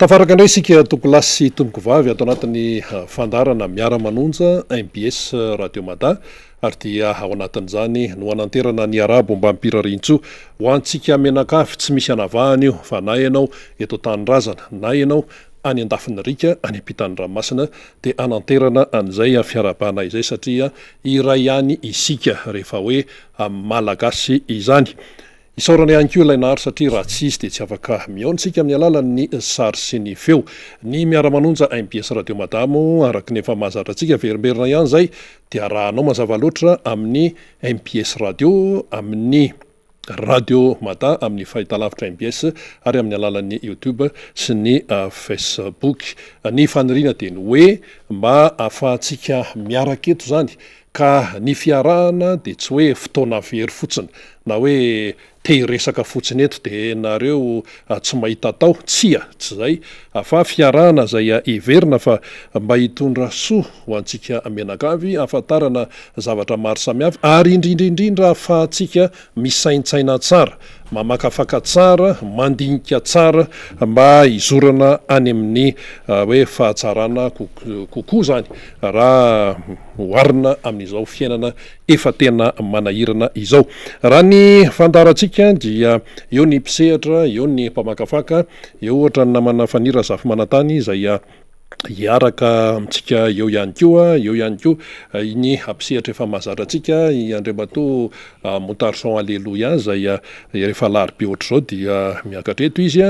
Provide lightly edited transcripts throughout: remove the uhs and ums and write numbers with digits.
Tafaraka indray isika tompokolahy sy tompokovavy ato anatin'ny fandaharana Miara-manonja mbs Radio Mada ary dia ao anatin'izany no hananterana ny arabo mbam-pirariantsoa ho antsika mianakavy tsy misy anavahana io fa na ianao eto an-tanindrazana na ianao any an-dafin'ny riaka any ampitan'ny ranomasina dia hananterana an'izay fiarahabana izay satria iray ihany isika rehefa hoe Malagasy izany. Isaorana ihany koa ilay Nary satria raha tsy izy dia tsy afaka mihaona isika amin'ny alalan'ny sary sy ny feo. Ny miara-manonja mbs Radio Madamo araka ny efa mahazatra antsika averimberina ihany izay dia arahanao mazava loatra amin'ny mbs Radio, amin'ny Radio Mada, amin'ny fahitalavitra mbs ary amin'ny alalan'ny YouTube sy ny Facebook. Ny faniriana dia ny hoe mba ahafahantsika miaraka eto izany Ka ny fiarahana dia tsy hoe fotoana very fotsiny na hoe te hiresaka fotsiny eto dia nareo tsy mahita atao, tsia tsy izay fa fiarahana izay heverina fa mba hitondra soa ho antsika mianakavy, ahafantarana zavatra maro samihafa ary indrindra indrindra ahafahantsika misaintsaina tsara, mamakafaka tsara, mandinika tsara mba hizorana any amin'ny hoe fahatsarana kokoa izany raha oharina amin'izao fiainana efa tena manahirana izao. Raha ny fandaharantsika dia eo ny mpisehatra, eo ny mpamakafaka, eo ohatra ny namana Fanny Razafimanantany izay hiaraka amintsika eo ihany koa, eo ihany koa ny mpisehatra efa mahazatra antsika i Andriamatoa Montarson Alléluia izay rehefa alarobia ohatr'izao dia miakatra eto izy.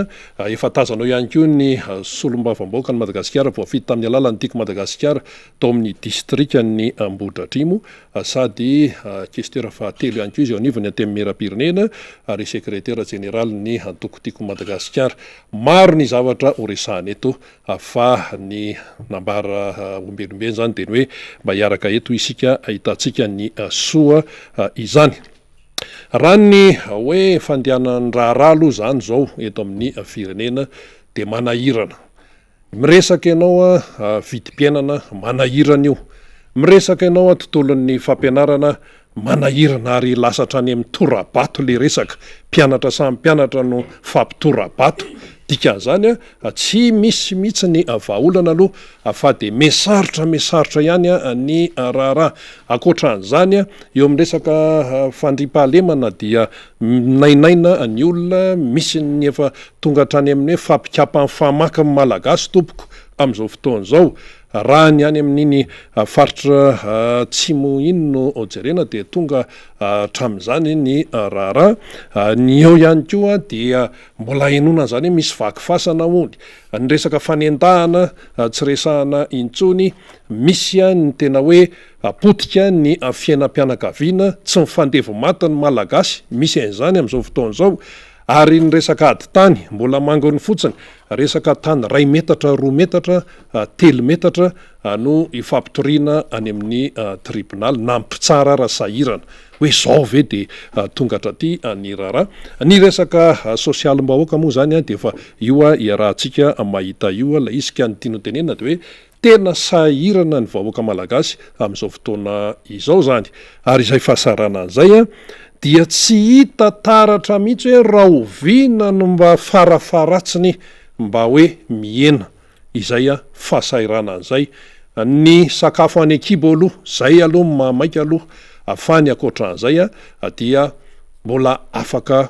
Efa tazana eo ihany koa ny solombavambahoakan'i Madagasikara voafidy tamin'ny alalan'ny Tiako Madagasikara tao amin'ny distrikan'i Ambohidratrimo sady kesteur fahatelo ihany koa izy eo anivon'ny Antenimierampirenena ary sekretera jeneralin'ny antoko Tiako Madagasikara. Maro ny zavatra horesahana eto fa ny nambara ombieniombieny izany dia ny hoe mba hiaraka eto isika ahitantsika ny soa izany. Raha ny hoe fandehanan-draharaha aloha izany izao eto amin'ny firenena dia manahirana. Miresaka ianao vidim-piainana, manahirana io. Miresaka ianao tontolon'ny fampianarana, manahirana ary lasa hatrany amin'ny tora-bato le resaka. Mpianatra samy mpianatra no mifampitora-bato. Dikan'izany tsy misy mihitsy ny vahaolana aloha fa dia mihasarotra mihasarotra ihany ny raharaha. Ankoatran'izany, eo amin'ny resaka fandriampahalemana dia Minainaina ny olona, misy ny efa tonga hatrany amin'ny hoe fampikapan'ny famaky ny Malagasy tompoko amin'izao fotoana izao. Raha ny any amin'iny faritra atsimo iny no jerena dia tonga hatramin'izany ny raharaha. Ny eo ihany koa dia mbola henoina an'izany hoe misy vaky fasana hono. Ny resaka fanendahana tsy resahana intsony, misy ny tena hoe Potika ny fiainam-pianakaviana, tsy mifandevo maty ny Malagasy, misy an'izany amin'izao fotoana izao, ary ny resaka ady tany, mbola manginy fotsiny, resaka tany iray metatra, roa metatra, telo metatra no ifampitoriana any amin'ny tribonaly, na ny mpitsara ara sahirana, hoe izao ve dia tonga hatraty ny raharaha. Ny resaka sosialim-bahoaka moa izany dia efa io iarahantsika mahita io ilay izy, ka ny tiana ho tenenina dia hoe Tena sahirana ny vahoaka malagasy amin'izao fotoana izao izany, ary izay fahasahiranana izay dia tsy hita taratra mihitsy hoe rahoviana no mba farafaharatsiny mba hoe mihena izay fahasahiranana izay. Ny sakafo any an-kibo aloha, izay aloha no mahamaika aloha, fa ny ankoatran'izay dia mbola afaka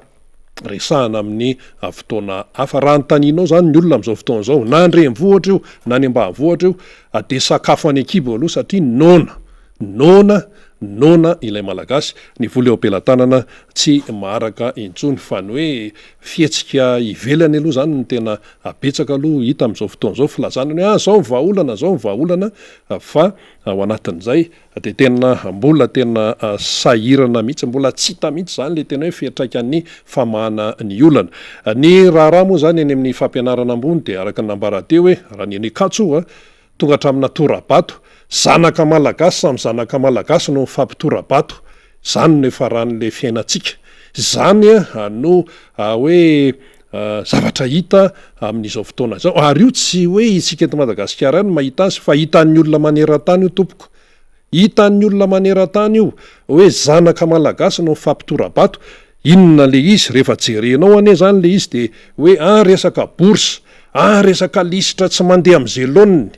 resahana amin'ny fotoana hafa. Raha anontanianao izany ny olona amin'izao fotoana izao, na an-drenivohitra io na any ambanivohitra io, dia sakafo any an-kibo aloha satria noana, noana, noana ilay Malagasy. Ny vola eo am-pelatanana tsy maharaka intsony fa ny hoe fihetsika ivelany aloha izany no tena betsaka aloha hita amin'izao fotoana izao, filazana ny hoe ah izao ny vahaolana, izao ny vahaolana fa ao anatin'izay Dia tena mbola tena sahirana mihitsy, mbola tsy hita mihitsy izany ilay tena hoe fiantraikan'ny famahana ny olana. Ny raharaha moa izany eny amin'ny fampianarana ambony dia araka ny nambara teo hoe raha ny eny Ankatso tonga hatraminà tora-bato, zanaka malagasy samy zanaka malagasy no mifampitora-bato, izany no hiafaran'ilay fiainantsika. Izany no hoe zavatra hita amin'izao fotoana izao, ary io tsy hoe isika eto Madagasikara ihany no mahita azy fa hitan'ny olona maneran-tany io tompoko, hitan'ny olona maneran-tany io hoe zanaka malagasy no mifampitora-bato, inona le izy, rehefa jerenao anie zany le izy de hoe ah resaka bourse, Ah resaka lisitra tsy mandeha amin'izay laoniny.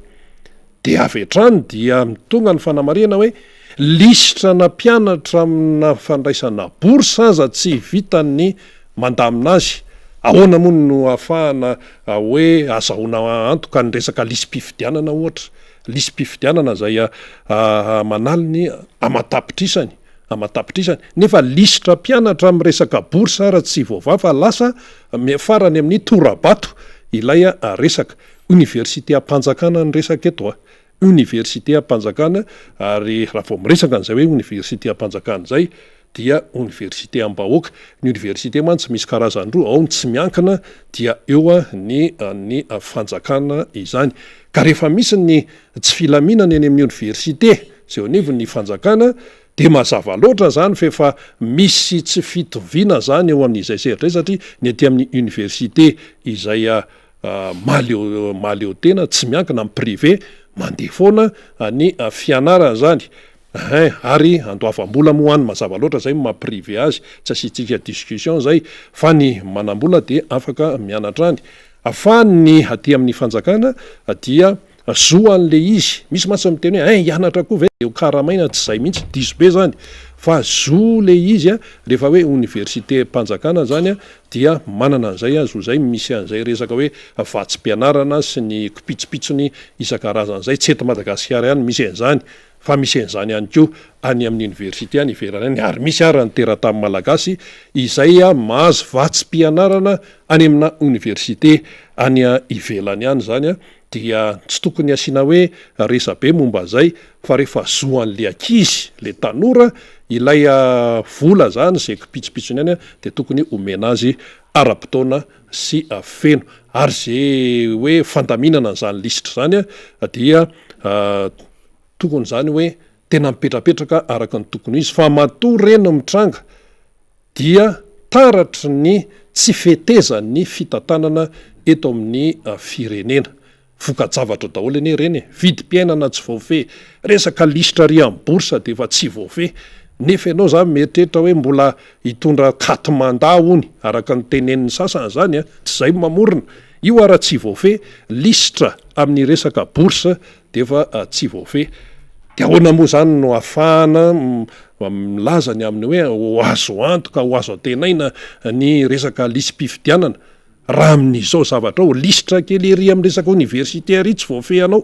Dia avy hatrany dia tonga ny fanamarihana hoe lisitra na mpianatra amina fandraisana bourse aza tsy vitan'ny mandamina azy. Ahoana moa no ahafahana hoe azahoana antoka ny resaka lisi-pifidianana ohatra? Lisi-pifidianana izay aman'aliny aman-tapitrisany, aman-tapitrisany, nefa lisitra mpianatra amin'ny resaka bourse ara tsy voavaha fa lasa miafara any amin'ny tora-bato ilay resaka. Oniversiteam-panjakana ny resaka eto a! Oniversiteam-panjakana, ary raha vao miresaka an'izay hoe oniversiteam-panjakana izay dia oniversiteam-bahoaka. Ny oniversite mantsy misy karazany roa, ao ny tsy miankina dia eo ny an'ny fanjakana izany. Ka rehefa misy ny tsy filaminana eny amin'ny oniversite izay eo anivon'ny fanjakana dia mazava loatra izany fa efa misy tsy fitoviana izany eo amin'izay sehatra izay satria ny aty amin'ny oniversite izay mahaleo mahaleo tena tsy miankina amin'ny privé mandeha foana ny fianarana izany hein ary andoavam-bola moa any mazava loatra zay no maha privé azy tsy asiantsika discussion zay fa ny manam-bola dia afaka mianatra any fa ny aty amin'ny fanjakana dia zo an'le izy misy mantsy miteny hoe hein hianatra koa ve de ho karamaina tsy zay mihitsy diso be zany fa zo le izy a rehefa hoe oniversite mpanjakana zany a dia manana an'izay zo zay misy an'izay resaka hoe vatsim-pianarana sy ny kipitsopitsony isan-karazany zay tsy eto Madagasikara ihany misy an'izany fa misy an'izany ihany koa any amin'ny oniversite any ivelany any ary misy ara ny teratany malagasy izay mahazo vatsim-pianarana any amina oniversite any ivelany any zany dia tsy tokony asiana hoe resabe momba an'izay fa rehefa zo an'le ankizy, le tanora, ilay vola zany izay kipitsopitsony any dia tokony omena azy ara-potoana sy feno ary ze hoe fandaminana an'izany lisitra izany dia tokony izany hoe tena mipetrapetraka araka ny tokony ho izy fa matoa ireny mitranga dia taratry ny tsy fetezan'ny fitantanana eto amin'ny firenena. Voka-javatra daholo anie ireny e! Vidim-piainana tsy voafehy, resaka lisitra ary amin'ny bourse dia efa tsy voafehy, nefa ianao izany mieritreritra hoe mbola hitondra quatre mandats hono, araka ny tenenin'ny sasany izany an, tsy izay no mamorona, io ara tsy voafehy, lisitra amin'ny resaka bourse dia efa tsy voafehy. Dia ahoana moa izany no ahafahana milaza ny amin'ny hoe ho azo antoka, ho azo antenaina ny resaka lisi-pifidianana raha amin'izao zavatra ao, lisitra kely ery amin'ny resaka oniversite ery tsy voafehy anao.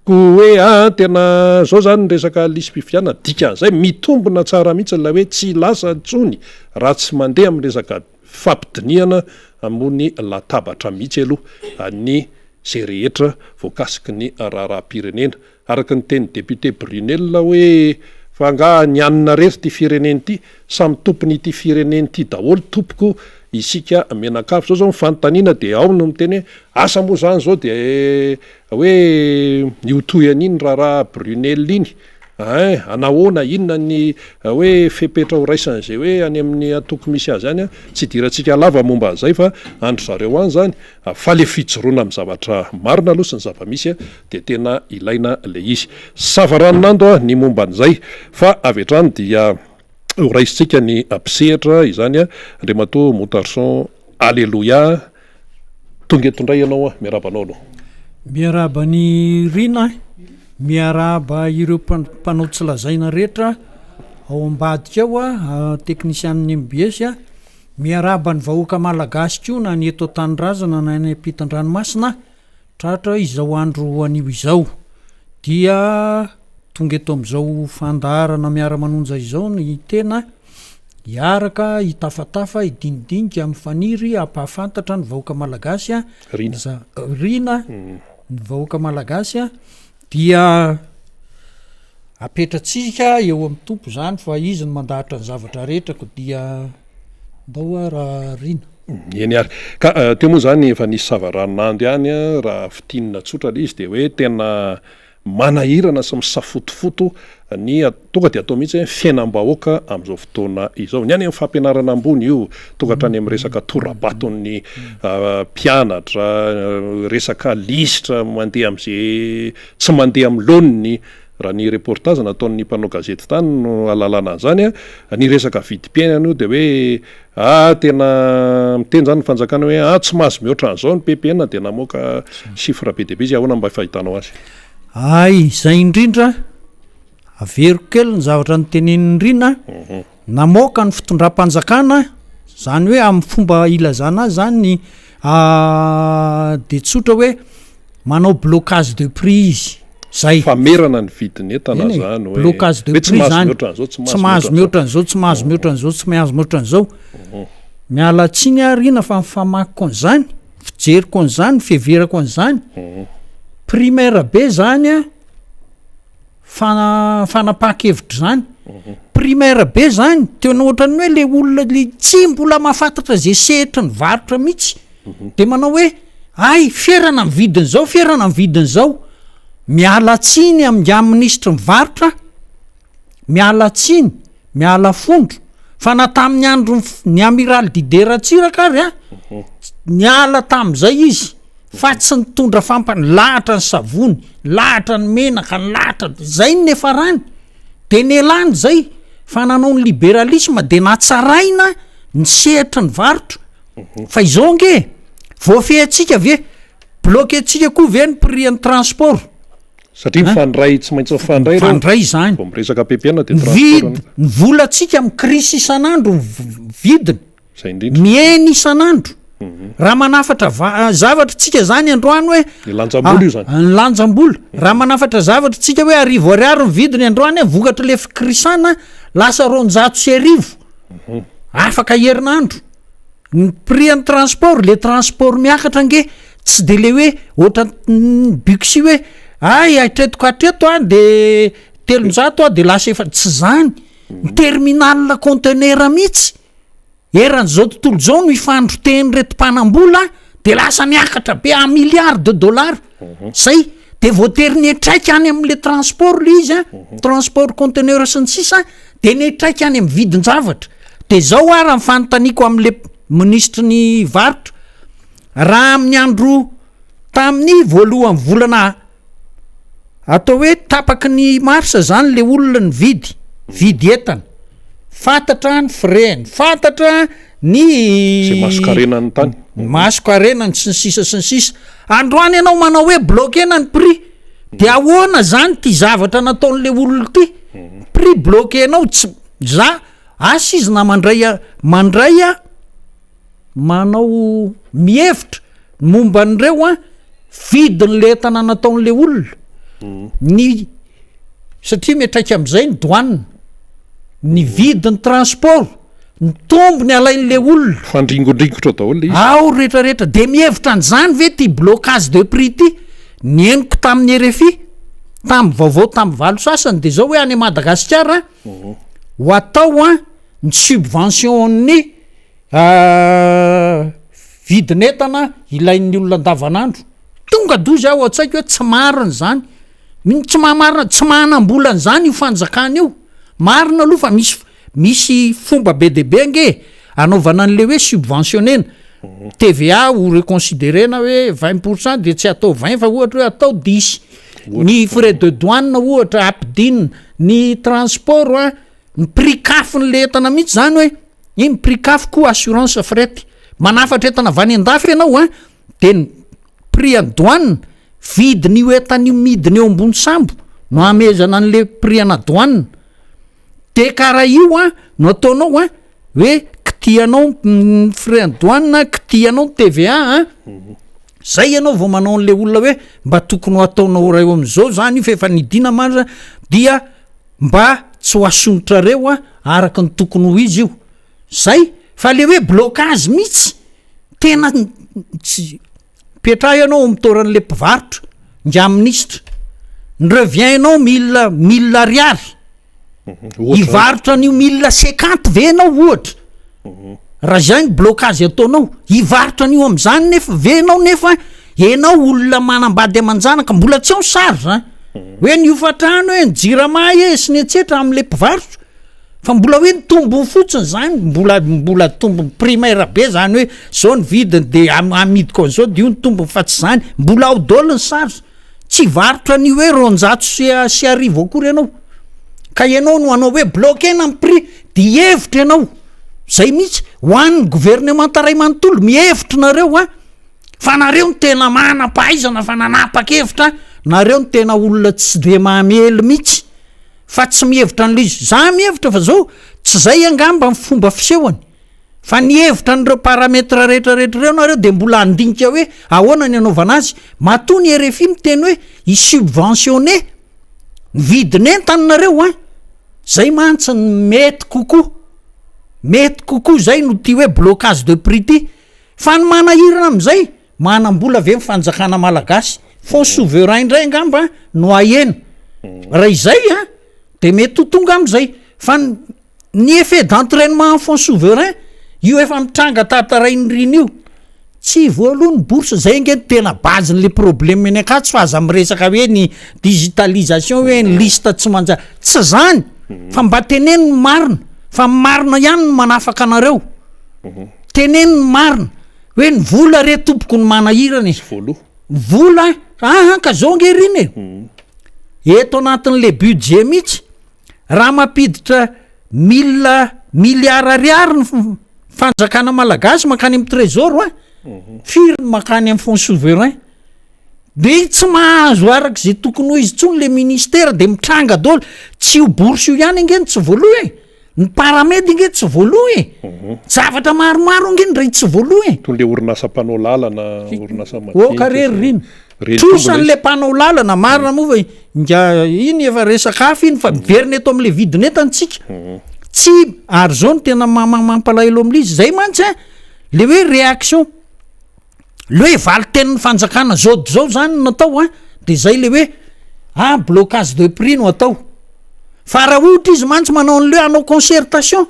Koa hoe aa tena izao izany ny resaka lisi-pifidianana, dikan'izay mitombina tsara mihitsy ilay hoe tsy lasa intsony raha tsy mandeha amin'ny resaka fampidinihana ambony latabatra mihitsy aloha ny izay rehetra voakasiky ny raharaham-pirenena. Araka ny tenin'ny député Brunelle hoe fa angaha ny anona rery ity firenena ity? Samy tompon'ity firenena ity daholo tompoko isika mianakavy. Zao zao ny fanontaniana dia ao no miteny hoe asa moa zany zao dia hoe ny ho toy an'iny raharaha Brunelle iny ein, anahoana, inona ny hoe fepetra ho raisin'izay hoe any amin'ny antoko misy azy any, tsy idirantsika lava momba an'izay fa an-dry zareo any zany. Fa le fijoroana amin'ny zavatra marina aloha sy ny zava-misy dia tena ilaina le izy. Savaranonando ny momba an'izay fa avy hatrany dia ho raisintsika ny mpisehatra izany Andriamatoa Montarson Aleloia. Tonga eto indray ianao, miarahaba anao aloha. Miarahaba an'i Rina, miarahaba ireo mpanao tsy lazaina rehetra ao ambadika ao, teknisianin'ny mbs. Miarahaba ny vahoaka Malagasy koa na ny eto an-tanindrazana na any ampitan-dranomasina tratra izao andro anio izao. Dia tonga eto amin'izao fandaharana miara-manonja izao ny tena hiaraka hitafatafa, hidinidinika amin'ny faniry hampahafantatra ny vahoaka Malagasy Rina. Rina, ny vahoaka Malagasy dia Apetratsika eo amin'ny Tompo izany fa Izy no mandahatra ny zavatra rehetra ko dia ndao hoa raha Rina. Eny ary. Ka teo moa izany efa nisy savaranonando ihany raha fintinina tsotra ilay izy dia hoe tena manahirana sy misafotofoto ny tonga dia atao mihitsy hoe fiainam-bahoaka amin'izao fotoana izao. Ny any amin'ny fampianarana ambony io, tonga hatrany amin'ny resaka tora-baton'ny mpianatra, resaka lisitra mandeha amin'izay tsy mandeha amin'ny laoniny. Raha ny reportage nataon'ny mpanao gazety tany no ahalalana an'izany, ny resaka vidim-piainana io dia hoe ah tena miteny izany ny fanjakana hoe ah tsy mahazo mihoatra an'izao ny ppn dia namoaka chiffre be dia be izy, ahoana mba fahitanao azy? Hay, izay indrindra, averiko kely ny zavatra notenenin'i Rina, namoaka ny fitondram-panjakana, izany hoe amin'ny fomba ilazana azy izany ny dia tsotra hoe manao blocage de prix izy. Zay. Famerana ny vidin'entana Eny e, zany hoe blocage de hoe tsy prix mahazo zany. mihoatra an'izao, tsy Tsy mahazo mahazo mihoatra mihoatra an'izao, tsy mahazo mihoatra an'izao, tsy mahazo mihoatra an'izao. Miala tsiny aho Rina fa ny famakiko an'izany, fijeriko an'izany, fiheverako an'izany, primaire be zany an, fana- fanapahan-kevitra zany. Primaire be zany, tena ohatran'ny hoe le olona le tsy mbola mahafantatra ze sehatry ny varotra mihitsy. De manao hoe hay ferana ny vidin'izao, ferana ny vidin'izao. Miala tsiny amin'ingahy minisitry ny varotra aho, miala tsiny, miala fondro, fa na tamin'ny andron'ny ny amiraly Didier Ratsiraka ary an, niala tamin'izay izy fa tsy nitondra fampa-, nilahatra ny savony, nilahatra ny menaka, nilahatra, zay no niafarany, de nialany zay fa nanao ny liberalisme de natsaraina ny sehatry ny varotra. Fa izao ange e, voafehintsika ve, bloquer-tsika koa ve ny prix an'ny transport? Satria mifandray, tsy maintsy mifandray ireo. Mifandray izany. Vao miresaka ppn dia Ny transport vid- anefa. ny volantsika mi-crise isan'andro ny v- vidiny. Izay indrindra. Mihena isan'andro. Raha manafatra va- zavatra tsika zany androany hoe Ny lanjam-bola io zany. Ah, ny lanjam-bola. Raha manafatra zavatra tsika hoe arivo ariary ny vidiny androany, vokatry le fikrisana lasa 1200. Afaka herinandro. Ny prix an'ny transport, le transport miakatra ange tsy de le hoe ohatran'ny Buxi hoe hay hatreto ka hatreto an de 300 an de lasa efa, tsy zany, ny terminal conteneur mihitsy eran'izao tontolo izao no ifandrotehin'ireto mpanambola de lasa miakatra be en milliard de dollars, zay de voatery niantraika any am'le transport le izy an, transport conteneur sy ny sisa de niantraika any amin'ny vidin-javatra. De zao ara ny fanontaniako am'le minisitry ny varotra, raha amin'ny andro tamin'ny voalohan'ny volana atao hoe tapaky ny mars zany le olona nividy, vidy entana, fantatra ny frais-ny, fantatra ny Zay mason-karenany tany. Mason-karenany sy ny sisa sy ny sisa. Androany ianao manao hoe bloquer-na ny prix, de ahoana zany ty zavatra nataon'le olona ty? Prix bloquer-nao tsy, za asa izy na mandray a, mandray a, manao mihevitra ny momba an'ireo an, vidin'le entana nataon'le olona, ny satria miantraika am'zay ny douane, ny vidin'ny transport, ny tombony alain'le olona. Fandringondringotra daholo le izy. Ao rehetra rehetra, de mihevitra an'izany ve ty blocage de prix ty? Ny henoko tamin'ny rfi, tamin'ny vaovao tamin'ny valo sasany de zao hoe any Madagasikara ho atao an ny subvention-n'ny vidin'entana ilain'ny olona andavanandro. Tonga doza aho ao an-tsaiko hoe tsy marina izany, ny tsy mahamarina, tsy manam-bola an'izany io fanjakana io, marina aloha fa misy Misy fomba be dia be ange e, anaovana an'le hoe subventionner-na, TVA ho reconsiderer-na hoe 20 pour cent de tsy atao 20 fa ohatra hoe atao dix, ny frais de douane ohatra ampidinina, ny transport an, ny prix kafon'le entana mihitsy zany hoe, iny prix kafo koa assurance fret, manafatra entana avy any an-dafy ianao an, de ny prix an'ny douane, vidin'io entana io midina eo ambony sambo no amehezana an'le prix ana douane. De karaha io an no ataonao an, hoe kitihanao ny frais en douane, kitihanao ny TVA an, zay ianao vao manao an'le olona hoe mba tokony ho ataonao ray eo am'zao zany io fa efa nidina marge dia mba tsy ho asontrareo an araka ny tokony ho izy io, zay fa le hoe blocage mihitsy tena tsy. Mipetraha ianao ao amin'ny toeran'ilay mpivarotra, ingahy minisitra. Ny revient-nao mille, mille ariary. Hivarotra an'io mille cinquante ve ianao ohatra? Raha izay ny blocage ataonao, hivarotra an'io amin'izany nefa ve ianao nefa ianao olona manambady aman-janaka, mbola tsy ao ny charge an! Hoe ny hofantrano e, ny jirama e, sy ny etsetra amin'ilay mpivarotra. Fa mbola hoe ny tombony fotsiny zany, mbola mbola tombony primaire be zany hoe zao ny vidiny de amidiko an'izao de io ny tombony fa tsy zany, mbola ao daholo ny charge. Tsy hivarotra an'io hoe 200 sy 1000 akory ianao. Ka ianao no hanao hoe bloquer-na ny prix, de hihevitra ianao, zay mihitsy, ho an'ny gouvernemanta ray manontolo, mihevitra nareo an, fa nareo no tena manam-pahaizana fa nanapa-kevitra, nareo no tena olona tsy de mamely mihitsy, fa tsy mihevitra an'le izy. Za mihevitra fa zao, tsy zay angamba ny fomba fisehony. Fa ny hevitra an'ireo paramètres rehetra rehetra ireo nareo dia mbola handinika hoe ahoana ny hanaovana azy. Matoa ny rfi miteny hoe hi-subventionner ny vidin'entana nareo an! Zay mantsy ny mety kokoa. Mety kokoa zay no ty hoe blocage de prix ty. Fa ny manahirana amin'izay, manam-bola ve ny fanjakana malagasy? Fonds souverain indray angamba no ahena. Raha izay an, de mety ho tonga amin'izay. Fa ny. Ny effet d'entrainement en fonds souverain, io efa mitranga tantarain'i Rina io, tsy voaloa ny bourse, zay ange no tena base n'le problème eny Ankatso fa aza miresaka hoe ny digitalisation hoe ny liste tsy manjary, tsy zany fa mba teneno ny marina fa ny marina ihany no manafaka anareo, teneno ny marina hoe ny vola re tompoko no manahirana e, vola aa ka zao ange Rina e, eto anatin'le budget mihitsy Raha mampiditra mille milliards ariary ny fanjakana malagasy mankany amin'ny trésor a, firy ny mankany amin'ny fonds souverain? De tsy mahazo araka izay tokony ho izy intsony le ministère de mitranga daholo, tsy io bourse io ihany ange no tsy voaloa e, ny paramed ange tsy voaloa e, zavatra maromaro ange ndray tsy voaloa e. Toy le orinasa mpanao lalana, orinasa madinika. Oka re ry Rina. Trosa an'le mpanao lalana, marina moa fa inga iny efa resaka hafa iny fa miverina eto am'le vidin'entana tsika. Tsy, ary zao no tena mampalahelo am'le izy, zay mantsy an, le hoe réaction, le hoe valin-tenin'ny fanjakana zao de zao zany no natao an, de zay le hoe ah blocage de prix no atao. Fa raha ohatra izy mantsy manao an'le hoe hanao concertation,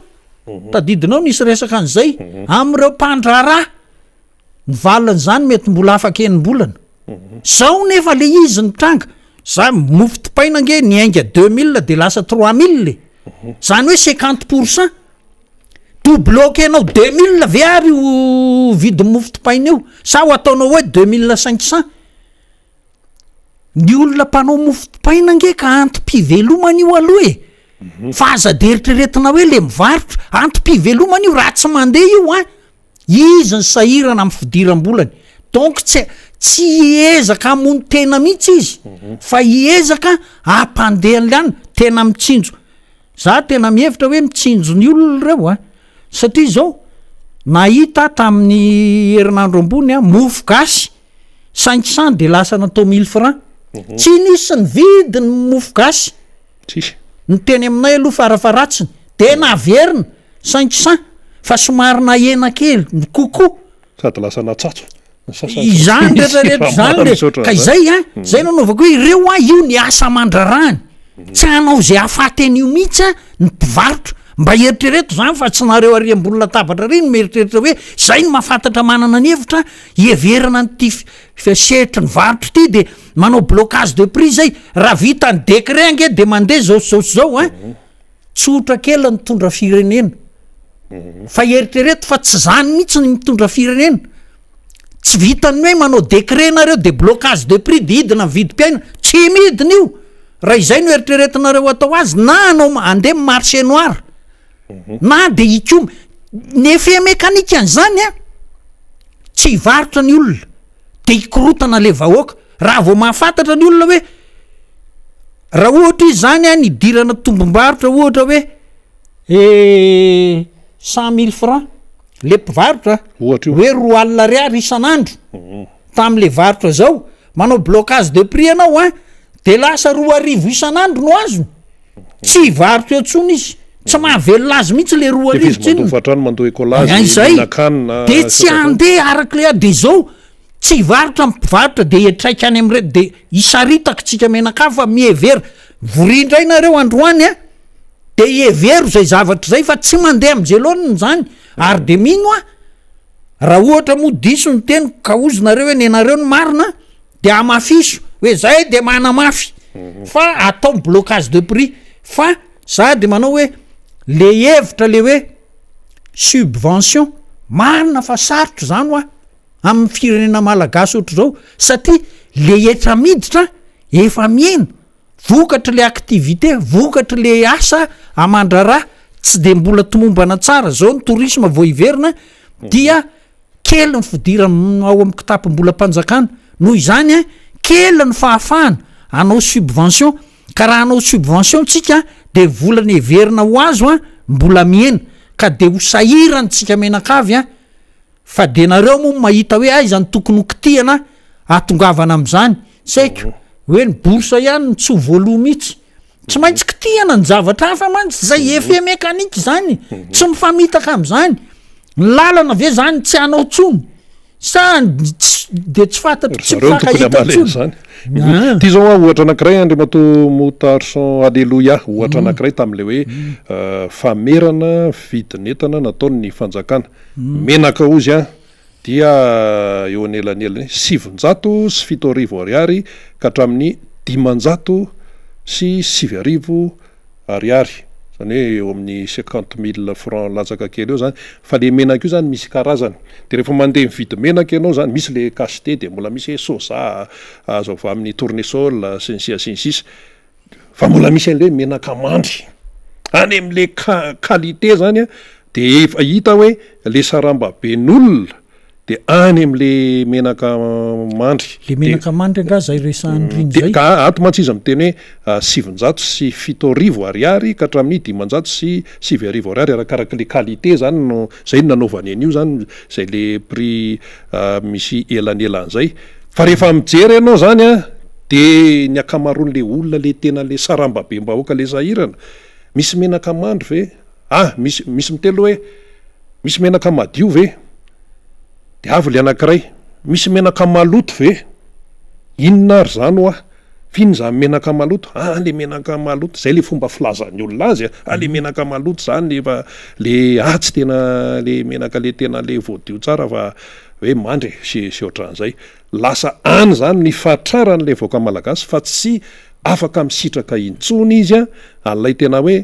tadidinao nisy resaka an'izay, am'ireo mpandraharaha, Ny valin'izany mety mbola afaka enim-bolana. Zao nefa le izy nitranga, za mofo dipaina ange niainga 2000 de lasa 3000 e. Zany hoe 50 pour cent. Dobloquenao 2000 ve ary io vidin'ny mofo dipaina io sa ho ataonao hoe 2500? Ny olona mpanao mofo dipaina ange ka antom-pivelomana io aloha e. Fa aza de eritreretina hoe le mivarotra, antom-pivelomana io raha tsy mandeha io an. Izy ny sahirana amin'ny fidiram-bolany. Donc tsy tsy hiezaka hamono tena mihitsy izy fa hiezaka hampandeha an'ilay anona. Tena mitsinjo. Za tena mihevitra hoe mitsinjo ny olona ireo a. Satria izao, nahita aho tamin'ny herinandro ambony a, mofo gasy cinq cent de lasa natao mille francs. Tsy nisy nividy ny mofo gasy. Tsisy. Ny teny aminay aloha farafaharatsiny de naverina. Cinq cent fa somary nahena kely ny kokoa. Sady lasa natsatso ny sasany. Izany rehetra rehetra izany le ka izay an, zay no anaovako hoe ireo an io ny asa aman-drarahany, tsy hanao izay hahafaty an'io mihitsy an ny mpivarotra, mba eritrereto izany fa tsy nareo ary ambony latabatra ary no mieritreritra hoe izay no mahafantatra manana ny hevitra hiheverana an'ity sehatry ny varotra ity de manao blocage de prix zay, raha vita ny décret ange de mandeha zao sy zao sy zao an. Tsotra kely ny mitondra firenena. Fa eritrereto fa tsy zany mihitsy ny mitondra firenena. Tsy vitan'ny hoe manao décret nareo de blocage de prix de hidina ny vidim-piainana. Tsy midina io. Raha izay no eritreretinareo atao azy na hanao handeha marché noir na de hikomy. Ny effet mécanique an'izany an, tsy hivarotra ny olona de hikorotana le vahoaka. Raha vao mahafantatra ny olona hoe Raha ohatra izy zany an nidirana tombom-barotra ohatra hoe 100 mille francs le mpivarotra Ohatra io. hoe 20 alina ariary isan'andro tam'le varotra zao, manao blocage de prix ianao an de lasa 2000 isan'andro no azony, tsy hivarotra eo tsony izy, tsy mahavelona azy mihitsy le roa Nefa arivo izy mandoa tsinona. fatrany, mandoa écolage, Ay, zay. mihinan-kanina, De tsy sakafo. handeha arak'le de zao Tsy hivarotra ny mpivarotra de hiantraika any amin'ireny de hisaritaka tsika mianakavy fa mihevera, mivoria indray nareo androany a, de hevero zay zavatra zay fa tsy mandeha am'zay laoniny zany ary de mino aho raha ohatra moa diso ny teniko ka hozy nareo hoe nenareo ny marina de hamafiso hoe zay de manamafy fa atao ny blocage de prix fa za de manao hoe le hevitra le hoe subvention marina fa sarotra zany hoa. amin'ny firenena malagasy ohatr'izao satria le hetra miditra. efa mihena vokatry le activité, vokatry le asa aman-draharaha tsy de mbola tomombana tsara zao ny tourisme vao hiverina dia kely ny fidirana ao amin'ny kitapom-bolam-panjakana, noho izany kely ny fahafahana hanao subvention, ka raha hanao subvention tsika de vola neverina ho azo mbola mihena ka de ho sahirana tsika mianakavy an, fa de nareo moa mahita hoe aiza no tokony ho kitihana hahatongavana amin'izany, tsy haiko hoe ny bourse ihany no tsy ho voaloa mihitsy. Tsy maintsy kitihana ny zavatra hafa mantsy, zay effet mécanique zany, tsy mifamitaka am'zany. Ny lalana ve zany tsy hanao tsony sa de tsy fantatro, tsy Ry zareo no tokony mifankahita hamaly tsony. an'izany. Ah. Ty zao an, ohatra anankiray Andriamatoa Moutarson Alléluia, ohatra anankiray tamin'ilay hoe famerana vidin'entana nataon'ny fanjakana. Menaka hozy an, dia eo anelanelan'ny 7900 ariary ka hatramin'ny 9500 ariary, izany hoe eo amin'ny 50 mille francs latsaka kely eo izany, fa le menaka io izany misy karazany, de rehefa mandeha mividy menaka ianao izany, misy le cacheté de mbola misy hoe soja azo avy amin'ny tournesol sy ny sisa sy ny sisa, fa mbola misy an'le hoe menaka mandry, any am'le qualité zany an de efa hita hoe le sarambaben'olona de any am'le menaka mandry. Le menaka mandry angaha zay resahan'i Rina De zay? ka ato mantsy izy miteny hoe 7900 ariary ka hatramin'ny 9500 ariary arakarak'le qualité zany no zay no nanaovany an'io zany, zay le prix misy elanelan'zay, fa rehefa mijery ianao zany an de ny ankamaroan'le olona le tena le sarambabem-bahoaka le sahirana, misy menaka mandry ve? Ah misy misy miteny hoe misy menaka madio ve? De avy le anankiray, misy menaka maloto ve? Inona ary zany hoa? F'inona zany menaka maloto? Ah le menaka maloto, zay le fomba filazan'ny olona azy a, ah le menaka maloto zany efa le ah tsy tena le menaka le tena le voadio tsara fa hoe mandry e, sy sy ohatran'izay. Lasa any zany ny fahatraran'le vahoaka malagasy fa tsy afaka misitraka intsony izy a, an'ilay tena hoe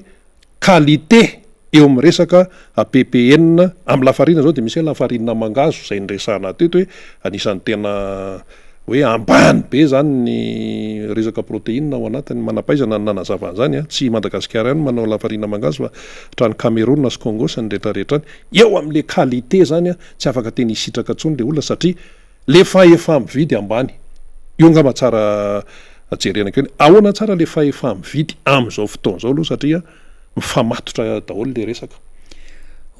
qualité eo amin'ny resaka APP enina. Amin'ny lafarina zao dia misy hoe lafarina mangahazo izay niresahana teto hoe anisan'ny tena hoe ambany be zany ny resaka protéine ao anatiny. Manam-pahaizana no nanazava an'izany a, tsy i Madagasikara ihany no manao lafarina mangahazo fa hatrany Cameroun sy Congo sy ny rehetrarehetra any. Eo amin'le qualité zany a, tsy afaka tena hisitraka intsony le olona satria le fahefa-mividy ambany. Io angamba tsara jerena kely hoe ahoana tsara le fahefa-mividy amin'izao fotoana izao aloha satria mifamatotra daholo le resaka.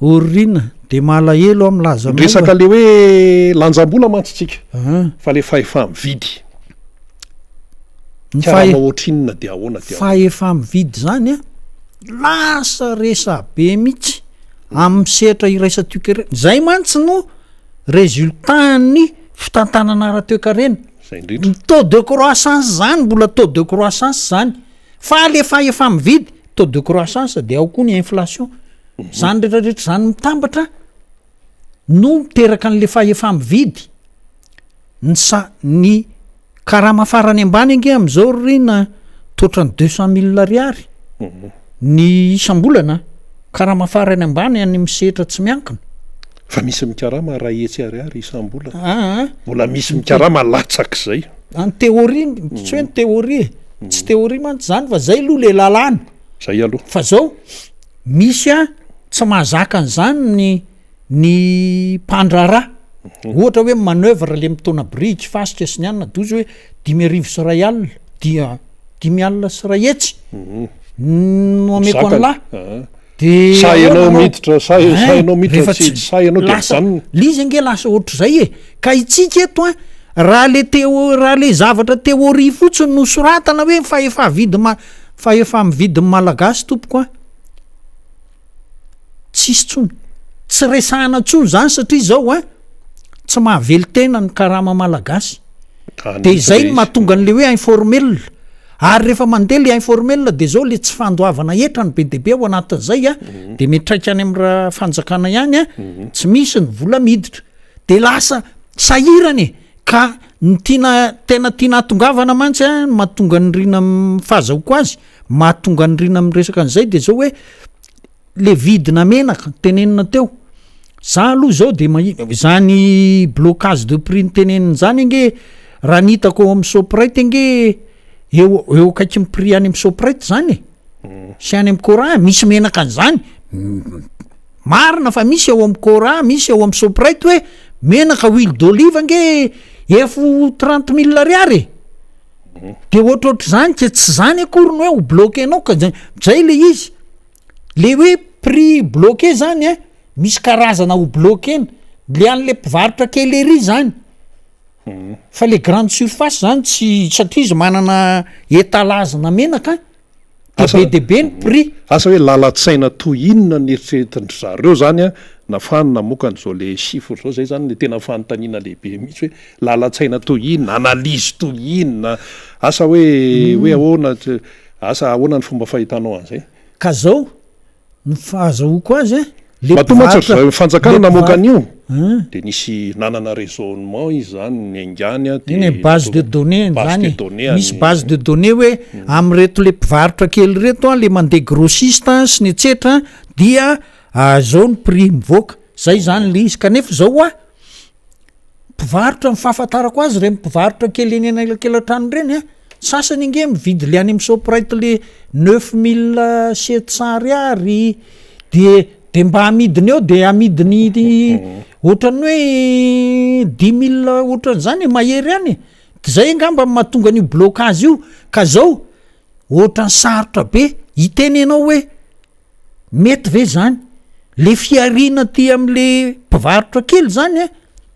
Orina, de malahelo aho milaza aminao fa. Miresaka le hoe lanjam-bola mantsy tsika fa le fahefa-mividy. Ny Karama ohatrinona de ahoana de ahoana. Fahefa-mividy zany an, lasa resabe mihitsy amin'ny sehatra iraisan-toekarena. Zay mantsy no résultat-n'ny fitantanana ara-toekarena. Zay indrindra. Ny taux de croissance zany mbola taux de croissance zany fa le fahefa-mividy taux de croissance de ao koa ny inflation. Zany retraretra zany mitambatra no miteraka an'le fahefa-mividy. Ny sa- ny karama farany ambany ange am'zao ry Rina toatran'ny deux cent mille ariary ny isam-bolana, karama farany ambany any amin'ny sehatra tsy miankina. Fa misy mikarama 100 ariary isam-bolana. Aa. Mbola misy mikarama latsak'izay. En théorie, tsy hoe ny théorie e, tsy théorie mantsy zany fa zay aloha le lalàna. Zay aloha. Fa zao, misy a tsy mahazaka an'izany ny ny mpandraharaha, ohatra hoe manoeuvre le mitaona biriky, fasika sy ny anona, dozy hoe 1051 dia 1050 no ameko an'lah. De Sahy ahoana ianao anao? miditra, sahy Hein, sahy ianao miditra, rehefa tsy tsy sahy ianao dia lasa mijanona. le izy ange lasa ohatr'izay e, ka itsika eto an, raha le théo- raha le zavatra théorie fotsiny no soratana hoe fahefa-vidy ma- fahefa-mividin'ny malagasy tompoko an, tsisy tsony, tsy resahana tsony zany satria zao an, tsy mahavelon-tena ny karama malagasy. Any De mihitsy izay le no izy. mahatonga an'le hoe informel. Ary rehefa mandeha le informel de zao le tsy fandoavana hetra no be dia be ao anatin'izay a, de miantraika any amin'ny ra- fanjakana ihany a, tsy misy ny vola miditra. De lasa sahirana e! Ka ny tiana tena tiana hahatongavana mantsy a, ny mahatonga an'i Rina am- fahazahoako azy, mahatonga an'i Rina miresaka an'izay de zao hoe le vidina menaka tenenina teo, za aloha zao de mahita zany blocage de prix notenenina zany ange raha ny hitako ao amin'ny Shoprite ange. Eo eo akaikin'ny prix any amin'ny Soprite zany e, sy any amin'ny Cora, misy menaka an'izany, marina fa misy ao amin'ny Cora, misy ao amin'ny Soprite hoe menaka huile d'olive ange efo trente mille ariary e, de ohatrohatr'izany ke tsy zany akory ny hoe ho bloquer-nao ka zay zay le izy, le hoe prix bloqué zany an, misy karazana ho bloquer-na, le an'le mpivarotra kely ery zany. Fa le grande surface zany tsy satria izy manana étalage-na menaka de be dia be ny prix. Asa hoe lalan-tsaina toy inona no eritreretin-dry zareo zany an, nafahany namoaka an'izao le chiffre zao, zay zany le tena fanontaniana lehibe mihitsy hoe lalan-tsaina toy inona, analyse toy inona, asa hoe hoe ahoana, asa ahoana ny fomba fahitanao an'izay? Ka zao, Ny fahazahoako azy a, le Matoa mantsy ry mpivarotra, zareo fanjakana le namoaka mpivarotra, an'io hein. de nisy nanana raisonnement izy zany niaingany a de Eny e, base de données base zany de e, données misy any base de données hoe amin'ireto le mpivarotra kely reto a, le mandeha grossiste sy ny etsetra dia zao ny prix mivoaka, zay zany le izy, kanefa zao hoa, Mpivarotra ny fahafantarako azy ireny mpivarotra kely eny anelakelantrano ireny an, sasany ange mividy le any amin'ny shoprite le neuf mille sept cent ariary de de mba amidiny eo de amidiny ohatran'ny hoe dix mille ohatran'izany e mahery any e, de zay angamba no mahatonga an'io blocage io ka zao ohatran'ny sarotra be hiteny ianao hoe Mety ve zany? Le fihariana aty amle mpivarotra kely zany a,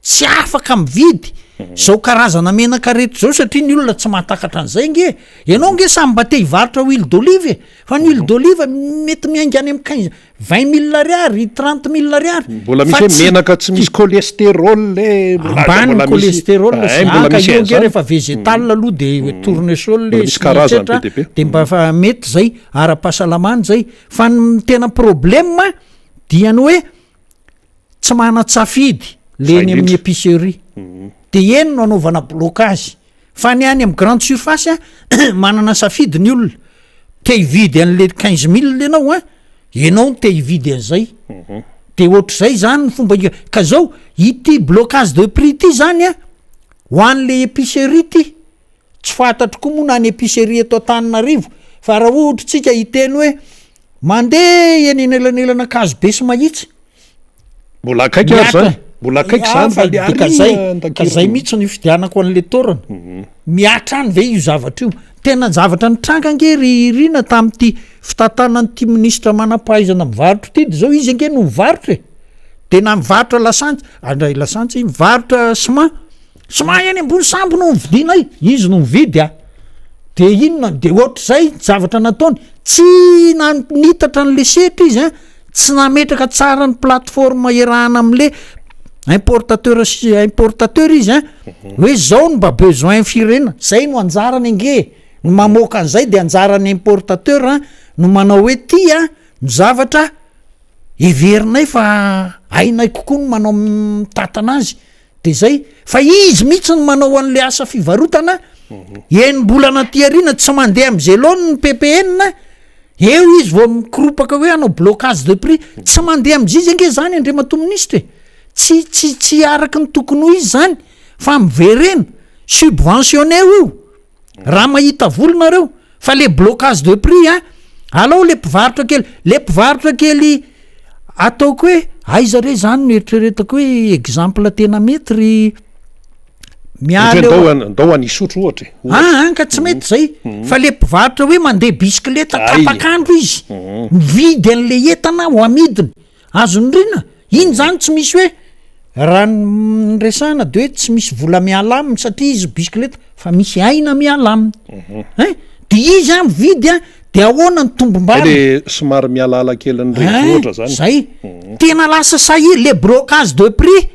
tsy afaka mividy zao karazana menaka reto zao satria ny olona tsy mahatakatra an'izay nge, ianao nge samy mba te hivarotra huile d'olive e, fa ny huile d'olive mety miainga any am quinze, vingt mille ariary, trente mille ariary, Mbola misy hoe menaka tsy misy cholestérol e, ambany ny cholestérol sy ka io nge rehefa végétal aloha de tournesol e sy ny etsetra de mba fa mety zay. ara-pahasalamana izay fa ny tena problème dia ny hoe tsy manan-tsafidy le eny amin'ny épicerie mhm. de eny no anaovana blocage fa ny any amin'ny grande surface a manana safidy ny olona te hividy an'le quinze mille ianao a ianao no te hividy an'izay mhm. de ohatr'izay zany ny fomba ka zao ity blocage de prix ity zany a ho an'le épicerie ty Tsy fantatro koa moa na ny épicerie eto Antananarivo fa raha ohatra tsika hiteny hoe mandeha eny anelanelan'Ankazobe sy Mahitsy. Mbola akaiky ary zany, mbola akaiky zany fa le ary ka zay, ka zay mihitsy no ifidianako an'le toerana. Mhm. Mihatra any ve io zavatra io? Tena zavatra nitranga ange ry Rina tamin'ity fitantanan'ity minisitra manam-pahaizana mivarotra ity de zao izy ange no mivarotra e. De na mivarotra lasantsy, andray lasantsy, mivarotra ciment. Ciment eny ambony sambo no novidianay, izy no nividy a! De inona, de ohatr'izay ny zavatra nataony, tsy nanitatra an'le sehatra izy an, tsy nametraka tsara ny plateforme iarahana am'le importateur sy importateur izy an, hoe zao no mba besoin firenena, zay no anjarany ange e, ny mamoaka an'izay de anjaran'ny importateur an no manao hoe ty an ny zavatra heverinay fa hainay kokoa ny manao mitantana azy. De zay, fa izy mihitsy no manao an'le asa fivarotana, enim-bolana aty aoriana tsy mandeha am'zay laoniny ny PPN, eo izy vao mikoropaka hoe hanao blocage de prix, tsy mandeha am'zizy ange zany Andriamatoa Minisitra e, tsy tsy tsy araky ny tokony ho izy zany fa miverena, subventionner io. Raha mahita vola nareo fa le blocage de prix an, alao le mpivarotra kely, le mpivarotra kely ataoko hoe aiza re zany no eritreretako hoe exemple tena mety ry miala eo a- Ndao any Isotry ohatra e, ohatra. Aa ka tsy mety zay fa le mpivarotra hoe mandeha bisikileta tapak'andro izy mividy an'le entana ho amidiny. Azon'i Rina? Iny zany tsy misy hoe raha ny resahana de hoe tsy misy vola miala aminy satria izy bisikileta fa misy aina miala aminy. Mhm. Hein? De izy an mividy an, de ahoana ny tombom-barony? Le somary mialaala kely ny renivohitra zany. Zay. Mhm. Tena lasa sahirana, le blocage de prix.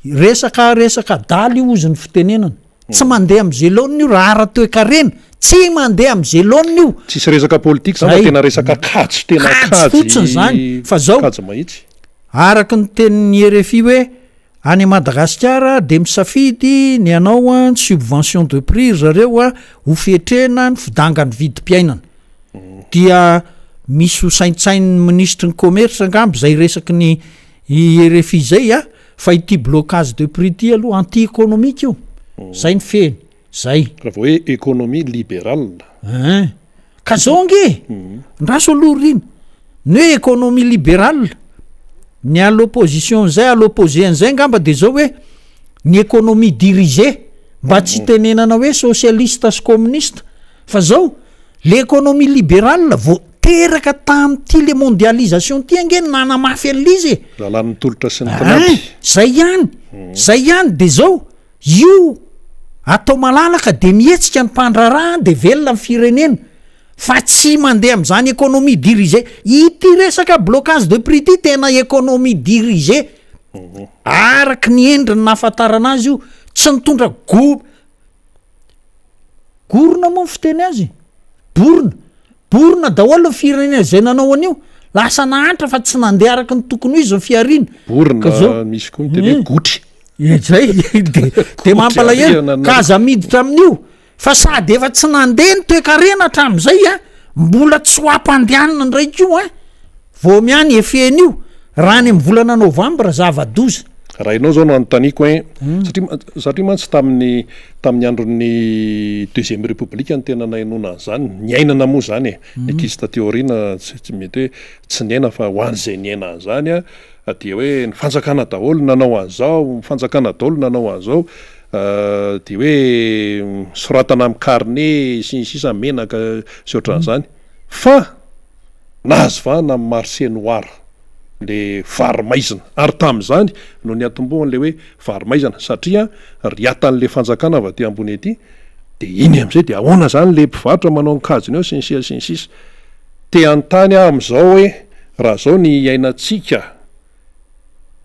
Resaka resaka adala io hozy ny fitenenana. Tsy mandeha am'ze laoniny io raha ara-toekarena, tsy mandeha am'ze laoniny io. Tsisy resaka politika zany fa tena resaka kajy, tena kajy fotsiny zany fa zao, kajy mahitsy. Araka ny tenin'ny rfi hoe any Madagasikara dia misafidy ny hanao ny subvention de prix ry zareo ho fietrena ny fidangan'ny vidim-piainana. Dia misy ho saintsainin'ny minisitry ny commerce angamba izay resaky ny rfi izay fa ity blocage de prix ity aloha anti-economique io, zay ny fehiny. Zay. Raha vao hoe économie libérale. Ein. Ka zao ange e, ndraso aloha ry Rina, ny hoe économie libérale, ny à l'opposition an'izay, à l'opposé an'izay angamba de zao hoe ny économie dirigée, mba tsy hitenenana hoe socialiste sy communiste, fa zao, le économie libérale vao teraka tamin'ity le mondialisation ty ange no nanamafy an'le izy e. Lalàn'ny tolotra sy ny tinady. Ein, zay ihany, zay ihany, de zao, Io atao malalaka de mihetsika ny mpandraharaha de velona ny firenena fa tsy mandeha amzany economie dirigée ity resaka blocage de prix ity tena economie dirigée araky ny endriny nahafantarana azy io tsy nitondra go Gorona moa ny fiteny azy e! Borona! Borona daholo ny firenena izay nanao an'io. Lasa nahantra fa tsy nandeha araka ny tokony ho izy ny fihariana. Borona, misy koa miteny hoe gotry. Izay, de de mampalahelo ka aza miditra amin'io fa sady efa tsy nandeha ny toekarena hatramin'izay an, mbola tsy ho ampandehanina indray koa an. Vao miany effet-n'io raha any amin'ny volana novambra zava-doza. Raha ianao zao no anontaniako hein, satria satria mantsy tamin'ny tamin'ny andron'ny deuxième république no tena nahenoana an'izany, niainana moa zany e, ny ankizy taty aoriana tsy tsy mety hoe tsy niaina fa ho an'izay niaina an'izany an, dia hoe ny fanjakana daholo nanao an'izao, ny fanjakana daholo nanao an'izao, dia hoe soratana amin'ny carnet sy ny sisa menaka sy ohatran'izany fa Nahazo vahana amin'ny marché noir le vary maizina ary tamin'izany no niatombohan'le hoe vary maizana satria riatan'le fanjakana avy aty ambony aty de iny am'zay de ahoana zany le mpivarotra manao ny kajiny eo sy ny sisa sy ny sisa. Te hanontany aho am'zao hoe raha zao ny iainantsika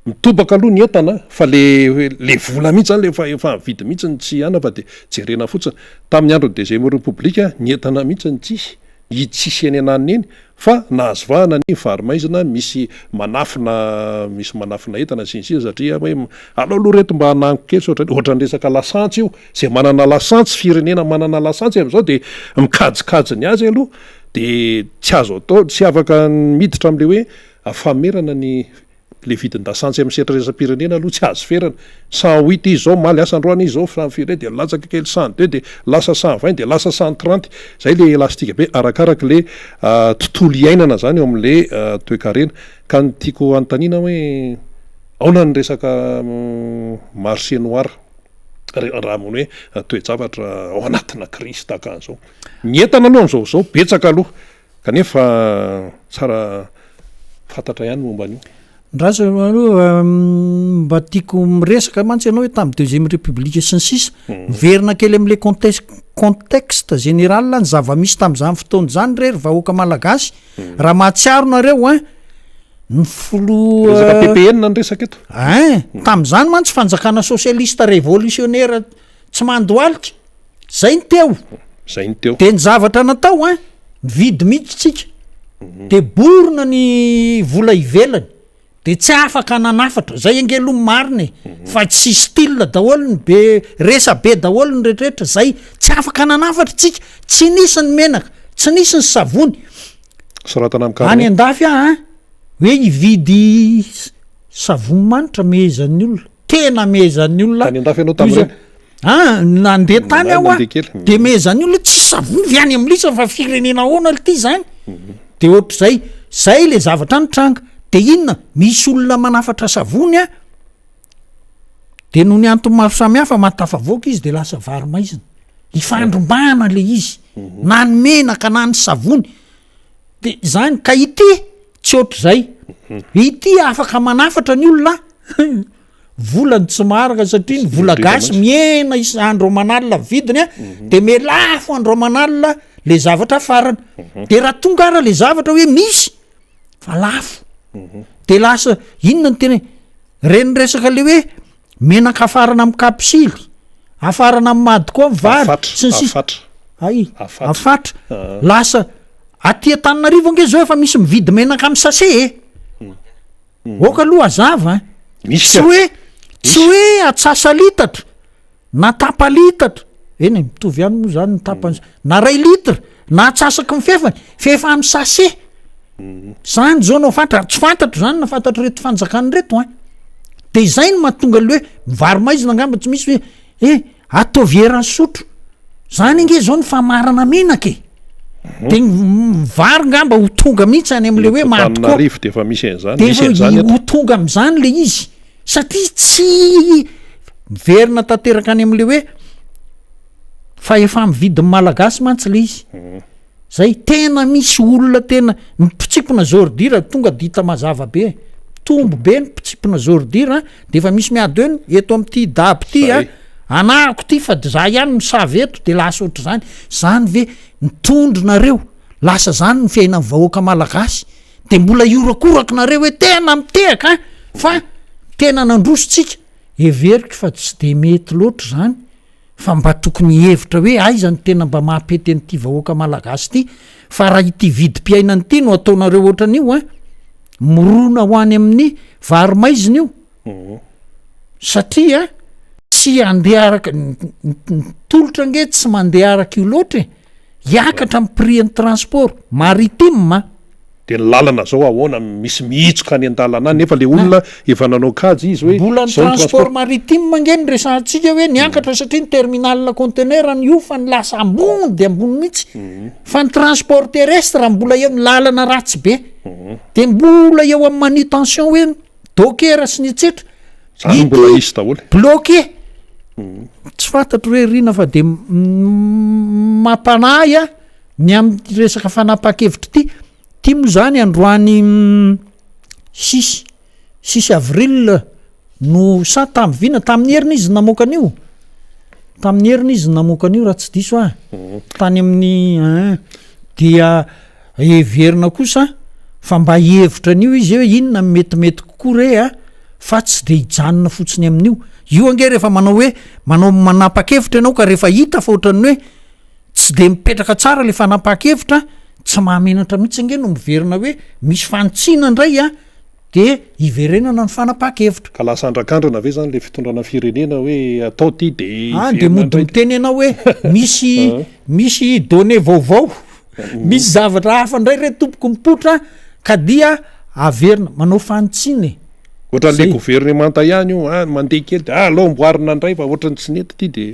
mitobaka aloha ny entana fa le le vola mihitsy zany le efa efa mividy mihitsy ny tsy ana fa de jerena fotsiny. Tamin'ny andron'ny deuxième république ny entana mihitsy ny tsisy Hidy tsisy eny ananona eny fa nahazo vahana ny vary maizina misy manafina misy manafina entana sy ny sisa satria hoe alao aloha reto mba hanango kely sao ohatran'ny ohatran'ny resaka lasantsy io zay manana lasantsy firenena manana lasantsy amin'izao de mikajikajy ny azy aloha de tsy azo atao tsy afaka miditra am'le hoe famerana ny Le vidin-dasantsy amin'ny sehatra iraisam-pirenena aloha tsy azo ferana. 108 izy izao omaly, asa androany izy izao cent firy dia latsaka kely 102 dia lasa 120 dia lasa 130. Izay le elastique be arakaraka le tontolo iainana zany eo amin'le toekarena. Ka ny tiako hanontaniana hoe aona ny resaka marché noir raha amin'ny hoe toe-javatra ao anatina crise tahaka an'izao. Ny entana aloha amin'izao izao betsaka aloha. Kanefa tsara fantatra ihany ny momba an'io. Ndraso aloha mba tiako miresaka mantsy ianao hoe tamin'ny deuxième république sy ny sisa, miverina kely amin'ilay contexte contexte général ny zava-misy tamin'izany fotoana izany re ry vahoaka malagasy, raha mahatsiaro nareo ein, ny filoha Resaka PPN ny resaka eto. Ein, tamin'izany mantsy fanjakana socialiste révolutionnaire tsy mandohalika. Zay ny teo. Zay ny teo. De ny zavatra natao ein, nividy mihitsy tsika, de borona ny vola ivelany, de tsy afaka nanafatra, zay ange aloha ny marina e, fa tsy style daholo ny be, resa-be daholo ny rehetrarehetra, zay, tsy afaka nanafatra tsika, tsy nisy ny menaka, tsy nisy ny savony. Soratana amin'ny carnet. Any an-dafy aho ein, hoe hividy savony manitra mehezan'ny olona, tena mehezan'ny olona. Tany an-dafy ianao tamin'ireny? Ah, nandeha tany aho a, de mehezan'ny olona tsisy savony ve any amin'ny lisany fa firenena ahoana ity zany? De ohatr'izay, zay le zavatra nitranga, de inona, misy olona manafatra savony a, de noho ny antony maro samihafa mahatafavoaka izy de lasa vary maizina, ifandrombahana le izy, na ny menaka na ny savony, de zany, ka ity tsy ohatr'izay, ity afaka manafatra ny olona Vola no tsy maharaka satria ny vola gasy mihena isa andro aman'alina ny vidiny a, de miha lafo andro aman'alina le zavatra afarana, de raha tonga ara le zavatra hoe misy fa lafo, de lasa inona no tena hoe, reny resaka le hoe menaka afarana amy kapisily, afarana amy madco ny vary Afatra, sy ny sisa, afatra. hay, Afatra. afatra, lasa aty Antananarivo ange zao efa misy mividy menaka amy sachet e. Aoka aloha hazava an! Misy Tsy ka. hoe tsy hoe atsasa-litatra na tapa-litatra, eny e, mitovy ihany moa zany ny tapany, na ray litre na atsasaky ny fefany fa efa amin'ny sachet. Zany zao no fantatra, tsy fantatro zany na fantatr'ireto fanjakana ireto an! De izay no mahatonga le hoe mivaro-maizina angamba tsy misy hoe eh ataovy eran'ny sotro. Zany ange zao ny famarana menaka e! De ny vary ngamba ho tonga mihitsy any am'le hoe Eto Madco. Antananarivo de efa misy an'izany, De misy efa an'izany eto. ho tonga am'zany le izy satria tsy miverina tanteraka any am'le hoe fahefa-mividin'ny Malagasy mantsy le izy. Zay, tena misy olona tena, ny mpitsimpona zôridira tonga de hita mazava be, mitombo be ny mpitsimpona zôridira de efa misy miady hoe ny eto am'ty dabo ty a, Zay. anahako ty fa de za ihany misava eto de lasa ohatr'izany, zany ve ny tondro nareo, lasa zany ny fiainan'ny vahoaka malagasy, de mbola hiorakoraka nareo hoe tena mitehaka an, fa tena nandroso tsika, heveriko fa tsy de mety loatra zany. fa mba tokony hihevitra hoe aiza no tena mba mahapety an'ity vahoaka malagasy ity fa raha ity vidim-piainana ity no ataonareo ohatran'io an, mirona ho any amin'ny vary maizina io satria tsy handeha araka ny tolotra ange tsy mandeha araka io loatra e, hiakatra ny prix an'ny transport maritime an. De ny lalana zao ahoana misy mihitsoka any an-dalana any nefa le olona efa nanao kajy izy hoe Mbola ny zao ny transport transport. maritime ange no resahantsika hoe niakatra satria ny terminal conteneur nihofa ny lasa ambony dia ambony mihitsy fa ny transport terrestre mbola eo ny lalana ratsy be de mbola eo amin'ny manutention hoe docker sy ny etsetra Zany mbola hisy daholo. Bloqué. Tsy fantatro hoe Rina fa de mampanahy ahy Ny amin'ity resaka fanapahan-kevitra ity, ity moa zany androany six, six avril no sa tamin'ny vina, tamin'ny heriny izy namoaka an'io, tamin'ny heriny izy namoaka an'io raha tsy diso aho, tany amin'ny ein, dia heverina kosa fa mba hihevitra an'io izy hoe inona no metimety kokoa re a, fa tsy de hijanona fotsiny amin'io, io ange rehefa manao hoe manao manapa-kevitra ianao ka rehefa hita fa ohatran'ny hoe Tsy dia mipetraka tsara le fanapahan-kevitra, tsy mahamenatra mihitsy ange no miverina hoe misy fanitsiana indray an, de hiverenana ny fanapahan-kevitra. Ka lasa andrakandrana ve zany le fitondrana firenena hoe atao ty de Ah de hiverina mody indray miteny ianao hoe misy misy données vaovao, misy zavatra hafa indray re tompoko mipoitra ka dia averina, manao fanitsiana e. Ohatran'le Zay. governemanta ihany io an, mandeha kely de ah aleo amboarina indray fa ohatran'ny tsy nety ty de.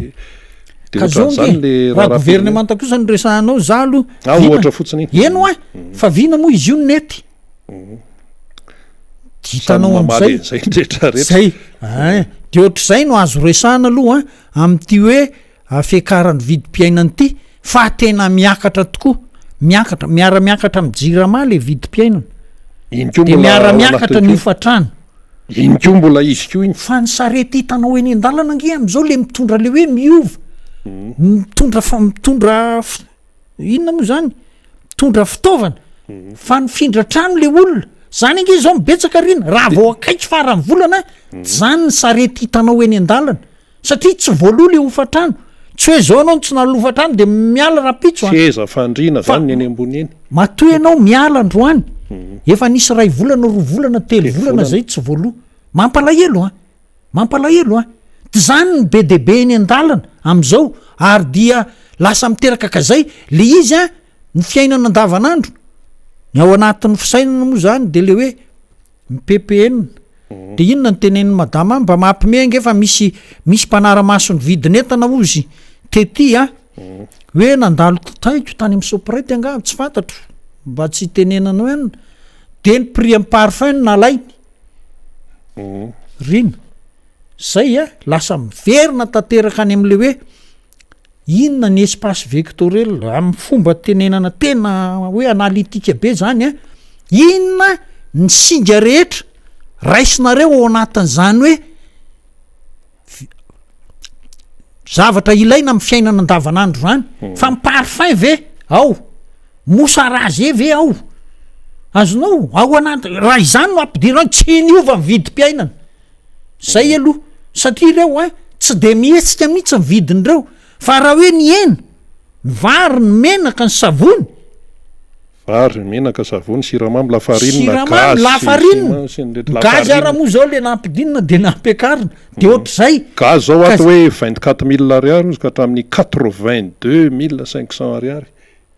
De Ka zao ohatran'izany nge, le raha raharaha governemanta kosa no resahanao, za aloha Ah, vina, ohatra fotsiny iny. eny hoa, fa vina moa izy io no nety. Samy Hitanao mamaly am'zay. an'izay ny rehetra rehetra. Zay, ein, de ohatr'izay no azo resahana aloha an, amin'ity hoe fiakaran'ny vidim-piainana ity, fa tena miakatra tokoa, miakatra, miara-miakatra amin'ny jirama le vidim-piainana. Iny koa De mbola ao miara-miakatra anatin'ny ny koa. hofan-trano. Iny koa mbola izy koa iny. Fa ny sarety hitanao eny an-dalana ange amin'izao le mitondra le hoe miova, mitondra fa- mitondra f- inona moa zany, mitondra fitaovana, fa nifindra trano le olona, zany ange zao no betsaka ry ina, raha vao akaiky faran'ny volana, zany ny sarety hitanao eny an-dalana. Satria tsy voaloa le hofantrano. Tsy hoe zao ianao no tsy naloa hofantrano de miala rahampitso an. Seza fandriana Fa zany ny eny ambony eny. matoa ianao miala androany, efa nisy iray volana, roa volana, telo Telo volana volana. zay tsy voaloa. Mampalahelo an! Mampalahelo an! D'zany ny be dia be eny an-dalana am'zao ary dia lasa miteraka ka zay le izy an, ny fiainana andavanandro, ny ao anatin'ny fisainana moa zany de le hoe Ny ppn. De inona no tenenin'i madama any? Mba mampime ange fa misy misy mpanara-maso ny vidin'entana hozy tety a! Hoe nandalo taiko tany amin'ny Soprite angaha tsy fantatro mba tsy hitenenana hoe anona. De ny prix an'ny parfum no nalainy. Rina. Zay a, lasa miverina tanteraka any am'le hoe Inona ny espace vectoriel? Amin'ny fomba tenenana tena hoe analytique be zany an, inona ny singa rehetra raisinareo ao anatin'izany hoe zavatra ilaina amin'ny fiainana andavanandro zany? Fa ny parfum ve ao? Mousse à raser ve ao? Azonao? Ao anaty, raha izany no ampidirina ao, tsy niova ny vidim-piainana. Zay aloha, satria ireo an, tsy de mihetsika mihitsy ny vidin'ireo, fa raha hoe ny hena, ny vary, ny menaka, ny savony. Vary, menaka, savony, siramamy, lafarinina, Siramamy, gaz, lafarinina, ciment sy ny rehetra, gaz ara lafarinina. moa zao le nampidinina de nampiakarina, de ohatr'izay. Gaz zao Ka ato hoe 24000 ariary ozy ka hatramin'ny 82500 ariary.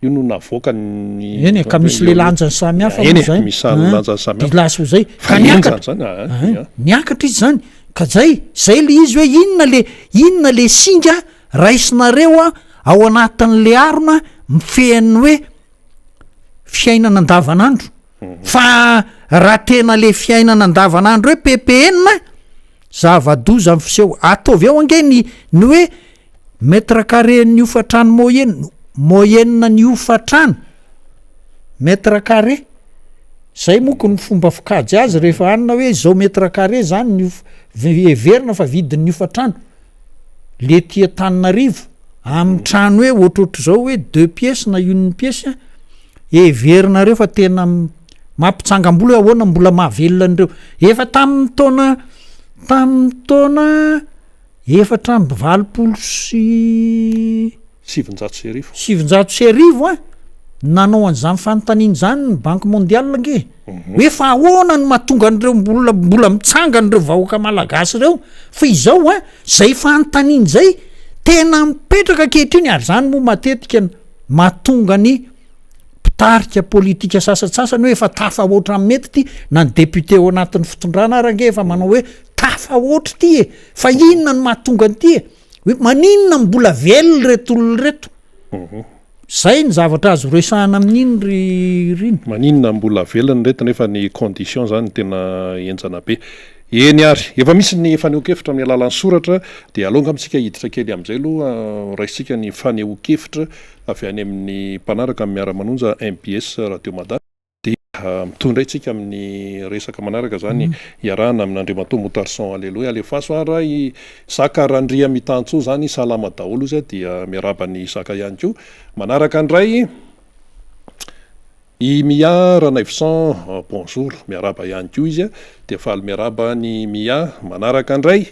Io no navoakan'ny Eny e, ka misy le lanjany samy hafa Eny moa e, zay. misy samy Hein, lanjany samy de hafa. lasa ho zay. Fa Ka henjana niakatra. zany a, Hein, ya. niakatra izy zany. Ka zay, zay le izy hoe inona le, inona le singa raisinareo a. ao anatin'le arona mifehy ny hoe fiainana andavanandro fa raha tena le fiainana andavanandro hoe PPN zava-doza ny fiseho ataovy ao ange ny ny hoe mètre carré ny hofantrano moyenne moyenne ny hofantrano mètre carré zay moko ny fomba fikajy azy rehefa anina hoe zao mètre carré zany ny hof- heverina fa vidin'ny hofantrano le ty Antananarivo amin'ny trano hoe ohatrohatry hoe deux pièces na une pièce heverinareo fa tena mampitsangam-bolo hoe ahoana mbola mahavelona an'ireo efa tamin'ny taona tamin'ny taona 1984 900. 1900 a nanao an'izany fanontaniana zany ny Banque mondiale nge hoe fa ahoana no mahatonga an'ireo mbola mitsangana ireo vahoaka malagasy ireo fa izao a zay fanontaniana zay tena mipetraka ankehitriny ary zany moa matetika mahatonga ny mpitarika politika sasatsasany hoe efa tafahoatra amy mety ty na ny député ao anatin'ny fitondrana ary ange efa manao hoe tafahoatra ty e fa inona no mahatonga an'ity e hoe maninona mbola velona reto olona reto zay ny zavatra azo resahana amin'iny ry riny. Maninona mbola velona reto nefa ny condition zany tena enjana be eny ary efa misy ny fanehoan-kevitra amin'ny alalan'ny soratra de aloha amintsika hiditra kely am'izay aloha raisitsika ny fanehoan-kevitra avy any amin'ny mpanaraka amin'ny miara-manonja MBS Radio Mada de mitondra itsika amin'ny resaka manaraka zany iarahana amin'Andriamatoa Motarson Aleloia alefaso a raha i Zaka Randria Mitantso zany salama daholo izy a dia miarahaba ny Zaka ihany koa manaraka indray i Mia Ranaivoson bonjour miarahaba ihany koa izy a dia faly miarahaba ny Mia manaraka indray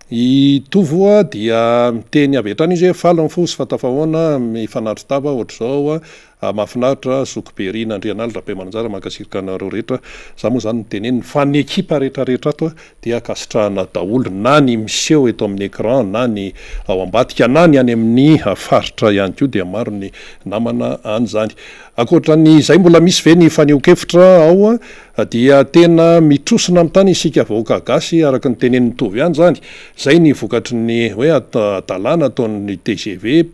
i Tovo a dia miteny avy hatrany izy hoe faly ny fo sy fatafahoana mifanatri-tava ohatr'izao a mahafinaritra zoky Rina Andrianaly Rabemananjara mankasitraka anareo rehetra za moa zany miteneniny fa ny ekipa rehetrarehetra ato a dia ankasitrahana daholo na ny miseho eto amin'ny écran na ny ao ambadika na ny any amin'ny faritra ihany koa dia maro ny namana any zany ankoatra ny zay mbola misy ve ny fanehoan-kevitra ao a dia tena mitrosona amin'ny tany isika vahoaka gasy araka ny teneniny mitovy ihany zany zay ny vokatry ny hoe adalàna ataon'ny TGV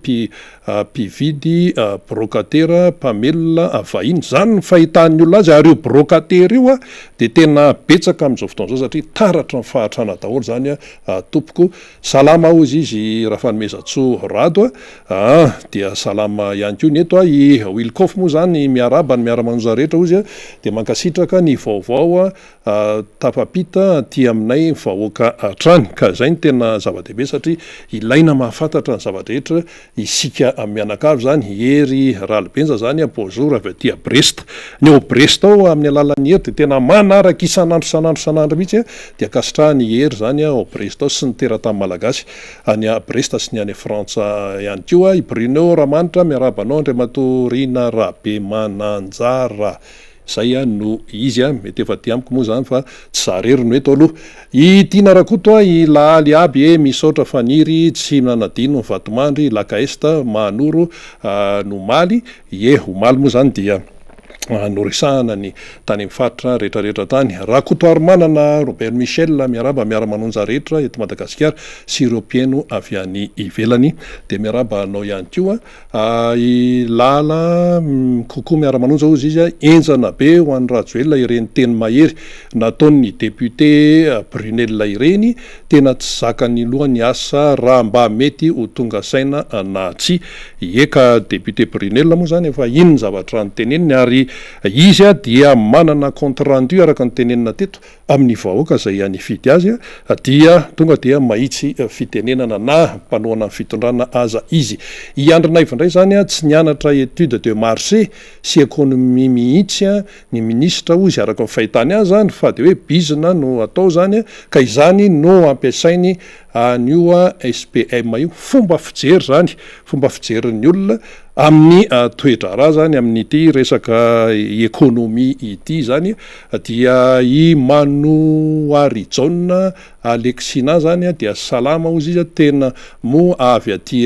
mpividy brocataire mpamelona vahiny zany ny fahitan'ny olona azy ary io brocataire io a de tena betsaka amin'izao fotoana zao satria taratra ny fahatrana daholo zany a tompoko salama ozy izy raha fanomezantsoa rado a dia salama ihany koa ny eto a i Wilcof moa zany miaraba ny miara-manonja rehetra ozy a de mankasitraka ny vaovao a tafapita ty aminay vahoaka hatrany ka zay ny tena zava-dehibe satria ilaina mahafantatra ny zava-drehetra isika mianakavy zany Hery Ralibenja zany a bonjour avy aty a Brest ny ao Brest ao amin'ny alalan'ny hery de tena manaraka isan'andro isan'andro isan'andro mihitsy a de ankasitrahany hery zany a ao Brest ao sy ny teratany malagasy any a Brest sy ny any Frantsa ihany koa i Bruno Ramanitra miarahaba anao Andriamatoa Rina Rabemananjara zay a no izy a mety efa ty amiko moa zany fa tsy zarery no eto aloha i Tiana Rakoto a i Lahaly aby e misaotra faniry tsy nanadino ny vatomandry Laka Est Mahanoro nomaly ie omaly moa zany dia noresahana ny tany amin'ny faritra rehetrarehetra tany Rakotoarimanana Robert Michel miaraba miara-manonja rehetra eto Madagasikara sy ireo mpihaino avy any ivelany de miaraba anao ihany koa i Lala kokoa miara-manonja ozy izy a enjana be ho an'ny Rajoelina ireny teny mahery nataon'ny député Brunel ireny tena tsy zakany loha ny asa raha mba mety ho tonga saina na tsy eka député Brunel moa zany efa ino ny zavatra ny teneniny ary izy a dia manana compte rendu araka ny tenenina teto amin'ny vahoaka zay any fidy azy a dia tonga dia mahitsy fitenenana na mpanohana ny fitondrana aza izy i Andrinaivo indray zany a tsy nianatra étude de marché sy économie mihitsy a ny ministra ozy araka ny fahitany azy zany fa de hoe bizina no atao zany a ka izany no ampiasainy an'io a SPM io fomba fijery zany fomba fijerin'ny olona amin'ny toedraharaha zany amin'ity resaka économie ity zany dia i Manoary Jaona Alexina zany a dia salama ozy izy a tena mo avy aty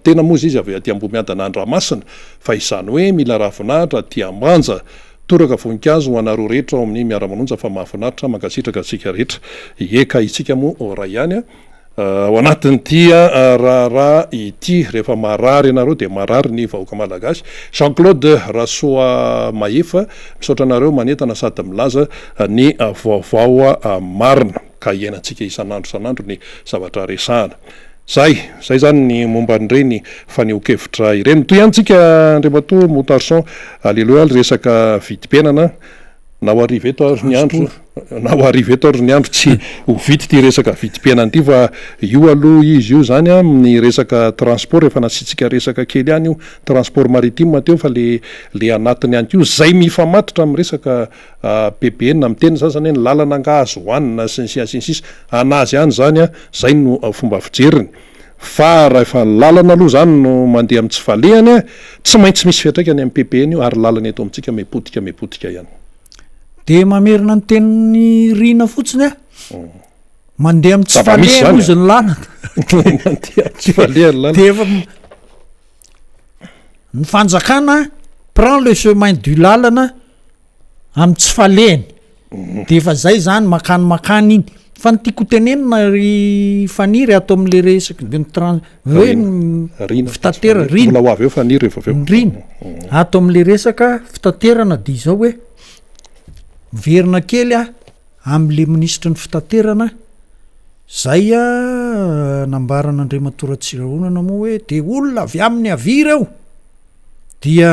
tena moa izy izy avy aty Ambohimiadana Andramasina fa izany hoe mila ravinahitra aty Ambanja toraka voninkazo ho anareo rehetra ao amin'ny miara-manonja fa mahafinaritra mankasitraka antsika rehetra eka itsika moa ray ihany a. Ao anatin'ity raharaha ity, rehefa marary ianareo dia marary ny vahoaka malagasy. Jean Claude Rasoamahefa, misaotra anareo manentana sady milaza ny vaovao marina ka iainantsika isan'andro isan'andro ny zavatra resahana. Zay, zay zany ny momba an'ireny fanehoan-kevitra ireny. Mitohy ihany tsika Andriamatoa Moutarson Aleloia resaka vidim-piainana. Na ho hariva eto ary ny andro, na ho hariva eto ary ny andro tsy ho vita ity resaka vidim-piainana ity fa io aloha izy io zany an, ny resaka transport efa nasiantsika resaka kely ihany io transport maritime teo fa le le anatiny ihany koa zay mifamatotra amin'ny resaka PBN miteny za zany hoe ny lalana angaha azo hohanina sy ny sisa sy ny sisa, anazy ihany zany an, zay no fomba fijeriny. Fa rahefa ny lalana aloha zany no mandeha amin'ny tsy falehany a, tsy maintsy misy fiantraikany amin'ny PPN io ary lalana eto amintsika mipotika mipotika ihany. Dia mamerina ny tenin'i Rina fotsiny aho. Mandeha amin'ny tsy falehany ozy ny lalana. Mandeha amin'ny tsy falehany lalana. Dia efa ny fanjakana prend le chemin du lalana amin'ny tsy falehany. De efa zay zany makany makany iny. Fa ny tiako ho tenenina ry Faniry ato amin'le resaky ny tran- hoe ny Rina. fitaterana, Rina. Mbola ho avy eo Faniry rehefa avy eo. Rina. Ato amin'le resaka fitaterana de izao hoe, miverina kely aho amin'le minisitry ny fitaterana zay nambaran'Andriamatoa Ratsirahonana moa hoe de olona avy amin'ny havia ireo dia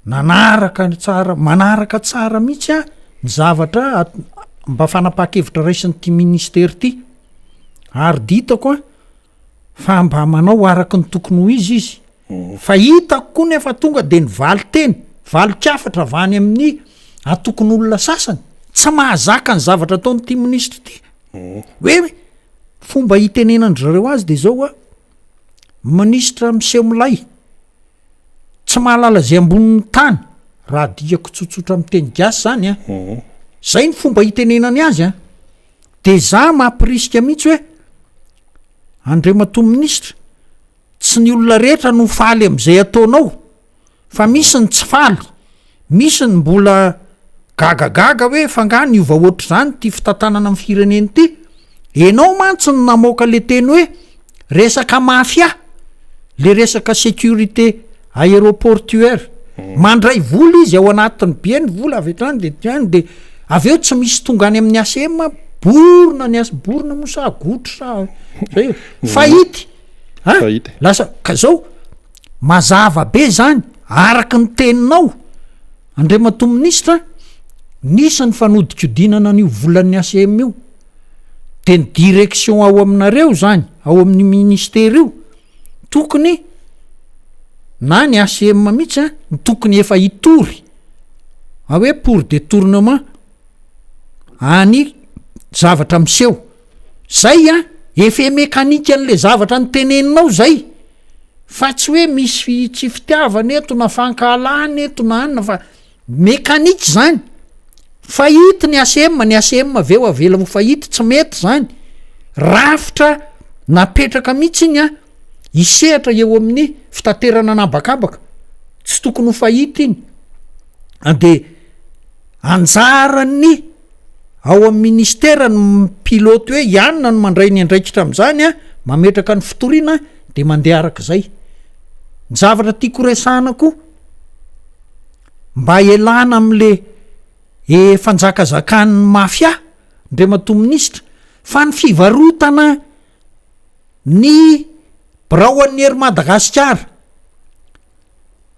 Nanaraka ny tsara, manaraka tsara mihitsy aho ny zavatra mba fanapahan-kevitra raisin'ity ministera ity, ary de hitako an fa mba manao araka ny tokony ho izy izy, fa hitako koa nefa tonga de ny valin-teny, valin-kafatra avy any amin'ny antokon'olona sasany, tsy mahazaka ny zavatra ataon'ity minisitra ity, hoe fomba itenenan-dry zareo azy de zao an, minisitra miseho milay. Tsy mahalala izay ambonin'ny tany, raha adikako tsotsotra amin'ny teny gasy zany an, zay ny fomba itenenany azy an, de za mampirisika mihitsy hoe Andriamatoa minisitra, tsy ny olona rehetra no faly am'izay ataonao fa misy ny tsy faly, misy ny mbola gagagaga hoe fa nga niova ohatr'izany ity fitantanana ny firenena ity, enao mantsy no namoaka le teny hoe Resaka mafia, le resaka sécurité aéroportuaire, mandray vola izy ao anatin'ny be ny vola avy hatrany de any de avy eo tsy misy tonga any amin'ny ACM, borona ny AC, borona moa sa gotro sa zay e, faillite an, Faillite. lasa ka zao mazava be zany araky ny teninao Andriamatoa minisitra, nisy ny fanodikodinana an'io volan'ny ACM io. de ny direction ao aminareo zany ao amin'ny ministera io tokony na ny ACM mihitsy a no tokony efa hitory a hoe pour detournement any zavatra miseho zay a effet mécanique an'le zavatra noteneninao zay fa tsy hoe misy tsy fitiavana eto na fankahalana eto na anona fa Mécanique zany, faillite ny ACM, ny ACM avy eo avela ho faillite, tsy mety zany, rafitra napetraka mihitsy iny an, hisehatra eo amin'ny fitaterana an'habakabaka, tsy tokony ho faillite iny, de anjaran'ny ao amin'ny ministera ny mi-pilote hoe i anona no mandray ny andraikitra amin'izany an, mametraka ny fitoriana de mandeha arak'izay, ny zavatra tiako resahana koa. Mba ialana amle e fanjakazakan'ny mafia Ndriamatoa Minisitra fa ny fivarotana ny birao an'ny Air Madagasikara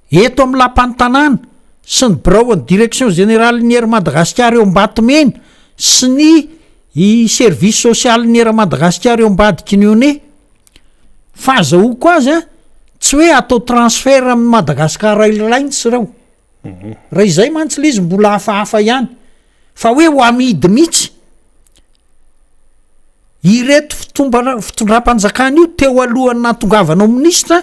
eto amin'ny lapan'ny tanàna sy ny birao an'ny direction générale ny Air Madagasikara eo Ambatomena sy ny i service social ny Air Madagasikara eo ambadiky ny ONE Fahazahoako azy an, tsy hoe atao transfert amin'ny Madagascar Airlines ireo. Raha izay mantsy le izy mbola hafahafa ihany. Fa hoe ho amidy mihitsy. Ireto fitombana- fitondram-panjakana io teo alohan'ny nahatongavanao minisitra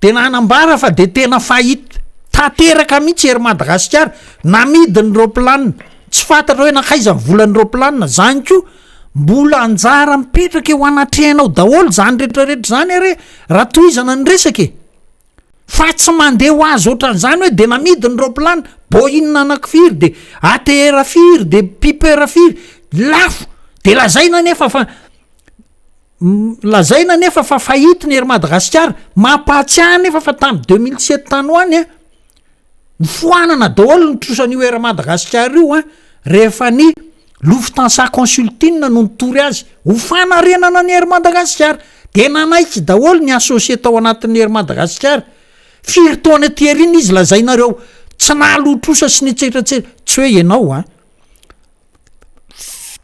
de nanambara fa de tena faillite tanteraka mihitsy Air Madagasikara, namidy ny roaplanina, tsy fantatra hoe nankaiza ny volan'ny roaplanina, zany koa Mbola anjara mipetraka eo anatrehanao daholo zany retraretra zany are raha tohizana ny resaka e! Fa tsy mandeha ho azy ohatran'izany hoe de namidy ny roapilany, Boeing anaky firy de ATR firy de Piper firy, lafo, de lazaina anefa fa. Lazaina anefa fa faillite ny Air Madagasikara, mampahatsiahy anefa fa tamin'ny 2007 tany ho any an, Nofoanana daholo ny trosan'io Air Madagascar io an, rehefa ny Lufthansa Consulting no nitory azy ho fanarenana ny Air Madagascar. Dia nanaiky daholo ny associé tao anatin'ny Air Madagascar. Firy taona aty aoriana izy lazainareo tsy nahaloa trosa sy nitsetratsetra, tsy hoe ianao an.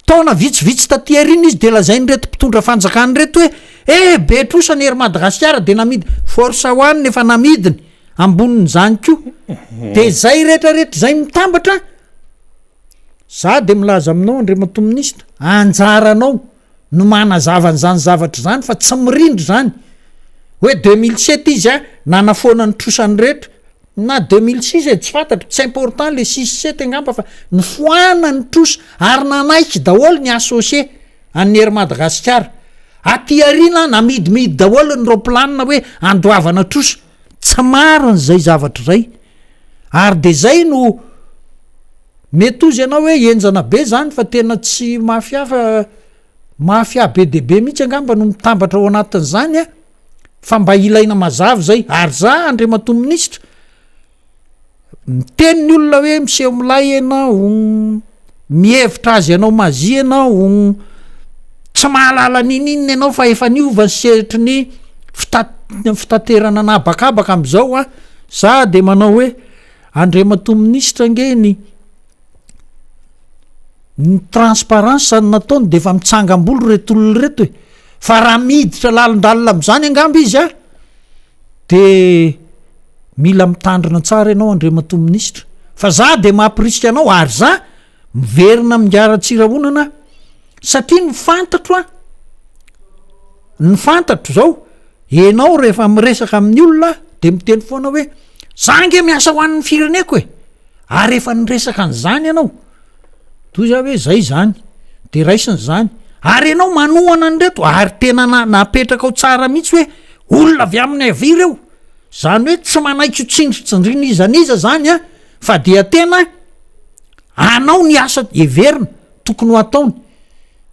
Taona vitsivitsy taty aoriana izy dia lazain'ireto mpitondra fanjakana ireto hoe eh be trosa ny Air Madagasikara dia namidy Force One efa namidiny ambonin'izany koa. Dia izay rehetra rehetra izay mitambatra, za dia milaza aminao Andriamatoa Minisitra, anjaranao no manazava an'izany zavatra izany fa tsy mirindra izany hoe 2007 izy a nanafoana ny trosany rehetra na 2006 e tsy fantatro, tsy important le six sept angamba fa nifoana ny trosa ary nanaiky daholo ny associé an'ny Air Madagasikara. Aty aoriana namidimidy daholo ny raoplanina hoe andoavana trosa, tsy marina izay zavatra izay ary de zay no Mety hozy ianao hoe henjana be zany fa tena tsy mafia fa mafia be dia be mihitsy angamba no mitambatra ao anatin'izany a, fa mba ilaina mazava izay, ary za Andriamatoa Minisitra, miteny ny olona hoe miseho milay ianao, mihevitra azy hanao mazia ianao, tsy mahalala n'inon'inona ianao fa efa niova ny sehatry ny fita- fitaterana an'habakabaka am'izao a, za de manao hoe Andriamatoa Minisitra ange ny ny transparence no nataony de efa mitsangam-bolo ireto olona ireto e! Fa raha miditra lalindalina am'zany angamba izy a, de mila mitandrina tsara ianao Andriamatoa Minisitra, fa za de mampirisika anao ary za miverina amin'i Ratsirahonana aho satria ny fantatro an, ny fantatro zao Enao rehefa miresaka amin'ny olona de miteny foana hoe za ange miasa ho an'ny fireneko e! Ary efa niresaka an'izany ianao, toy za hoe zay zany, de raisina zany, ary enao manohana an'ireto ary tena na- napetrakao tsara mihitsy hoe olona avy amin'ny havia ireo, zany hoe tsy manaiky ho tsindritsindriana iza n'iza zany an, fa dia tena anao ny asa heverina tokony ho ataony.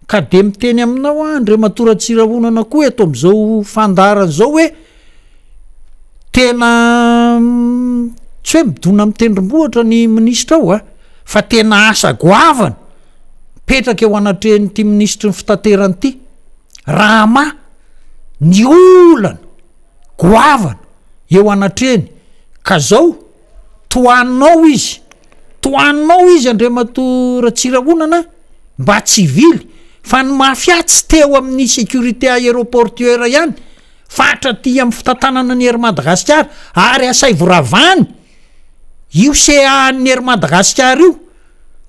Ka dia miteny aminao aho Andriamatoa Ratsirahonana koa eto amin'izao fandaharana izao hoe tena tsy hoe midona amin'ny tendrombohitra ny minisitra ao a, fa tena asa goavana mipetraka eo anatrehan'ity minisitry ny fitaterana ity raha hamaha ny olana goavana eo anatrehany ka zao tohaninao izy, tohaninao izy Andriamatoa Ratsirahonana mba tsy hivily fa ny mafia tsy teo amin'ny sécurité aéroportuaire ihany fa hatraty amin'ny fitantanana ny Air Madagascar ary asaivo ravany io CA an'ny Air Madagascar io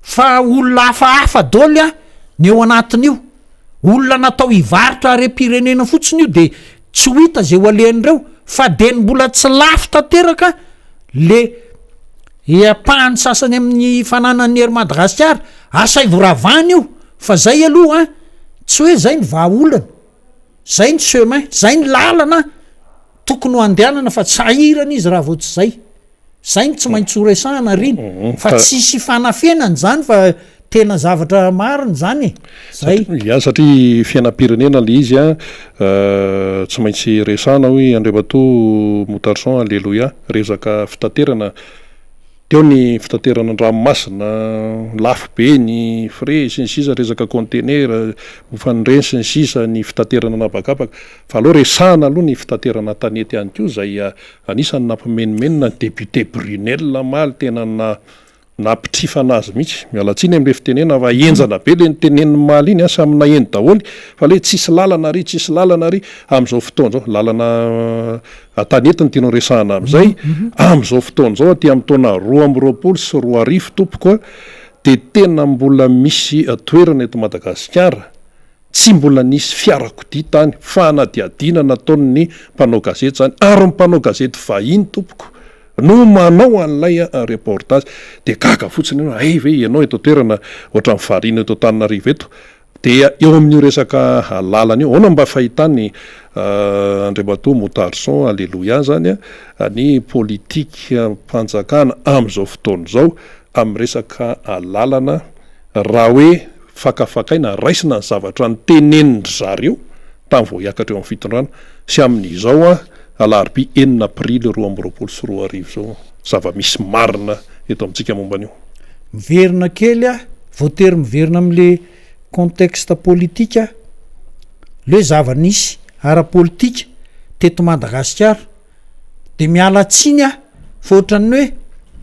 fa olona hafahafa daholo an ny eo anatin'io. Olona natao hivarotra harem-pirenena fotsiny io de tsy ho hita ze ho alehan'ireo fa de ny mbola tsy lafo tanteraka le ampahany sasany amin'ny fananan'ny Air Madagasikara, asaivo ravana io fa zay aloha an, tsy hoe zay ny vahaolana, zay ny chemin, zay ny lalana tokony ho andehanana fa tsy sahirana izy raha vao tsy zay. Zay no tsy maintsy ho resahana ry fa tsisy fanafenana izany fa tena zavatra marina izany e! Zay. Ya satria fiainam-pirenena le izy an, tsy maintsy resahana hoy Andriamatoa Moutarson Aleloia, resaka fitaterana, teo ny fitaterana an-dranomasina, lafo be ny frais sy ny sisa, resaka conteneur, hofan'ireny sy ny sisa, ny fitaterana an'habakabaka, fa aleo resahana aloha ny fitaterana an-tanety ihany koa izay Anisan'ny nampimenomenona ny député Brunelle omaly, tena nampitrifana azy mihitsy. Miala tsiny amin'ilay fitenenana fa henjana be ilay noteneniny omaly iny an, samy naheno daholo fa ilay hoe tsisy lalana ary, tsisy lalana ary amin'izao fotoana izao. Lalana an-tanety no tianao resahana amin'izay. Amin'izao fotoana izao aty amin'ny taona 2022 tompoko a, dia tena mbola misy toerana eto Madagasikara Tsy mbola nisy fiarakodia tany, fanadihadiana nataon'ny mpanao gazety izany, ary ny mpanao gazety vahiny tompoko no manao an'ilay reportage. Dia gaga fotsiny ianao, hay ve ianao eto an-toerana ohatran'ny variana eto Antananarivo eto. Dia eo amin'io resaka lalana io, ahoana mba fahitany Andriamatoa Moutarson Aleloia izany ny politikam-panjakana amin'izao fotoana izao amin'ny resaka lalana raha hoe fakafakaina, raisina ny zavatra notenenin-dry zareo. tamin'ny vao hiakatra eo amin'ny fitondrana sy amin'izao alarobia enina aprily 2022 izao. Zava-misy marina eto amintsika momba an'io. Miverina kely aho, voatery miverina amin'le contexte politique aho, le hoe zava-nisy ara-politika teto Madagasikara. De miala tsiny aho fa ohatran'ny hoe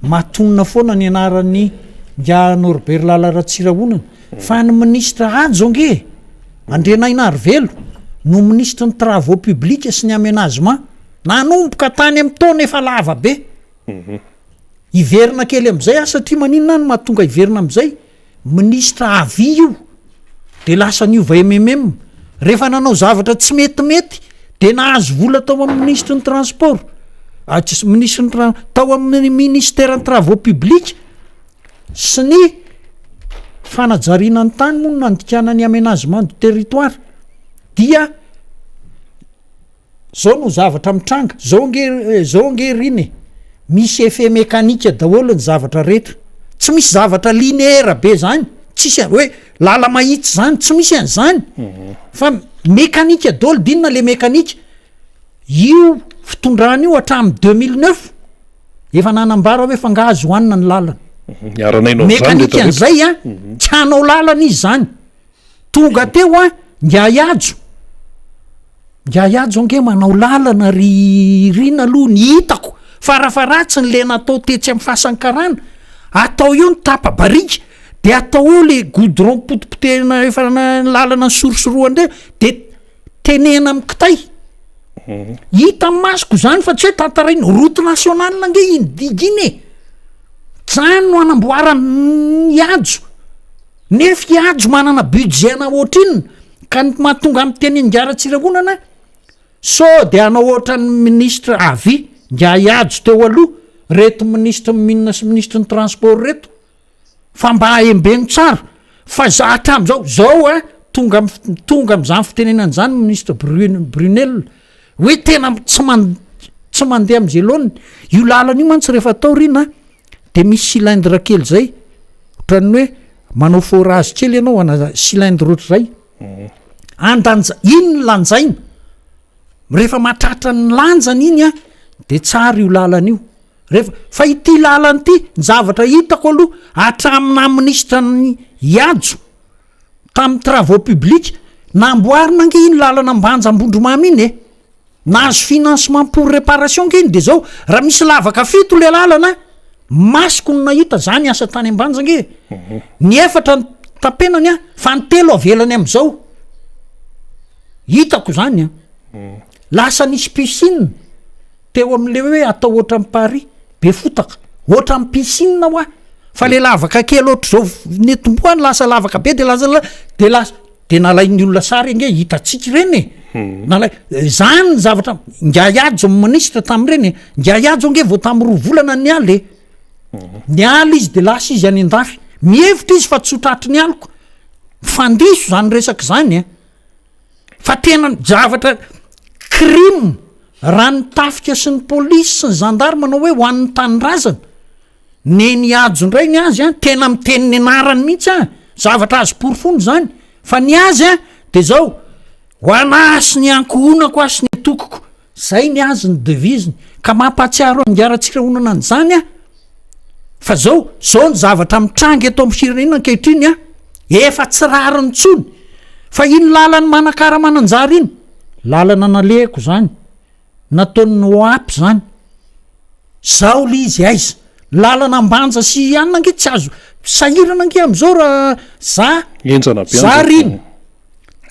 matonina foana ny anaran'i Ingahy Norbert Lala Ratsirahonana fa ny minisitra Hajo ange e, Andrianainarivelo no minisitry ny travaux publics sy ny aménagement nanomboka tany amin'ny taona efa lava be. Hiverina kely amin'izay aho satria maninona aho no mahatonga hiverina amin'izay? Minisitra avi io de lasa niova mmm, rehefa nanao zavatra tsy metimety de nahazo vola tao amin'ny minisitry ny transport, ah tsy minisitry ny tran- tao amin'ny ministeran'ny travaux publics sy ny fanajariana ny tany moa no nandikana ny aménagement du territoire dia Zao no zavatra mitranga, zao ange zao ange r'ina e, misy effet mécanique daholo ny zavatra rehetra, tsy misy zavatra linéaire be zany, tsisy hoe lala mahitsy zany, tsy misy an'zany fa mécanique daholo, de inona le mécanique? Io fitondrana io hatramin'ny 2009 efa nanambara hoe fa nga azo hohanina ny lalana, Niara-naino an'izany mécanique rehetra rehetra. an'izay an, tsy hanao lalana izy zany. Tonga teo an, Ingahy Hajo, Ingahy Hajo ange manao lalana ry Rina aloha ny hitako, farafaharatsiny le natao tetsy amin'ny fasan'ny karana, atao eo ny tapa-barika, de atao eo le goudron potipotehina efa lalana nisorosorohana reny, de tenehina amin'ny kitay. Hita masoko zany fa tsy hoe tantaraina, route nationale ange iny digue iny e, zany no anamboaran'i Hajo. Nefa i Hajo manana budget ana ohatrinona ka ny mahatonga ahy miteny an'i Ratsirahonana sao de hanao ohatran'ny ministre avi ingahy Hajo teo aloha reto ministre mine sy ministre ny transport reto fa mba hembeno tsara fa za hatram'izao zao a tonga am tonga am'zany fitenenana zany ministre Brune Brunel hoe tena tsy man- tsy mandeha am'zay laoniny io lalana io mantsy rehefa atao rina De misy cylindre kely zay, ohatran'ny hoe manao forage kely ianao ana cylindre ohatr'izay, andanja, iny no lanjaina, rehefa mahatratra ny lanjany iny an, de tsara io lalana io, rehefa, fa ity lalana ity, ny zavatra hitako aloha hatramin'ny naha minisitra an'i Hajo tamin'ny travaux publics, namboarina ange iny lalana Ambanja Ambondromamy iny e. Nahazo financement pour réparation ange iny de zao, raha misy lavaka fito le lalana, masoko no nahita, za niasa tany Ambanja ange e, ny efatra no tapenany an, fa ny telo avelany am'zao, hitako zany an, lasa nisy piscine teo am'le hoe atao ohatran'i Paris, Befotaka, ohatran'ny piscine hoa, fa le lavaka kely ohatr'izao netombohany lasa lavaka be de lasa de lasa. De nalain'ny olona sary ange hitantsika ireny e. Nalai-, zany ny zavatra, Ingahy Hajo ny minisitra tamin'ireny e, Ingahy Hajo ange vao tamin'ny roa volana niala e. Niala izy de lasa izy any an-dafy, mihevitra izy fa tsy ho tratry ny aloka, mifandiso zany resaka zany an, fa tena zavatra crime raha ny tafika sy ny polisy sy ny gendarme manao hoe ho an'ny tanindrazana, Neny Hajo indray ny azy an, tena miteny ny anarany mihitsy an, zavatra azo porofoina izany, fa ny azy an de zao, ho anah sy ny ankohonako aho sy ny antokoko, zay ny azy ny devise-ny, ka mampahatsiaro an'i Ratsirahonana an'izany aho, fa zao, zao ny zavatra mitranga eto amin'ny firenena ankehitriny an, efa tsy rariny intsony, fa iny lalan'i Manakara Mananjary iny, lalana nalehako izany, nataon'ny OAP zany, zao le izy aiza? Lalana Ambanja sy anona ange tsy azo, sahirana ange am'zao raha za, Henjana be za ange. r'iny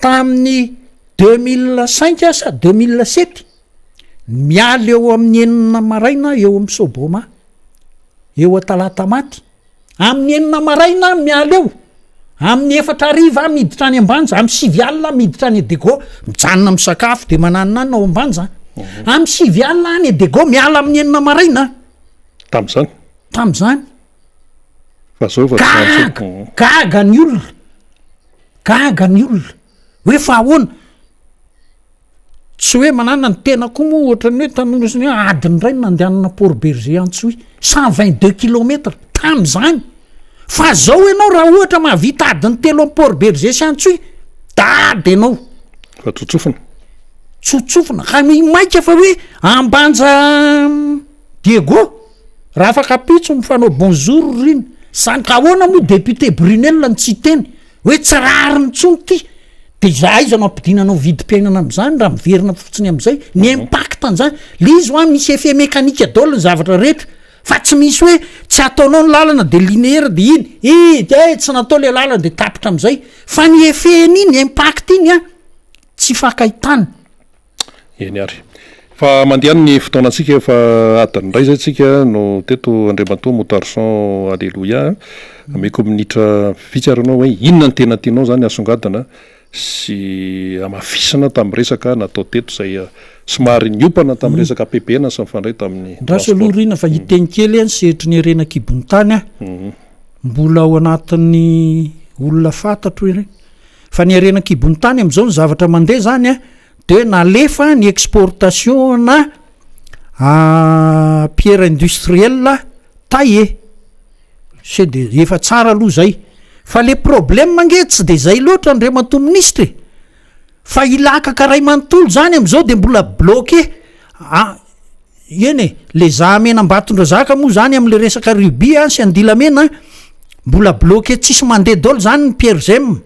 tamin'ny 2005 sa 2007 miala eo amin'ny enina maraina eo amin'ny Soboma eo Talatamaty, Amin'ny enina maraina aho miala eo, amin'ny efatra hariva aho miditra any Ambanja, amin'ny sivy alina aho miditra any Diego, mijanona misakafo de mananonanona ao Ambanja an. Mhm. Amin'ny sivy alina any Diego, miala amin'ny enina maraina aho. Tamin'izany? Tamin'izany. Fa zao efa tsy Gaga, zany intsony. gaga ny olona, gaga ny olona, hoe fa ahoana? Tsy hoe manana ny tena koa moa ohatran'ny hoe tanora sy ny hoe adiny iray no nandehanana Port Bergé Antsohihy, 122 kilomètre tamin'izany. Fa zao ianao raha ohatra mahavita adiny telo amin'ny Port Bergé sy Antsohihy, dada ianao. Fa tsotsofina. Tsotsofina ka maika fa hoe Ambanja Diego raha afaka ampitso mifanao bonjour ry rina zany ka ahoana moa député Brunelle no tsy hiteny hoe tsy rariny intsony ty de za aiza no ampidinanao vidim-piainana am'zany raha miverina fotsiny am'zay ny impact an'zany le izy hoa misy effet mécanique daholo ny zavatra rehetra fa tsy misy hoe tsy ataonao ny lalana de linéaire de iny i de tsy natao le lalana de tapitra am'zay fa ny effet n'iny impact iny a Tsy ifankahitana. Eny ary. Fa mandeha any ny fotoanantsika efa adiny iray izay tsika no teto Andriamatoa Moutarson Alléluia a. Ameko minitra vitsy ary ianao hoe inona no tena tianao izany asongadina sy hamafisina tamin'ny resaka natao teto izay somary niompana tamin'ny resaka PPN sy nifandray tamin'ny Andraso aloha transport. Rina fa hiteny kely aho ny sehatry ny harena an-kibon'ny tany aho. Mbola ao anatin'ny olona fantatro ireny. Fa ny harena an-kibon'ny tany amin'izao ny zavatra mandeha zany a de nalefa ny exportation na pierre industrielle taillée, c'est de efa tsara aloha zay, fa le problème ange tsy de zay loatra andriamatoa minisitra e, fa ilakaka ray manontolo zany am'izao de mbola bloqué, a- Eny e, le Zahamena Ambatondrazaka moa zany amle resaka rubis a sy Andilamena a, mbola bloqué tsisy mandeha daholo zany ny pierre gemme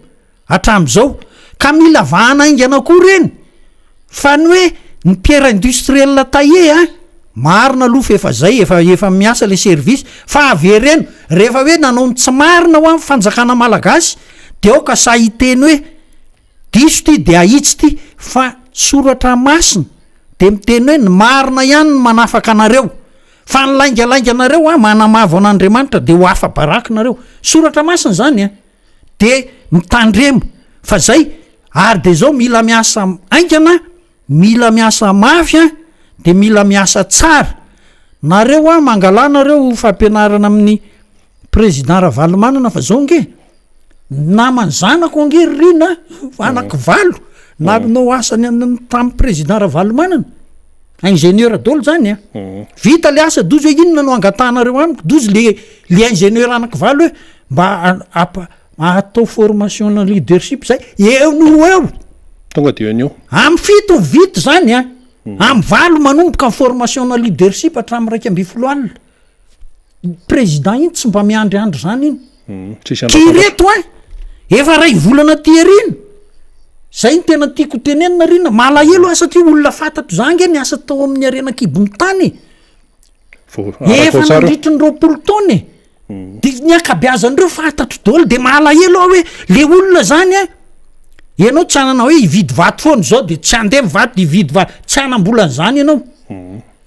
hatramizao, ka mila vahana haingana koa reny, fa ny hoe ny pierre industrielle taillée a, marina aloha fa efa zay, efa efa miasa le service, fa avereno, rehefa hoe nanao ny tsy marina hoa ny fanjakana malagasy de aoka sahy hiteny hoe diso ty de ahitsy ty, fa soratra masina de miteny hoe ny marina ihany no manafaka anareo fa ny laingalainganareo an manamavo an'Andriamanitra de ho afa-baraka nareo, soratra masina zany an, de mitandrema fa zay ary de zao mila miasa haingana, mila miasa mafy an, de mila miasa tsara, nareo an mangalà nareo fampianarana amin'ny président Ravalomanana fa zao nge. Naman'ny zanako ange ry Rina a, anaky valo nanao asa ny an- tamin'ny président Ravalomanana, ingénieur daholo zany a, vita le asa dozy hoe inona no angatahanareo amiko, dozy le le ingénieur anaky valo hoe mba a- ampa- atao formation na leadership zay, eo no ho eo. Tonga de eo no eo. Amin'ny fito vita zany a, amin'ny valo manomboka ny formation na leadership hatramin'ny 11 alina. Président iny tsy mba miandry andro zany iny. Hmm, tsisy Ki andrasandrasa. reto ein, efa ray volana aty aoriana, zay no tena tiako ho tenenina ry malahelo aho satria olona fantatro za ange niasa tao amin'ny harena an-kibon'ny tany e. Vao araka Efa ao tsara io. nandritry ny 20 taona e. De ny ankabeazan'ireo fantatro daholo de malahelo aho hoe le olona zany an, ianao tsy hanana hoe hividy vato foana izao de tsy handeha ny vato de hividy vato, tsy hanam-bola an'izany ianao.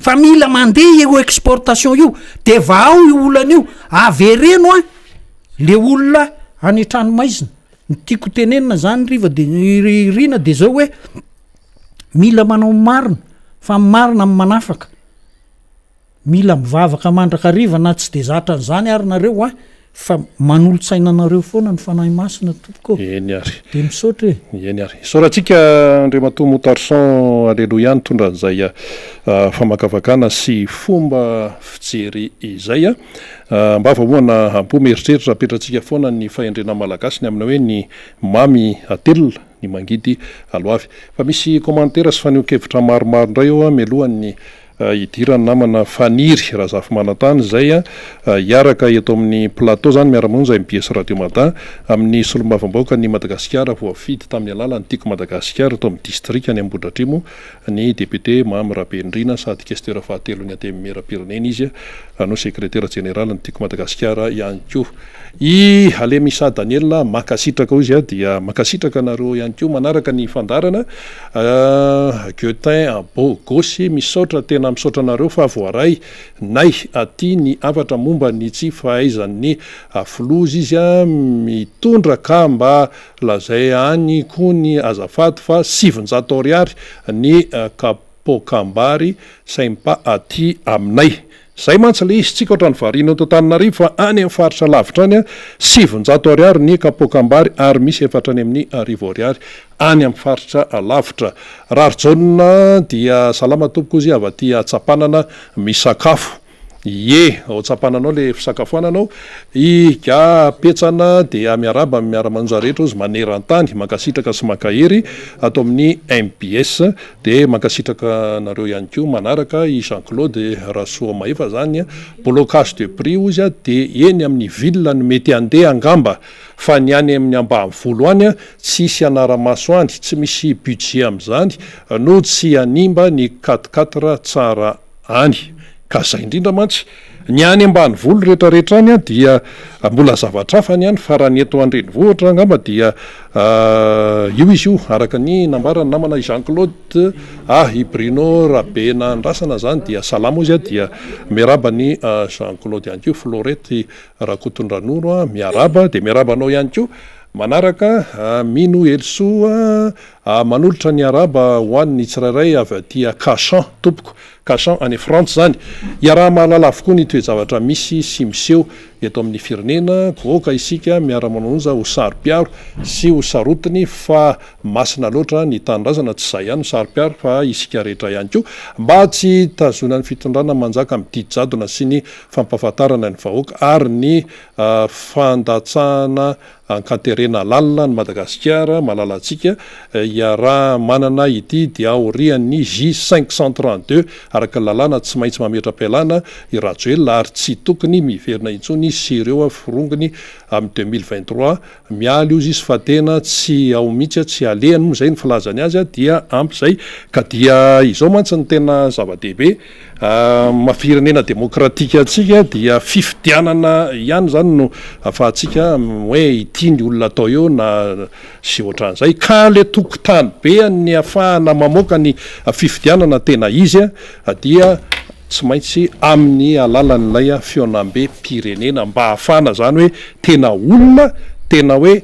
Fa mila mandeha io exportation io de vahao io olana io, avereno an le olona any an-tranomaizina, ny tiako tenenina zany riva de ry Rina de zao hoe mila manao ny marina fa ny marina no manafaka, mila mivavaka mandrakariva na tsy de zatra an'izany ary nareo an. Fa manolo-tsaina anareo foana ny Fanahy Masina tompoko ô! Eny ary. Dia misaotra e! Eny ary. Isaorantsika Andriamatoa Moutarson Aleloia nitondra an'izay famakafakana sy fomba fijery izay. Mba vahoana am-po mieritreritra apetratsika foana ny fahendrena malagasy ny amin'ny hoe ny mamy atelina, ny mangidy aloavy. Fa misy commentaire sy fanehoan-kevitra maromaro indray eo mialohan'ny Hidiran'ny namana Faniry Razafimanantany izay hiaraka eto amin'ny plateau izany miara-monja mbs Radio Mada amin'ny solombavambahoakan'i Madagasikara voafidy tamin'ny alalan'ny Tiako Madagasikara eto amin'ny distrikan'i Ambohidratrimo ny député Mamy Rabenirina sady questeur fahatelon'ny Antenimierampirenena izy no sekretera jeneralin'ny Tiako Madagasikara ihany koa. I Alemisa Daniel mankasitraka hoy izy dia mankasitraka anareo ihany koa manaraka ny fandaharana. Gueutin beau gosse misaotra tena misaotra anareo fa voaray nay aty ny hafatra momba ny tsy fahaizan'ny filoha izy mitondra ka mba lazay any koa ny azafady fa 900 ariary ny kapoakambary sympa aty aminay. Zay mantsy le izy, tsika otrany variana eto Antananarivo fa any am faritra lavitra any 900 ariary ny kapoakam-bary ary misy efa hatrany amin'ny 1000 ariary any am faritra lavitra. Raharijaona dia salama tompoko ozy avy aty Atsapanana misakafo. Ie, ao tsapananao le fisakafoanana ao. I Ga Petsana dia miarahaba ny miara-manonja rehetra ozy maneran-tany. Mankasitraka sy mankahery ato amin'ny mbs. Dia mankasitraka anareo ihany koa manaraka i Jean Claude Rasoamahefa zany. Blocage de prix ozy dia eny amin'ny ville no mety handeha angamba fa ny any amin'ny ambanivolo any tsisy hanara-maso any, tsy misy budget amin'izany no tsy hanimba ny quatre quatre tsara any. Ka zay indrindra mantsy, ny any ambanivolo rehetra rehetra any dia mbola zavatra hafa ny any fa raha ny eto an-drenivohitra angamba dia io izy io araka ny nambaran'ny namana i Jean Claude ah i Bruno Rabenandrasana zany dia salama ozy dia miarahaba an'i Jean Claude ihany koa, Florette Rakotondranoro ah miarahaba dia miarahaba anao ihany koa manaraka Mino Helisoa manolotra ny arahaba ho an'ny tsirairay avy aty Cachan tompoko. Cachan any Frantsa izany. Iaraha-mahalala avokoa ny toe-javatra misy sy miseho eto amin'ny firenena, koa aoka isika miara-manonja ho saro-piaro sy ho sarotiny fa masina loatra ny tanindrazana, tsy izaho ihany no saro-piaro fa isika rehetra ihany koa, mba tsy hitazonan'ny fitondrana manjaka amin'ny didy jadona sy ny fampahafantarana ny vahoaka ary ny fandatsahana Ankaterena lalina an'i Madagasikara malalantsika iaraha-manana ity dia aorian'ny J 532 araka ny lalàna tsy maintsy mametra-pialana i Rajoelina ary tsy tokony miverina intsony izy sy ireo forongony amin'ny 2023 mialy ozy izy fa tena tsy ao mihitsy tsy alehany moa izay ny filazany azy dia ampy izay ka dia izao mantsy ny tena zava-dehibe Maha firenena demokratika antsika dia fifidianana ihany izany no ahafahantsika hoe ity ny olona atao eo na sy ohatran'izay. Ka le tokotany be ny ahafahana mamoaka ny fifidianana tena izy dia tsy maintsy amin'ny alalan'ilay fihaonambe-pirenena mba ahafahana izany hoe tena olona tena hoe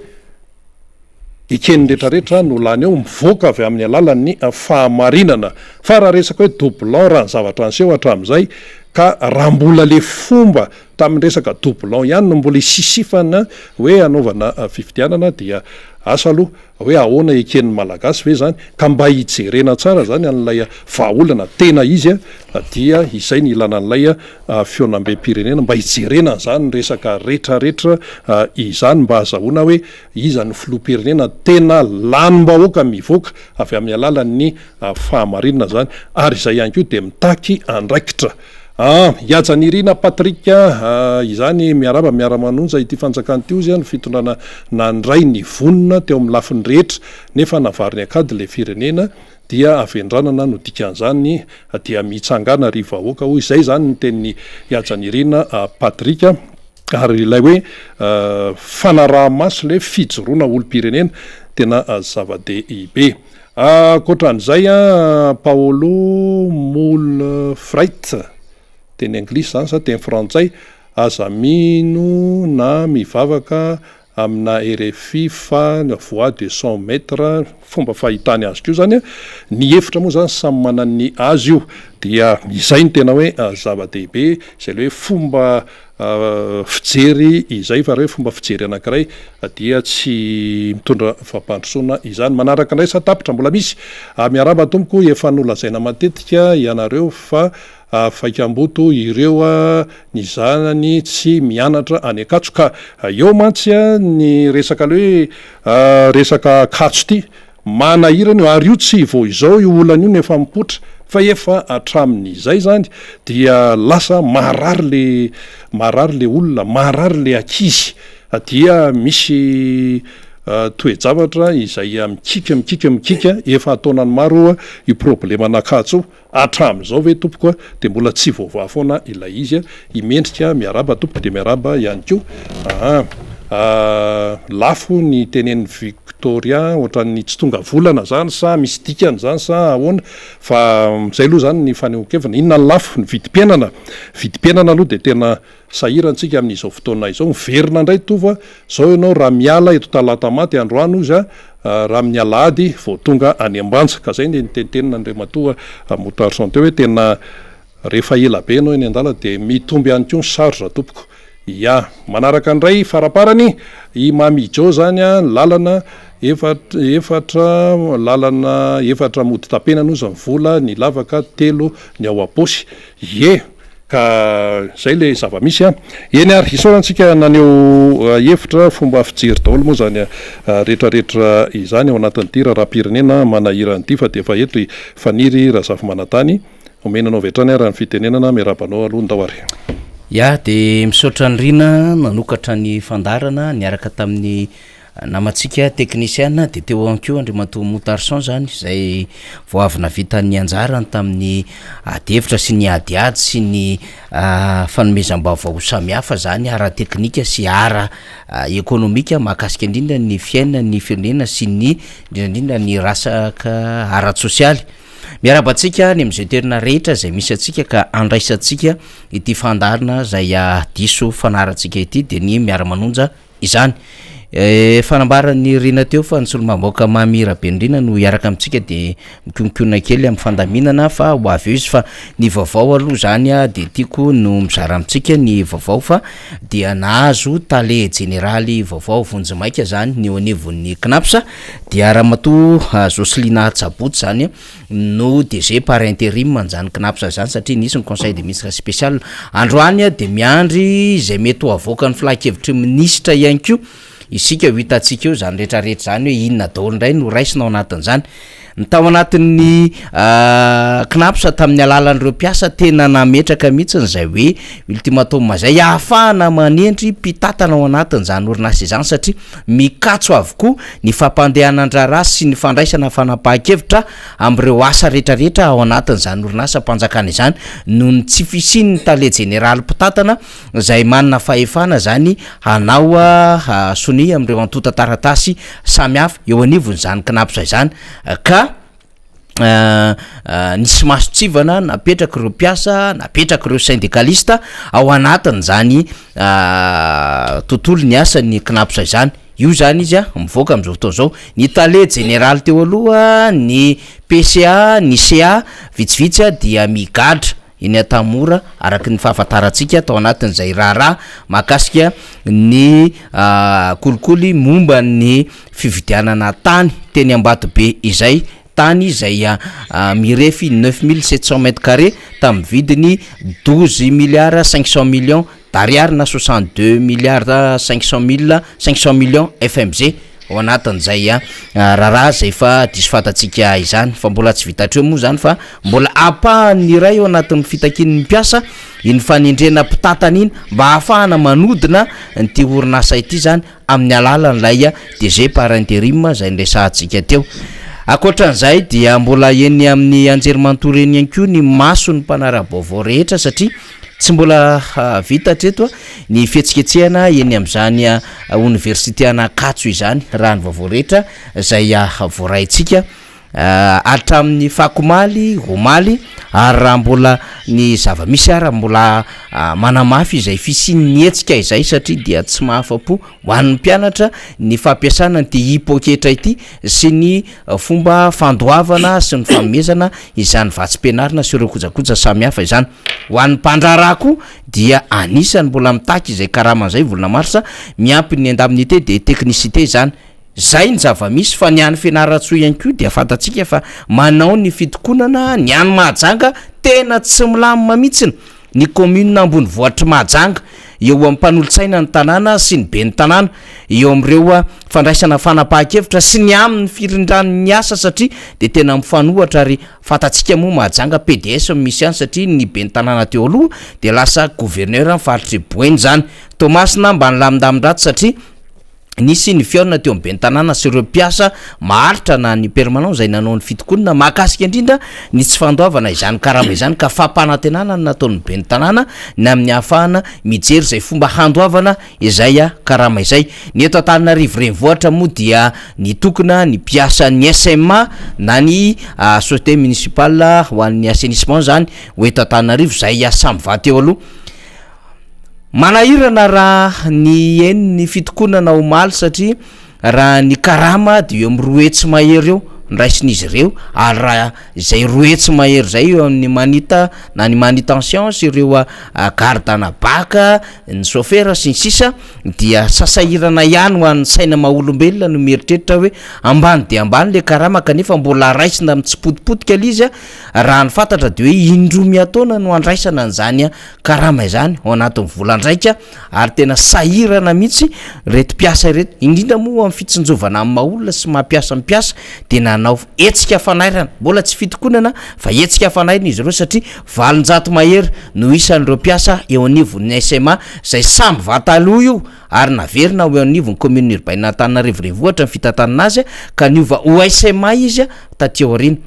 eken'ny retraretra no lany eo, mivoaka avy amin'ny alalan'ny fahamarinana. Fa raha resaka hoe doublon raha ny zavatra niseho hatramin'izay ka raha mbola le fomba tamin'ny resaka doublon ihany no mbola isisifana hoe hanaovana fifidianana dia asa aloha hoe ahoana eken'ny Malagasy ve izany ka mba hijerena tsara izany an'ilay vahaolana tena izy dia izay ny ilana an'ilay fihaonambem-pirenena mba hijerena an'izany resaka retraretra izany mba hazahoana hoe Iza no filoham-pirenena tena lanim-bahoaka mivoaka avy amin'ny alalan'ny fahamarinana izany ary izay ihany koa dia mitaky andraikitra. Ah, Ihajanirina Patrick ah, izany miarahaba miara-manonja ity fanjakana ity ozy ny fitondrana nandray ny vonona teo amin'ny lafiny rehetra nefa navariny an-kady ilay firenena dia havendranana no dikan'izany dia mitsangàna ry vahoaka hoy izay izany ny tenin'i Ihajanirina Patrick. Ary ilay hoe fanaraha-maso ilay fijoroana olom-pirenena tena zava-dehibe. Ankoatran'izay, Paolo Mulfright, teny anglisy izany sa teny frantsay, aza mino na mivavaka amina rfi fa ny voix de son maitre, fomba fahitany azy koa izany, ny hevitra moa izany samy manana ny azy io, dia izay no tena hoe zava-dehibe, izay ilay hoe fomba fijery izay fa raha hoe fomba fijery anankiray dia tsy mitondra fampandrosoana izany. Manaraka indray sa tapitra? Mbola misy. Miarahaba tompoko, efa nolazaina matetika ianareo fa Faikam-boto ireo ny zanany tsy mianatra any Ankatso ka eo mantsy ny resaka le hoe resaka Ankatso ity manahirana io ary io tsy vao izao io olana io no efa mipoitra fa efa hatramin'izay zany dia lasa marary le marary le olona marary le ankizy dia misy toe-javatra izay mikiky mikiky mikiky efa an-taonany maro io probleman'Ankatso io. Hatramin'izao ve tompoko a dia mbola tsy voavaha foana ilay izy a! I Mendrika miarahaba tompoko dia miarahaba ihany koa aa! Lafo ny tenenin'i Victoria ohatran'ny tsy tonga volana zany sa misy dikany zany sa ahoana fa zay aloha zany ny fanehoan-keviny, inona ny lafo? Ny vidim-piainana, vidim-piainana aloha dia tena sahirana tsika amin'izao fotoana izao, miverina indray Tovo a, zao ianao raha miala eto Talatamaty androany ozy a, raha amin'ny alahady vao tonga any Ambanja, ka zay ny nitenitenina Andriamatoa Moutarson teo hoe tena rehefa ela be ianao eny an-dalana dia mitombo ihany koa ny charge tompoko, ya, manaraka indray faraparany i Mamy Jo zany a, lalana efatra efatra lalana efatra mody tapenana ozy ny vola, ny lavaka telo ny ao am-paosy, ie. Ka zay le zava-misy an! Eny ary, isaorantsika naneho hevitra, fomba fijery daholo moa izany rehetrarehetra izany ao anatin'ity raharaham-pirenena manahirana ity fa dia efa eto i Faniry Razafimanantany. Omena anao avy hatrany ary ny fitenenana, miarahaba anao aloha, ndao ary. Ya, dia misaotra an'i Rina nanokatra ny fandaharana niaraka tamin'ny Namantsika teknisiana dia teo ihany koa Andriamatoa Moutarson izany izay vao avy nahavita ny anjarany tamin'ny ady hevitra sy ny adiady sy ny fanomezam-baovao samihafa izany ara-teknika sy ara-ekonomika mahakasika indrindra ny fiainan'ny firenena sy ny indrindra indrindra ny rasaka ara-tsosialy. Miarahaba antsika any amin'izay toerana rehetra izay misy antsika ka andraisantsika ity fandaharana izay diso fanaharantsika ity dia ny miara-manonja Izany. Efa nambaran'i Rina teo fa ny solombavambahoaka Mamy Rabenirina no hiaraka amintsika dia mikonikona kely amin'ny fandaminana fa ho avy eo izy fa ny vaovao aloha izany dia tiako no mizara amintsika ny vaovao fa dia nahazo tale jeneraly vaovao vonjimaika izany ny eo anivon'ny CNAPS dia Ramatoa Jocelina Tsabotsy izany no DG par interim an'izany Cnaps izany satria nisy ny conseil des ministres spécial. Androany dia miandry izay mety ho avoakan'ny filan-kevitry ny minisitra ihany koa isika ho hitantsika eo izany rehetrarehetra izany hoe inona daholo indray no raisina ao anatin'izany. Ny tao anatin'ny Cnaps tamin'ny alalan'ireo mpiasa tena nametraka mihitsy izay hoe ultimatum izay ahafahana manendry mpitatana ao anatin'izany orinasa izany satria Mikatso avokoa ny fampandehanan-draharaha sy ny fandraisana fanapahan-kevitra amin'ireo asa rehetrarehetra ao anatin'izany orinasam-panjakana izany noho ny tsy fisian'ny tale jeneraly mpitantana izay manana fahefana izany hanao sonia amin'ireo antontan-taratasy samihafa eo anivon'izany Cnaps izany ka Nisy mason-tsivana napetrak'ireo mpiasa, napetrak'ireo sendikalista ao anatin'izany tontolo ny asan'ny Cnaps izany. Io izany izy mivoaka amin'izao fotoana izao. Ny tale jeneraly teo aloha, ny PCA, ny CA vitsivitsy dia migadra eny Antanimora araka ny fahafantarantsika tao anatin'izay raharaha mahakasika ny kolikoly momba ny fividianana tany teny Ambatobe izay, tany izay mirefy 9700 mètres carrés tamin'ny vidiny 12 milliards 500 millions d'ariary na 62 milliards 500 mille 500 millions FMG ao anatin'izay raharaha izay efa diso fantatsika izany fa mbola tsy vita hatreo moa izany fa mbola ampahany iray ao anatin'ny fitakian'ny mpiasa iny fanendrena mpitantana iny mba hahafahana manodina an'ity orinasa ity izany amin'ny alalan'ilay DG par interim izay niresahantsika teo. Ankoatran'izay dia mbola eny amin'ny anjerimanontolo eny ihany koa ny mason'ny mpanara-baovao rehetra satria tsy mbola vita hatreto ny fihetsiketsehana eny amin'izany oniversite an'Ankatso izany raha ny vaovao rehetra izay voaraintsika hatramin'ny fakomaly, omaly, ary raha mbola ny zava-misy ara mbola manamafy izay fisian'ny hetsika izay satria dia tsy mahafa-po ho an'ny mpianatra ny fampiasana an'ity e-poketra ity sy ny fomba fandoavana sy ny fanomezana izany vatsim-pianarana sy ireo kojakoja samihafa izany. Ho an'ny mpandraharaha koa dia anisan'ny mbola mitaky izay karama izay volana marsa miampy ny indemnité de technicité izany. Zay ny zava-misy fa ny any Fianarantsoa ihany koa dia fantatsika fa manao ny fitokonana ny any Mahajanga tena tsy milamina mihitsiny ny commune ambonivohitr'i Mahajanga eo amin'ny mpanolotsaina ny tanàna sy ny ben'ny tanàna eo amin'ireo fandraisana fanapahan-kevitra sy ny amin'ny firindran'ny asa satria dia tena mifanohatra ary fantatsika moa Mahajanga PDS no misy any satria ny ben'ny tanàna teo aloha dia lasa gouverneur ny faritr'i Boeny zany Toamasina mba nilamindamin-dratsy satria Nisy ny fihaonana teo amin'ny ben'ny tanàna sy ireo mpiasa maharitra na ny permanent izay nanao ny fitokonana mahakasika indrindra ny tsy fandoavana izany karama izany ka fampanantenana no nataon'ny ben'ny tanàna ny amin'ny hahafahana mijery izay fomba handoavana izay karama izay. Ny eto Antananarivo renivohitra moa dia nitokona ny mpiasan'ny SMA na ny société municipale ho an'ny assainissement izany ho eto Antananarivo izay samy vaha teo aloha. Manahirana raha ny heno ny fitokonana omaly satria raha ny karama dia eo amin'ny 200 mahery eo no raisin'izy ireo ary raha izay 200 mahery izay eo amin'ny manita na ny manutention sy ireo garde ana bac, ny chauffeur sy ny sisa dia sasahirana ihany ho an'ny saina maha olombelona no mieritreritra hoe ambany dia ambany le karama kanefa mbola raisina mitsipotipotika le izy raha ny fantatra dia hoe indroa miataona no andraisana an'izany karama izany ao anatin'ny volan-draika ary tena sahirana mihitsy ireto mpiasa ireto, indrindra moa amin'ny fitsinjovana amin'ny maha olona sy maha mpiasa ny mpiasa dia nanao hetsika fanairana, mbola tsy fitokonana fa hetsika fanairana izy ireo satria 800 mahery no isan'ireo mpiasa eo anivon'ny SMA izay samy vataloha io ary naverina ho eo anivon'ny commune urbaine Antananarivo renivohitra ny fitantanana azy ka niova ho SMA izy taty aoriana.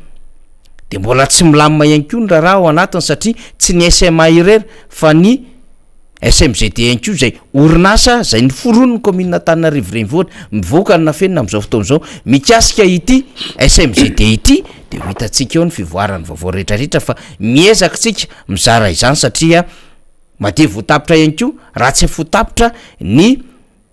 Dia mbola tsy milamina ihany koa ny raharaha ao anatiny satria tsy ny SMA irery fa ny SMGD ihany koa izay orinasa izay noforonin'ny kaominina Antananarivo Renivohitra mivoaka ny nafenina amin'izao fotoana izao mikasika ity SMGD ity dia ho hitantsika eo ny fivoaran'ny vaovao rehetra rehetra fa miezaka isika mizara izany satria matevo ho tapitra ihany koa raha tsy ho tapitra ny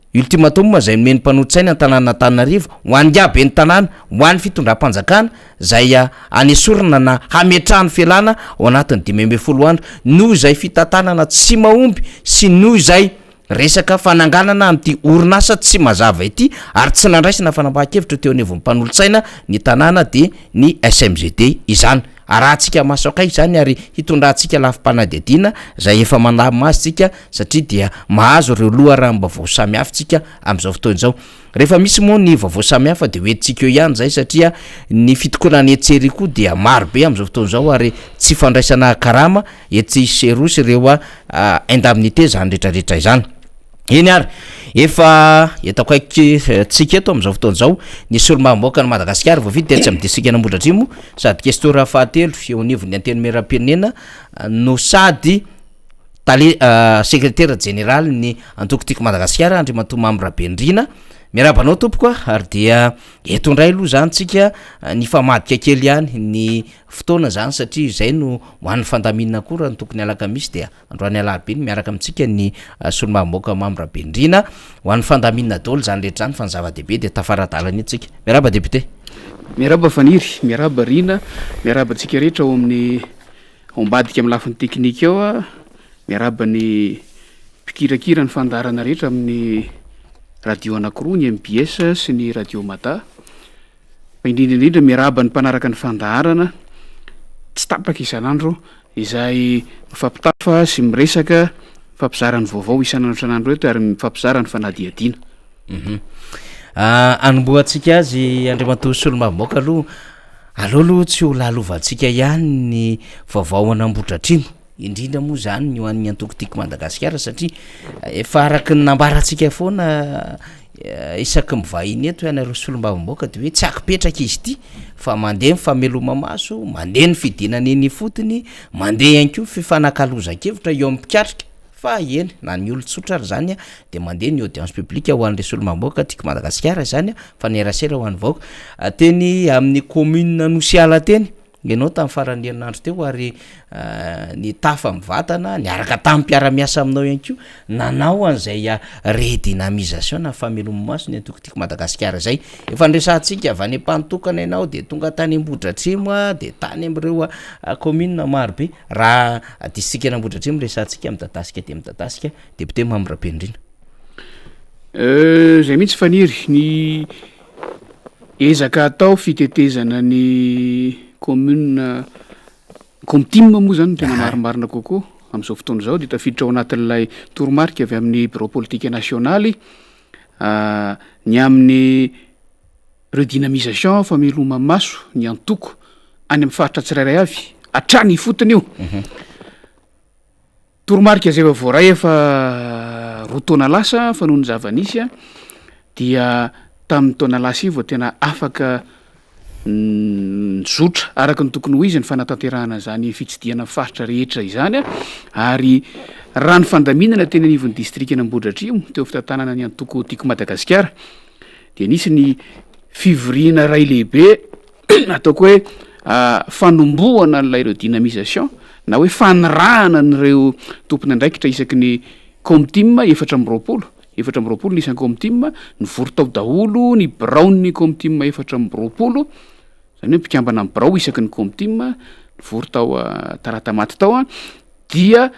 Ultimatum izay nomen'ny mpanolotsaina ny tanànan'Antananarivo ho an'ingahy ben'ny tanàna, ho an'ny fitondram-panjakana izay hanesorana na hametrahany fialana ao anatin'ny 15 andro noho izay fitantanana tsy mahomby sy noho izay resaka fananganana an'ity orinasa tsy mazava ity ary tsy nandraisana fanapahan-kevitra teo anivon'ny mpanolotsaina ny tanàna dia ny SMGD izany. Arahantsika maso akaiky izany ary hitondrantsika lafim-panadihadiana izay efa mandamina azy tsika satria dia mahazo ireo loharanom-baovao samihafa tsika amin'izao fotoana izao. Rehefa misy moa ny vaovao samihafa dia ho entintsika eo ihany izay satria ny fitokonana etsy sy eroa koa dia maro be amin'izao fotoana izao ary tsy fandraisana karama etsy sy eroa sy ireo indemnité izany rehetrarehetra izany. Eny ary, efa eto akaiky tsika eto amin'izao fotoana izao ny solombavambahoakan'i Madagasikara voafidy tetsy amin'ny distrikan'Ambohidratrimo sady kestora fahatelo eo anivon'ny Antenimierampirenena no sady tale sekretera jeneralin'ny antoko Tiako Madagasikara Andriamatoa Mamy Rabenirina. Miarahaba anao tompoko a, ary dia eto indray aloha izany tsika nifamadika kely ihany ny fotoana izany satria izay no ho an'ny fandaminana koa raha ny tokony alakamisy dia Androany alarobia no miaraka amintsika ny solombavambahoaka Mamy Rabendrina ho an'ny fandaminana daholo izany rehetra izany fa ny zava-dehibe dia tafara-dalana eto tsika. Miarahaba député. Miarahaba Faniry, miarahaba Rina, miarahaba antsika rehetra ao amin'ny ao ambadika amin'ny lafiny teknika ao, miarahaba ny mpikirakira ny fandaharana rehetra amin'ny radio anankiroa, ny mbs sy ny radio Mada. Fa indrindra indrindra miarahaba ny mpanaraka ny fandaharana tsy tapaka isan'andro izay mifampitafa sy miresaka, mifampizara ny vaovao isan'andro isan'andro eto ary mifampizara ny fanadihadiana. Mhm. Ah, anombohantsika azy Andriamatoa Solombavambahoaka aloha, aleo aloha tsy ho lalovantsika ihany ny vaovao an'Ambohidratrimo. Indrindra moa izany ny ho an'ny antoko Tiako Madagasikara satria efa araka ny nambarantsika foana isaky ny mivahiny eto ianareo solombavambahoaka de hoe tsy akipetraka izy ity fa mandeha ny fameloma-maso, mandeha ny fidinana eny ifotony, mandeha ihany koa ny fifanakalozan-kevitra eo amin'ny mpikatrika fa eny na ny olon-tsotra ary zany de mandeha ny audience publique ho an'le solombavambahoaka Tiako Madagasikara izany fa ny RCR ho an'ny vahoaka. Teny amin'ny commune Anosiala teny Ianao tamin'ny faran'ny herinandro teo ary nitafa mivantana niaraka tamin'ny mpiara-miasa aminao ihany koa nanao an'izay redynamisation na fameloma-maso ny antoko Tiako Madagasikara izay. Efa niresahantsika avy any Ampanotokana ianao dia tonga tany Ambohidratrimo dia tany amin'ireo commune maro be. Raha distrikan'Ambohidratrimo resahantsika midadasika dia midadasika, député Mamy Rabenirina. Izay mihitsy Faniry, ny Ezaka atao fitetezana ny commune, Comtim moa zany no tena marimarina kokoa amin'izao fotoana izao dia tafiditra ao anatin'ilay toromarika avy amin'ny birao politika nasionaly ny amin'ny redynamisation fameloma-maso ny antoko any amin'ny faritra tsirairay avy hatrany ifotony io. Toromarika izay efa voaray efa roa taona lasa fa noho ny zava-nisy dia tamin'ny taona lasa iny vao tena afaka nizotra araka ny tokony ho izy ny fanatanterahana izany fitsidihana ny faritra rehetra izany ary raha ny fandaminana teny anivon'ny distrikan'Ambohidratrimo teo fitantanana ny antoko Tiako Madagasikara dia nisy ny fivoriana iray lehibe ataoko hoe fanombohana an'ilay redynamisation na hoe fanirahana an'ireo tompon'andraikitra isaky ny Comtim 24, 24 ny isan'ny Comtim, nivory tao daholo ny biraon'ny Comtim 24. izany hoe mpikambana amin'ny birao isaky ny Comtim, nivory tao Talatamaty tao, dia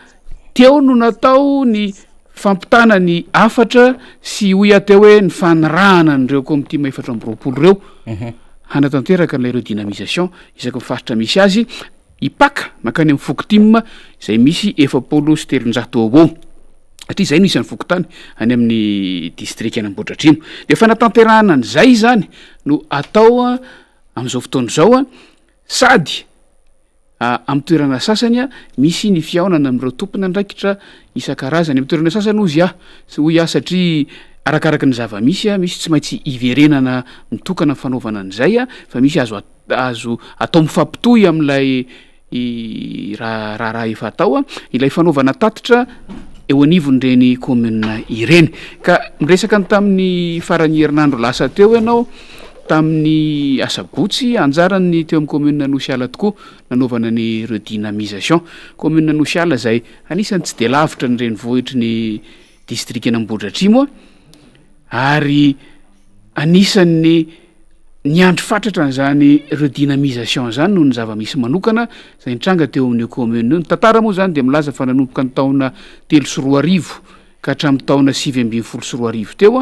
teo no natao ny fampitana ny hafatra sy hoy aho teo hoe ny fanirahana an'ireo Comtim 24 ireo hanatanteraka an'ilay redynamisation isaky ny faritra misy azy, hipaka mankany amin'ny Fokotim izay misy 340 eo ho eo. Satria izay no isan'ny fokontany any amin'ny distrikan'Ambohidratrimo. Dia fanatanterahana an'izay izany no atao amin'izao fotoana izao, sady amin'ny toerana sasany misy ny fihaonana amin'ireo tompon'andraikitra isan-karazany. Amin'ny toerana sasany hozy aho, hoy aho satria arakaraky ny zava-misy, misy tsy maintsy hiverenana mitokana ny fanaovana an'izay fa misy azo azo atao mifampitohy amin'ilay raharaha efa atao, ilay fanaovana tatitra eo anivon'ireny commune ireny. Ka miresaka ny tamin'ny faran'ny herinandro lasa teo ianao, tamin'ny asabotsy, anjaran'ny teo amin'ny commune Anosiala tokoa nanaovana ny redynamisation. Commune Anosiala izay anisan'ny tsy dia lavitra ny renivohitry ny distrikan'Ambohidratrimo ary anisan'ny niandry fatratra an'izany redynamisation izany noho ny zava-misy manokana izay nitranga teo amin'io commune io. Ny tantara moa izany dia milaza fa nanomboka ny taona 2003 ka hatramin'ny taona 2019 teo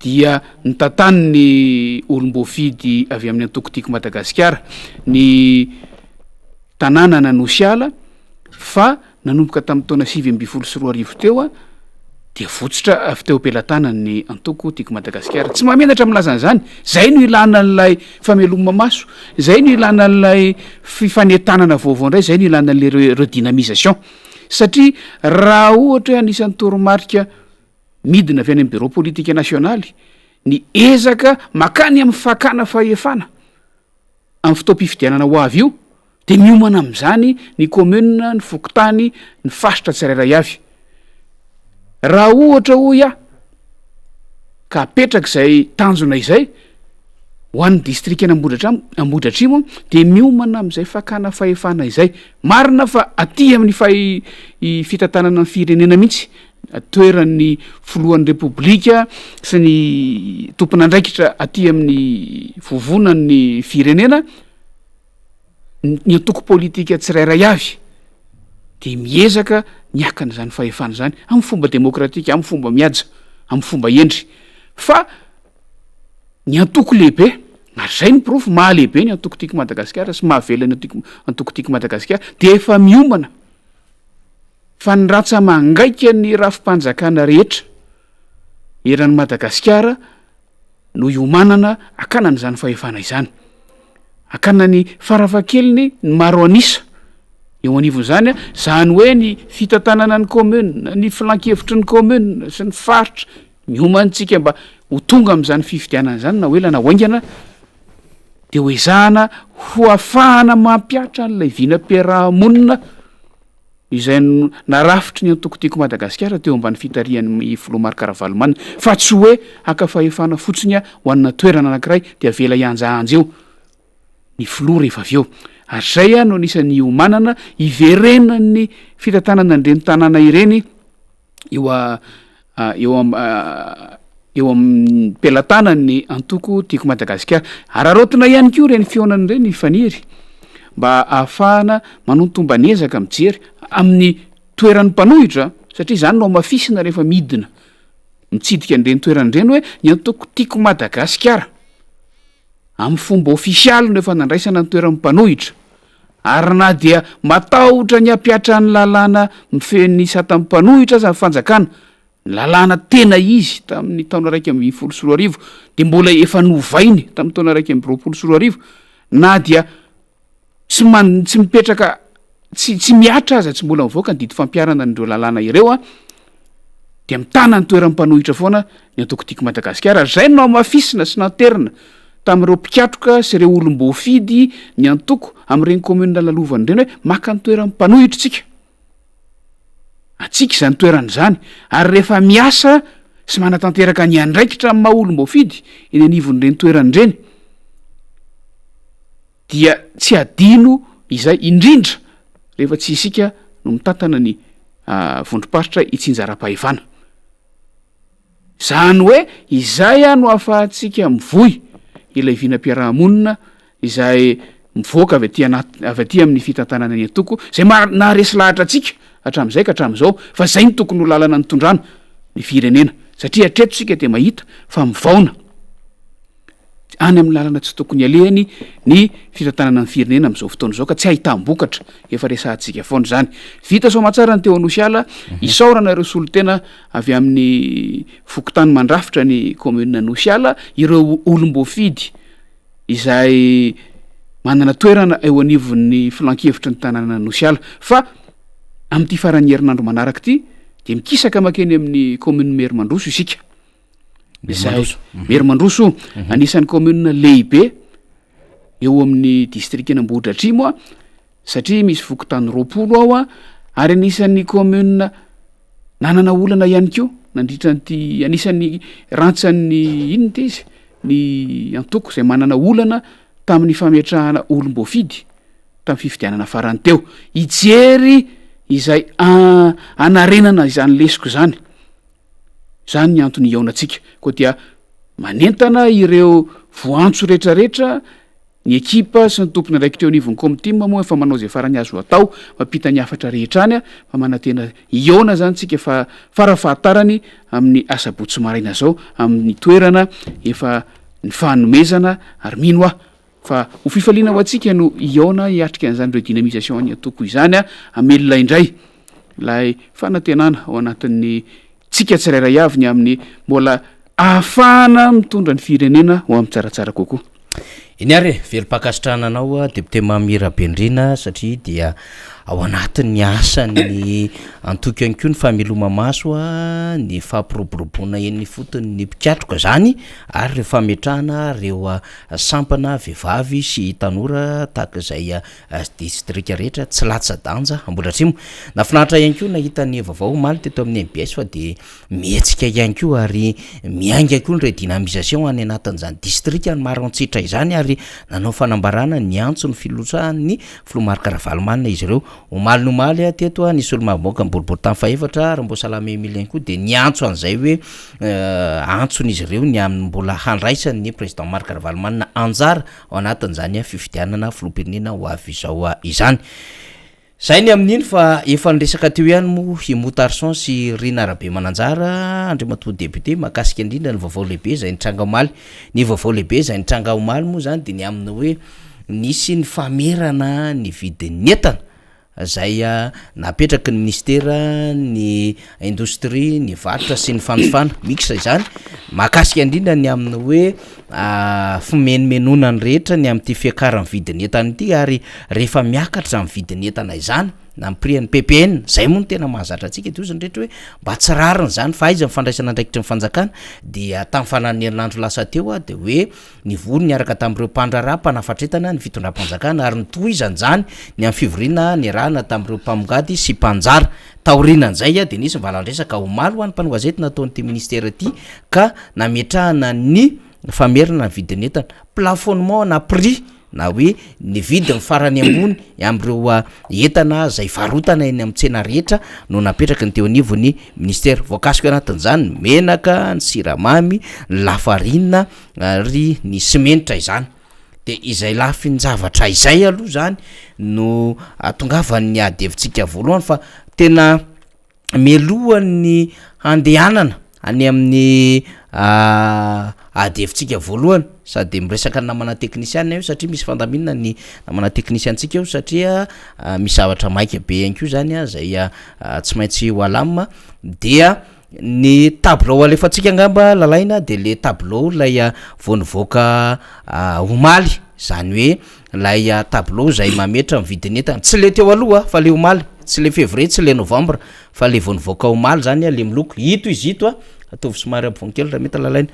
dia notantanin'ny olom-boafidy avy amin'ny antoko Tiako Madagasikara ny tanànan'Anosiala fa Nanomboka tamin'ny taona 2019 teo dia votsotra avy teo am-pelatanan'ny antoko Tiako Madagasikara. Tsy mahamenatra milaza an'izany. Izay no ilana an'ilay fameloma-maso, izay no ilana an'ilay fifanentanana vaovao indray, izay no ilana an'ilay redynamisation. Satria raha ohatra hoe anisan'ny toromarika midina avy any amin'ny birao politika nasionaly ny ezaka makany amin'ny fakana fahefana, amin'ny fotoam-pifidianana ho avy io dia miomana amin'izany ny commune, ny fokontany, ny faritra tsirairay avy. Raha ohatra hoy aho ka apetraka izay tanjona izay ho an'ny distrikan'Ambohidratramo, Ambohidratrimo dia miomana amin'izay fakana fahefana izay. Marina fa aty amin'ny fahi- fitantanana ny firenena mihitsy toeran'ny filohan'ny Repoblika sy ny tompon'andraikitra aty amin'ny vovonan'ny firenena, ny antoko politika tsirairay avy dia miezaka ny haka an'izany fahefana izany amin'ny fomba demokratika, amin'ny fomba mihaja, amin'ny fomba hendry. Fa ny antoko lehibe, ary izay no porofo maha lehibe ny antoko Tiako Madagasikara sy mahavelona ny antoko antoko Tiako Madagasikara dia efa miomana Fa ny rantsa-mangaika ny rafi-panjakana rehetra eran'i Madagasikara no iomanana hakana an'izany fahefana izany. Hakana ny farafahakeliny ny maro an'isa eo anivon'izany, izany hoe ny fitantanana ny commune, ny filankevitry ny commune sy ny faritra, miomantsika mba ho tonga amin'izany fifidianana izany na ho ela na ho haingana, dia ho ezahana ho afahana mampihatra an'ilay vinam-piaraha-monina izay narafitry ny antoko Tiako Madagasikara teo ambany fitarihan'ny filoha Marc Ravalomanana fa tsy hoe haka fahefana fotsiny ho an'na toerana anankiray dia avela hihanjahanja eo ny filoha rehefa avy eo. Ary izay no anisan'ny hiomanana hiverenan'ny fitantanana an'ireny tanàna ireny eo eo am eo amin'ny pelatanan'ny antoko Tiako Madagasikara. Araraotina ihany koa ireny fihaonana ireny Faniry mba ahafahana manao ny tomban'ezaka mijery amin'ny toeran'ny mpanohitra satria izany no hamafisina rehefa midina mitsidika an'ireny toerana ireny hoe ny antoko Tiako Madagasikara. Amin'ny fomba ofisialy no efa nandraisana ny toeran'ny mpanohitra, ary na dia matahotra ny hampihatra ny lalàna mifehy ny satan'ny mpanohitra aza ny fanjakana, ny lalàna tena izy tamin'ny taona 2011 dia mbola efa novainy tamin'ny taona 2021, na dia tsy man- tsy mipetraka tsy tsy mihatra aza tsy mbola mivoaka ny didy fampiharana an'ireo lalàna ireo an, dia mitana ny toeran'ny mpanohitra foana ny antoko Tiako Madagasikara ary izay no nohamafisina sy nanterina tamin'ireo mpikatroka sy ireo olom-boafidy ny antoko amin'ireny commune lalovana ireny hoe maka ny toeran'ny mpanohitra isika, antsika izany toerana izany ary rehefa miasa sy manatanteraka ny andraikitra amin'ny maha olom-boafidy eny anivon'ireny toerana ireny dia tsy adino izay, indrindra rehefa tsy isika no mitantana ny vondrom-paritra itsinjaram-pahefana. Izany hoe izay no ahafahantsika mivoy ilay vinam-piaraha-monina. izay mivoaka avy aty anaty, avy aty amin'ny fitantanana ny antoko, izay naharesy lahatra antsika hatramin'izay ka hatramin'izao fa izay no tokony ho lalana nitondrana ny firenena satria hatreto isika dia mahita fa mivaona any amin'ny lalana tsy tokony alehany ny fitantanana ny firenena amin'izao fotoana izao ka tsy ahitam-bokatra, efa resahantsika foana izany. Vita soamantsara ny teo Anosiala, isaorana ireo solontena avy amin'ny fokontany mandrafitra ny commune Anosiala, ireo olom-boafidy izay manana toerana eo anivon'ny filankevitry ny tanànan'Anosiala fa amin'ity faran'ny herinandro manaraka ity dia mikisaka makeny amin'ny commune Merimandroso isika. Izay Merimandroso anisan'ny commune lehibe eo amin'ny distrikan'Ambohidratrimo a, satria misy fokontany 20 ao a, ary anisan'ny commune nanana olana ihany koa nandritra an'ity anisan'ny rantsan'ny inona ity izy ny antoko izay manana olana tamin'ny fametrahana olom-boafidy tamin'ny fifidianana farany teo. Hijery izay hanarenana izany lesoka izany. Izany ny antony hihaonantsika. Koa dia manentana ireo voantso rehetrarehetra Ny ekipa sy ny tompon'andraikitra eo anivon'ny Comtim moa efa manao izay farany azo atao mampita ny hafatra rehetra any fa manantena hihaona izany tsika fa farafahatarany amin'ny asabotsy maraina izao amin'ny toerana efa nifanomezana ary mino aho fa ho fifaliana ho antsika no hihaona hiatrika an'izany redynamisation ny antoko izany hamelona indray ilay fanantenana ao anatin'ny tsika tsirairay avy ny amin'ny mbola ahafahana mitondra ny firenena ho amin'ny tsaratsara kokoa. Eny ary e, velom-pankasitrahana anao Député Mamy Rabendrina satria dia ao anatin'ny asan'ny antoko ihany koa ny fameloma-maso, ny fampiroboroboana eny ifotony ny mpikatroka izany ary ireo fametrahana ireo sampana vehivavy sy tanora tahaka izay distrika rehetra tsy latsa-danja Ambohidratrimo. Nahafinaritra ihany koa nahita ny vaovao omaly teto amin'ny mbs fa dia mihetsika ihany koa ary miainga koa ny redynamisation any anatin'izany distrika ny Maroantsetra izany ary nanao fanambarana niantso ny filotsahan'ny filoha Marc Ravalomanana izy ireo. Omaly ny omaly teto ny solombavambahoaka ny boriborintany fahefatra Ramboasalama Emile ihany koa dia niantso an'izay hoe antson'izy ireo ny amin'ny mbola handraisan'ny président Marc Ravalomanana anjara ao anatin'izany fifidianana filoham-pirenena ho avy izao izany. Izay ny amin'iny fa efa niresaka teo ihany moa i Moutarson sy Rina Rabemananjara, Andriamatoa député, mahakasika indrindra ny vaovao lehibe izay nitranga omaly. Ny vaovao lehibe izay nitranga omaly moa izany dia ny amin'ny hoe nisy ny famerana ny vidin'ny entana. izay napetraky ny minisitera ny indostria, ny varotra sy ny fanjifana, mix izany, mahakasika indrindra ny amin'ny hoe fimenomenona ny rehetra ny amin'ity fiakaran'ny vidin'ny entana ity ary rehefa miakatra izany vidin'ny entana izany na ny prix an'ny ppn, izay moa no tena mahazatra antsika dia hozy ny rehetra hoe mba tsy rariny izany fa aiza ny fandraisana andraikitry ny fanjakana dia tamin'ny faran'ny herinandro lasa teo dia hoe Nivory niaraka tamin'ireo mpandraharaha mpanafatra-entana ny fitondram-panjakana ary notohizana izany ny amin'ny fivoriana niarahana tamin'ireo mpamongady sy mpanjara. Taorianan'izay dia nisy ny valan-dresaka omaly ho an'ny mpanao gazety nataon'ity minisitera ity ka nametrahana ny famerana ny vidin'ny entana, plafonnement na prix na hoe ny vidiny farany ambony amin'ireo entana izay varotana eny amin'ny tsena rehetra no napetraky ny teo anivon'ny minisitera. Voakasika anatin'izany ny menaka, ny siramamy, ny lafarinina ary ny simenitra izany. De izay lafin-javatra izay aloha zany no ahatongavan'ny ady hevitsika voalohany fa tena mialohan'ny handehanana any amin'ny ady hevitsika voalohany sady miresaka ny namana teknisiana io satria misy fandaminana ny namana teknisiantsika io satria misy zavatra maika be ihany koa zany a zay tsy maintsy ho alamina dia Ny tableau alefantsika angamba lalaina de le tableau lay vao nivoaka omaly, zany hoe lay tableau zay mametra ny vidin'entana, tsy le teo aloha fa le omaly, tsy le février tsy le novembre fa le vao nivoaka omaly zany le miloko, ito izy ito a, ataovy somary ampovoany kely raha mety lalaina,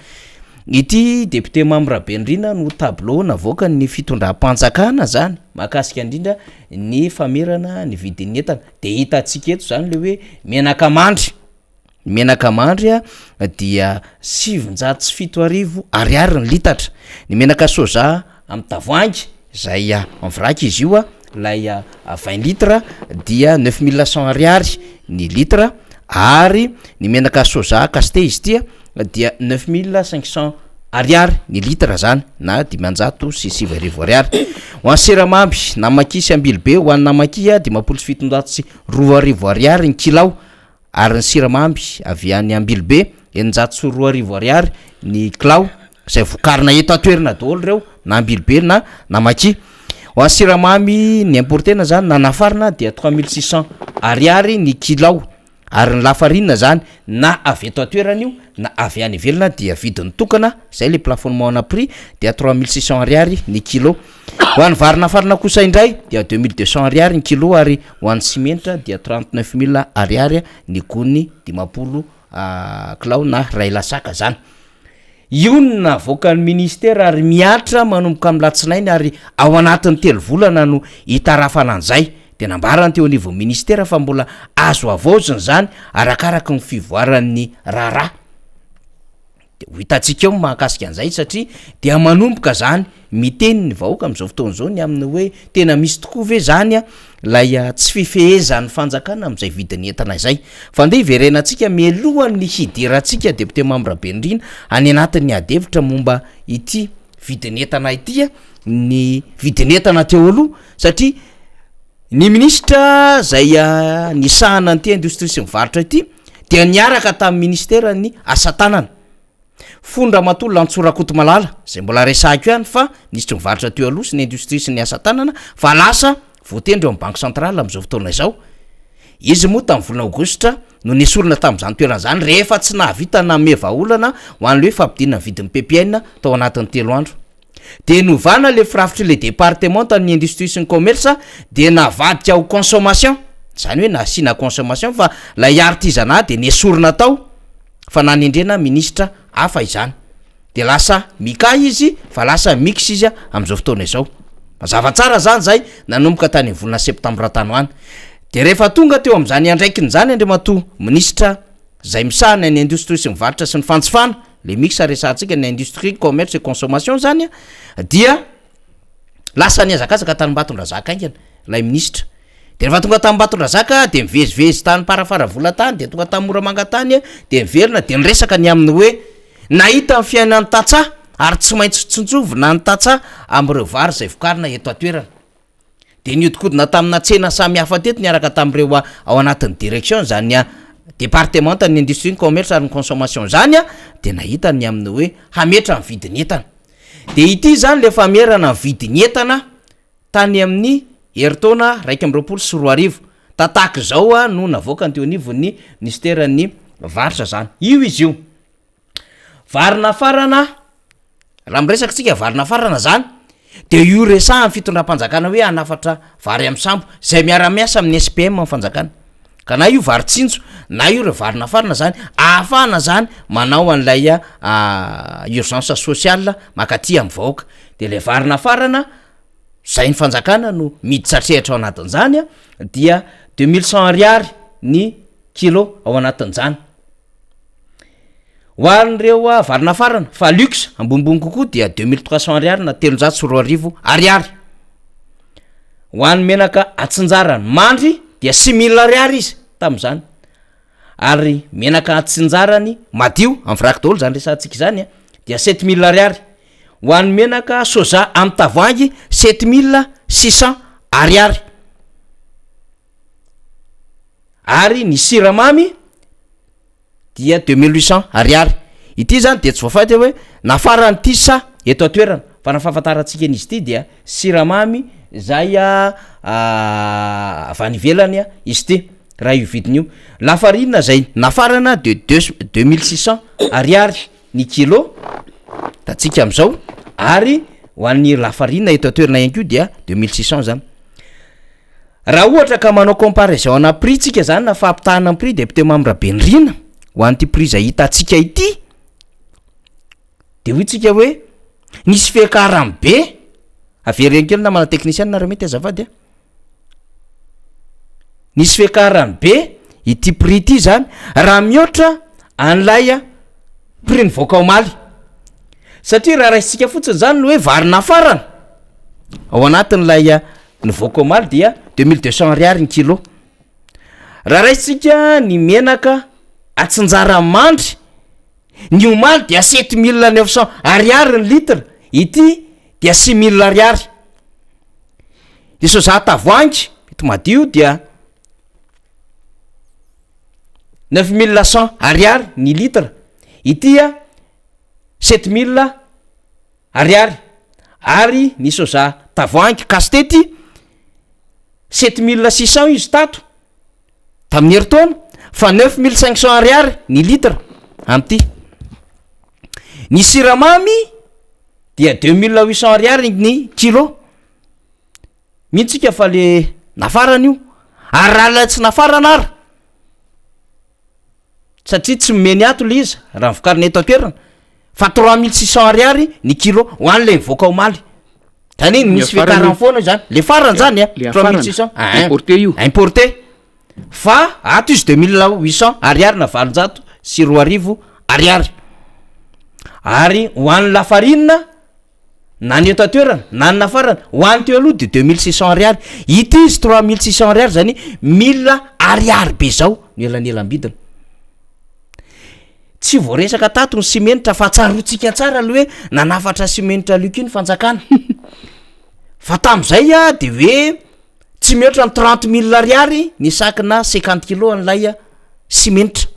ity député Mamy Rabenirina no tableau navoakan'ny fitondram-panjakana zany mahakasika indrindra ny famerana ny vidin'ny entana, De hitantsika eto zany le hoe menaka mandry, ny menaka mandry a dia 7900 ariary ny litatra, ny menaka soja amin'ny tavoahangy zay en vrac izy io a, lay 20 litres dia 9100 ariary ny litre ary ny menaka soja cassete izy ity a dia 9500. Ariary ny litre zany na 9500 ariary. Ho an'ny siramamy Namakia sy Ambilobe, ho an'ny Namakia 2050 ariary ny kilao ary ny siramamy avy any Ambilobe 2600 ariary ny kilao izay vokarina eto an-toerana daholo ireo na Ambilobe na Namakia. Ho an'ny siramamy ny importer-na zany na nafarana dia 3600 ariary ny kilao. Ary ny lafarinina zany na avy eto an-toerana io na avy any ivelana dia vidiny tokana, zay le plafonnement ana prix dia 3600 ariary ny kilo. Ho an'ny vary nafarana kosa indray dia 2200 ariary ny kilo ary ho an'ny simenitra dia 39000 ariary ny gony 50 kilao na iray lasaka zany. Io no navoakan'ny ministera ary mihatra manomboka amin'ny latsinainy ary ao anatin'ny telo volana no hitarafana an'izay. Dia nambarany teo anivon'ny ministera fa mbola azo havaozina izany arakaraky ny fivoaran'ny raharaha. Dia ho hitantsika eo ny mahakasika an'izay satria dia manomboka izany miteny ny vahoaka amin'izao fotoana izao ny amin'ny hoe tena misy tokoa ve izany ilay tsy fifehezan'ny fanjakana amin'izay vidin'ny entana izay. Fa andeha hiverenantsika mialohan'ny hidirantsika député Mamy Rabenirina any anatin'ny ady hevitra momba ity vidin'ny entana ity ny vidin'entana teo aloha satria ny minisitra izay nisahana an'ity indostria sy ny varotra ity dia niaraka tamin'ny ministeran'ny asa tanana. Fony Ramatoa Lantsoa Rakotomalala, izay mbola resahiko ihany fa minisitry ny varotra teo aloha sy ny indostria sy ny asa tanana fa lasa voatendry eo amin'ny banque centrale amin'izao fotoana izao. Izy moa tamin'ny volana aogositra no nesorina tamin'izany toerana izany rehefa tsy nahavita nanome vahaolana ho an'ilay hoe fampidinana ny vidin'ny ppn tao anatin'ny telo andro. Dia novana le firafitry le departemanta ny industrie sy ny commerce dia navadika ho consommation, zany hoe nasiana consommation fa lay artisanat dia nesorina tao fa nanendrena ministra hafa izany. Dia lasa Mika izy fa lasa mix izy amin'izao fotoana izao. Mazava tsara zany zay nanomboka tany amin'ny volana septambra tany ho any. Dia rehefa tonga teo amin'izany andraikiny izany Andriamatoa minisitra zay misahana ny indostria sy ny varotra sy ny fanjifana, le mix resahantsika ny industrie, commerce et consommation zany a, dia lasa nihazakazaka tany Ambatondrazaka haingana ilay minisitra. De rehefa tonga tany Ambatondrazaka de mivezivezy tany Amparafaravola tany, de tonga tany Moramanga tany, de niverina de niresaka ny amin'ny hoe nahita ny fiainan'ny tantsaha ary tsy maintsy tsinjovina ny tantsaha amin'ireo vary izay vokarina eto an-toerana. Dia nihodinkodina tamina tsena samihafa teto niaraka tamin'ireo ao anatin'ny direction izany departemantan'ny industrie, ny commerce ary ny consommation izany dia nahita ny amin'ny hoe hametra ny vidin'ny entana. Dia ity izany ilay famerana ny vidin'ny entana tany amin'ny herintaona 2021. Tataka izao no navoakany teo anivon'ny minisiteran'ny varotra izany. Io izy io. Vary nafarana, raha miresaka tsika vary nafarana zany de io resahan'ny fitondram-panjakana hoe hanafatra vary amin'ny sambo zay miara-miasa amin'ny SPM ny fanjakana, ka na io vary tsinjo na io reo vary nafarana zany ahafahana zany manao an'ilay urgence sociale mankaty amin'ny vahoaka, de le vary nafarana zay ny fanjakana no miditra an-tsehatra ao anatin'izany a dia deux mille cent ariary ny kilo ao anatin'izany. Ho an'ireo vary nafarana fa luxe ambonimbony kokoa dia 2300 ariary na 2300 ariary. Ho an'ny menaka atsinjarany mandry dia 6000 ariary izy tamin'izany. Ary menaka atsinjarany madio, amin'ny vrac daholo izany resahantsika izany a, dia 7000 ariary. Ho an'ny menaka soja amin'ny tavoahangy 7600 ariary. Ary ny siramamy dia 2800 ariary. Ity zany dia tsy voafaritra hoe nafarana ity sa eto an-toerana fa raha ny fahafantarantsika an'izy ity dia siramamy zay avy any ivelany izy ity raha io vidiny io. Lafarinina zay nafarana de deux 2600 ariary ny kilo hitantsika am'zao ary ho an'ny lafarinina eto an-toerana ihany koa dia 2600 zany. Raha ohatra ka manao comparaison ana prix tsika zany na fampitahana ny prix député Mamy Rabenirina ho an'ity prix izay hitantsika ity de hoy tsika hoe nisy fiakarany be, avereno kely namana technician raha mety azafady a, nisy fiakarany be ity prix ity zany raha mihoatra an'ilay prix nivoaka omaly satria raha raisintsika fotsiny zany ny hoe vary nafarana ao anatin'ilay Nivoaka omaly dia 2200 ariary ny kilo. Raha raisintsika ny menaka atsinjara mandry Ny omaly dia 7900 ariary ny litre, ity dia 6000 ariary. Ny soja tavoahangy eto madio dia 9100 ariary ny litre, ity a 7000 ariary ary ny soja tavoahangy kasitety 7600 izy tato tamin'ny herintaona fa 9500 ariary ny litre amin'ity. Ny siramamy dia 2800 ariary ny kilo. Mino tsika fa le nafarana io ary raha ilay tsy nafarana ary satria tsy nomeny ato le izy raha ny vokarina eto an-toerana fa 3600 ariary ny kilo ho an'ilay nivoaka omaly. Zany hoe misy fiakarany foana zany. Le farany zany a, 3600. Importé io. Importé. Fa ato izy 2800 ariary na 2800 ariary. Ary ho an'ny lafarinina na ny eto an-toerana na ny nafarana, ho an'ny teo aloha de 2600 ariary. Ity izy 3600 ariary zany hoe mille ariary be zao ny elanelam-bidiny. Tsy voaresaka tato ny simenitra fa tsaroantsika tsara aloha hoe nanafatra simenitra Lucky ny fanjakana. Fa tamin'izay a de hoe tsy mihoatra ny trente mille ariary ny sac-na cinquante kilos an'ilay simenitra.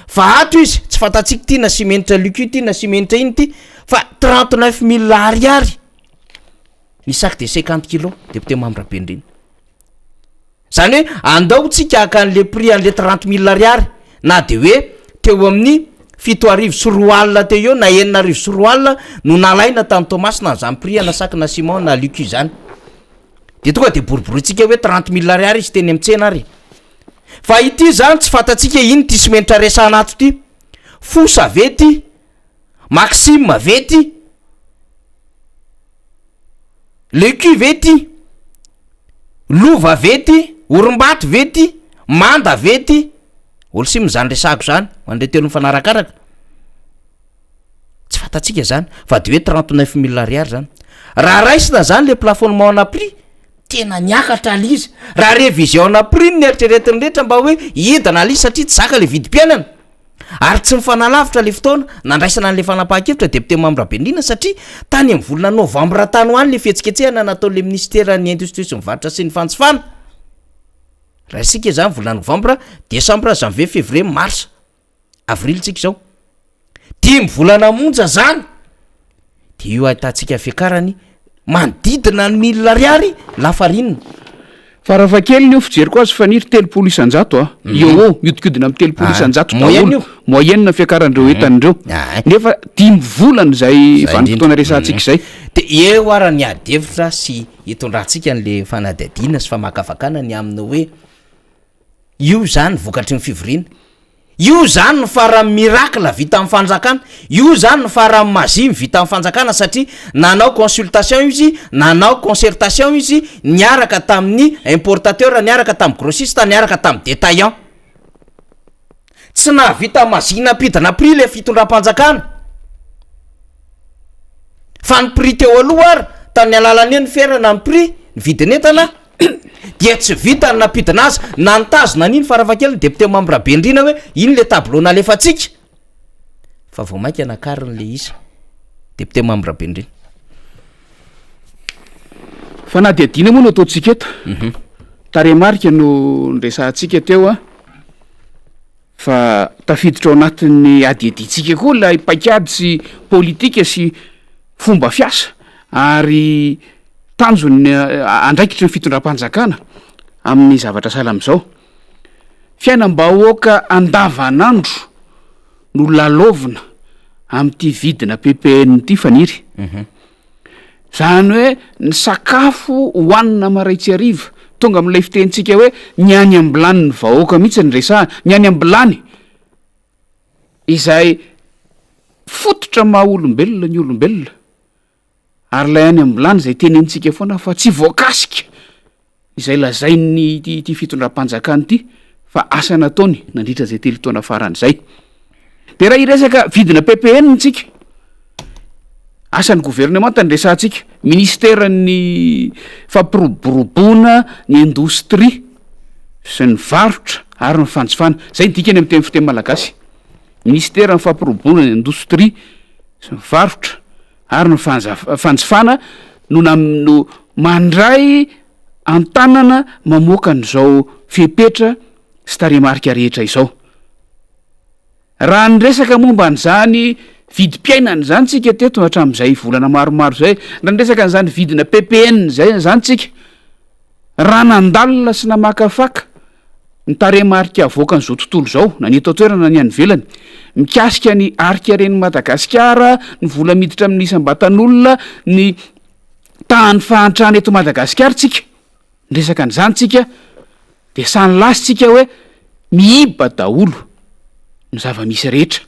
Fa ato izy tsy fantatsika ity na simenitra Lucky ity na simenitra ino ity fa 39000 ariary ny sac de 50 kilos député Mamy Rabenirina. Zany hoe andao tsika haka an'le prix an'le 30000 ariary na de hoe teo amin'ny 2007 teo eo na 2006 no nalaina tany Toamasina an'izany prix ana sac na ciment na Lucky zany. De tonga de boriboriantsika hoe 30000 ariary izy teny amin'ny tsena ary. Fa ity zany tsy fantatsika ino ty simenitra resahana ato ty, fosa ve ty, maxime ve ty, lecu ve ty, lova ve ty, orimbato ve ty, manda ve ty, olsim zany resahako zany ho an'ireo telo mifanarakaraka, tsy fantatsika zany fa de hoe 39000 ariary zany, raha raisina zany le plafonnement ana prix Tena niakatra le izy. Raha révision na prix no neritreretin'ny rehetra mba hoe hidina le izy satria tsy zaka le vidim-piainana. Ary tsy mifanalavitra le fotoana nandraisana an'le fanapahan-kevitra député Mamy Rabenirina satria tany amin'ny volana novambra tany ho any le fihetsiketsehana nataon'le minisiteran'ny indostria sy ny varotra sy ny fanjifana. Raisintsika izany volana novambra, desambra, janvier, février, mars. Avril tsika izao. Dimy volana monja zany de io ahitantsika fiakarany manodidina ny mille ariary lafarinina. Farafahakeliny io fijeriko azy Faniry 30% a, eo ho eo, mihodinkodina amin'ny 30% daholo, moyenne ny fiakaran'ireo entana ireo, nefa dimy volana izay vanim-potoana resahantsika izay. De eo ara ny ady hevitra sy hitondrantsika an'le fanadihadiana sy famakafakana ny amin'ny hoe Io izany vokatry ny fivoriana. Io izany no faran'ny miracle vitan'ny fanjakana. Io izany no faran'ny magie vitan'ny fanjakana satria nanao consultation izy, nanao concertation izy niaraka tamin'ny importateur, niaraka tamin'ny grossiste, niaraka tamin'ny detaillant. Tsy nahavita magie nampidina prix ilay fitondram-panjakana. Fa ny prix teo aloha ary tamin'ny alalan'ny hoe niferana ny prix, ny vidin'entana, dia tsy vita ny nampidina azy na nitazona an'iny farafahakeliny député Mamy Rabendrina hoe iny le tableau nalefantsika fa vao mainka nakariny le izy député Mamy Rabendrina. Fanadihadiana moa no ataontsika eto. Tarehimarika no niresahantsika teo a. Fa tafiditra ao anatin'ny adihadiantsika koa ilay paikady sy politika sy fomba fiasa ary tanjon'ny andraikitry ny fitondram-panjakana amin'ny zavatra sahala amin'izao. Fiainam-bahoaka andavanandro no lalaovina amin'ity vidina ppn ity Faniry. Zany hoe ny sakafo hohanina marain-tsy hariva, tonga amin'ilay fitenintsika hoe ny any am-bilanin'ny vahoaka mihitsy no resahana, ny any am-bilany izay fototra maha olombelona ny olombelona, ary ilay any am-bilany izay tenenintsika foana fa tsy voakasika izay lazain'ny ity ity fitondram-panjakana ity fa asa nataony nandritra izay telo taona farany izay. De raha hiresaka vidina PPN tsika, asan'ny governemanta ny resahantsika, ministeran'ny fampiroboroboana ny indostria sy ny varotra ary ny fanjifana, zay ny dikany amin'ny teny fiteny malagasy. Minisiteran'ny Fampiroboroboana ny Indostria sy ny Varotra ary ny Fanjifana no no mandray an-tanana mamoaka an'izao fepetra sy tarehimarika rehetra izao. Raha niresaka momba an'izany vidim-piainana izany tsika teto hatramin'izay volana maromaro izay, raha niresaka an'izany vidina ppn izay izany tsika, raha nandalina sy namakafaka ny tarehimarika avoakan'izao tontolo izao, na ny eto an-toerana na ny any ivelany, mikasika ny harikaren'i Madagasikara, ny vola miditra amin'ny isam-batan'olona, ny tahan'ny fahantrana eto Madagasikara tsika, niresaka an'izany tsika, Dia sahy nilaza isika hoe miiba daholo ny zava-misy rehetra.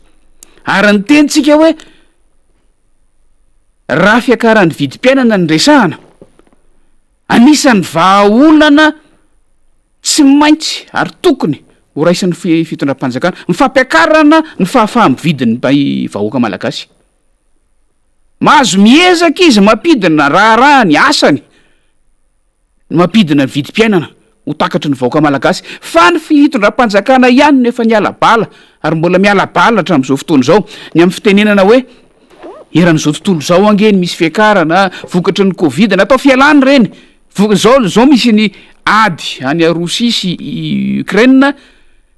Ary niteny isika hoe raha fiakaran'ny vidim-piainana no resahana, anisan'ny vahaolana tsy maintsy ary tokony ho raisin'ny fitondram-panjakana ny fampiakarana ny fahafaha-mividin'ny vahoaka malagasy. Mahazo miezaka izy mampidina raharaha ny asany. ny mampidina ny vidim-piainana ho takatry ny vahoaka malagasy fa ny fitondram-panjakana ihany no efa niala bala ary mbola miala bala hatramin'izao fotoana izao ny amin'ny fitenenana hoe eran'izao tontolo izao ange ny misy fiakarana vokatry ny covid, natao fialana ireny, zao zao misy ny ady any Rosia sy Ukraine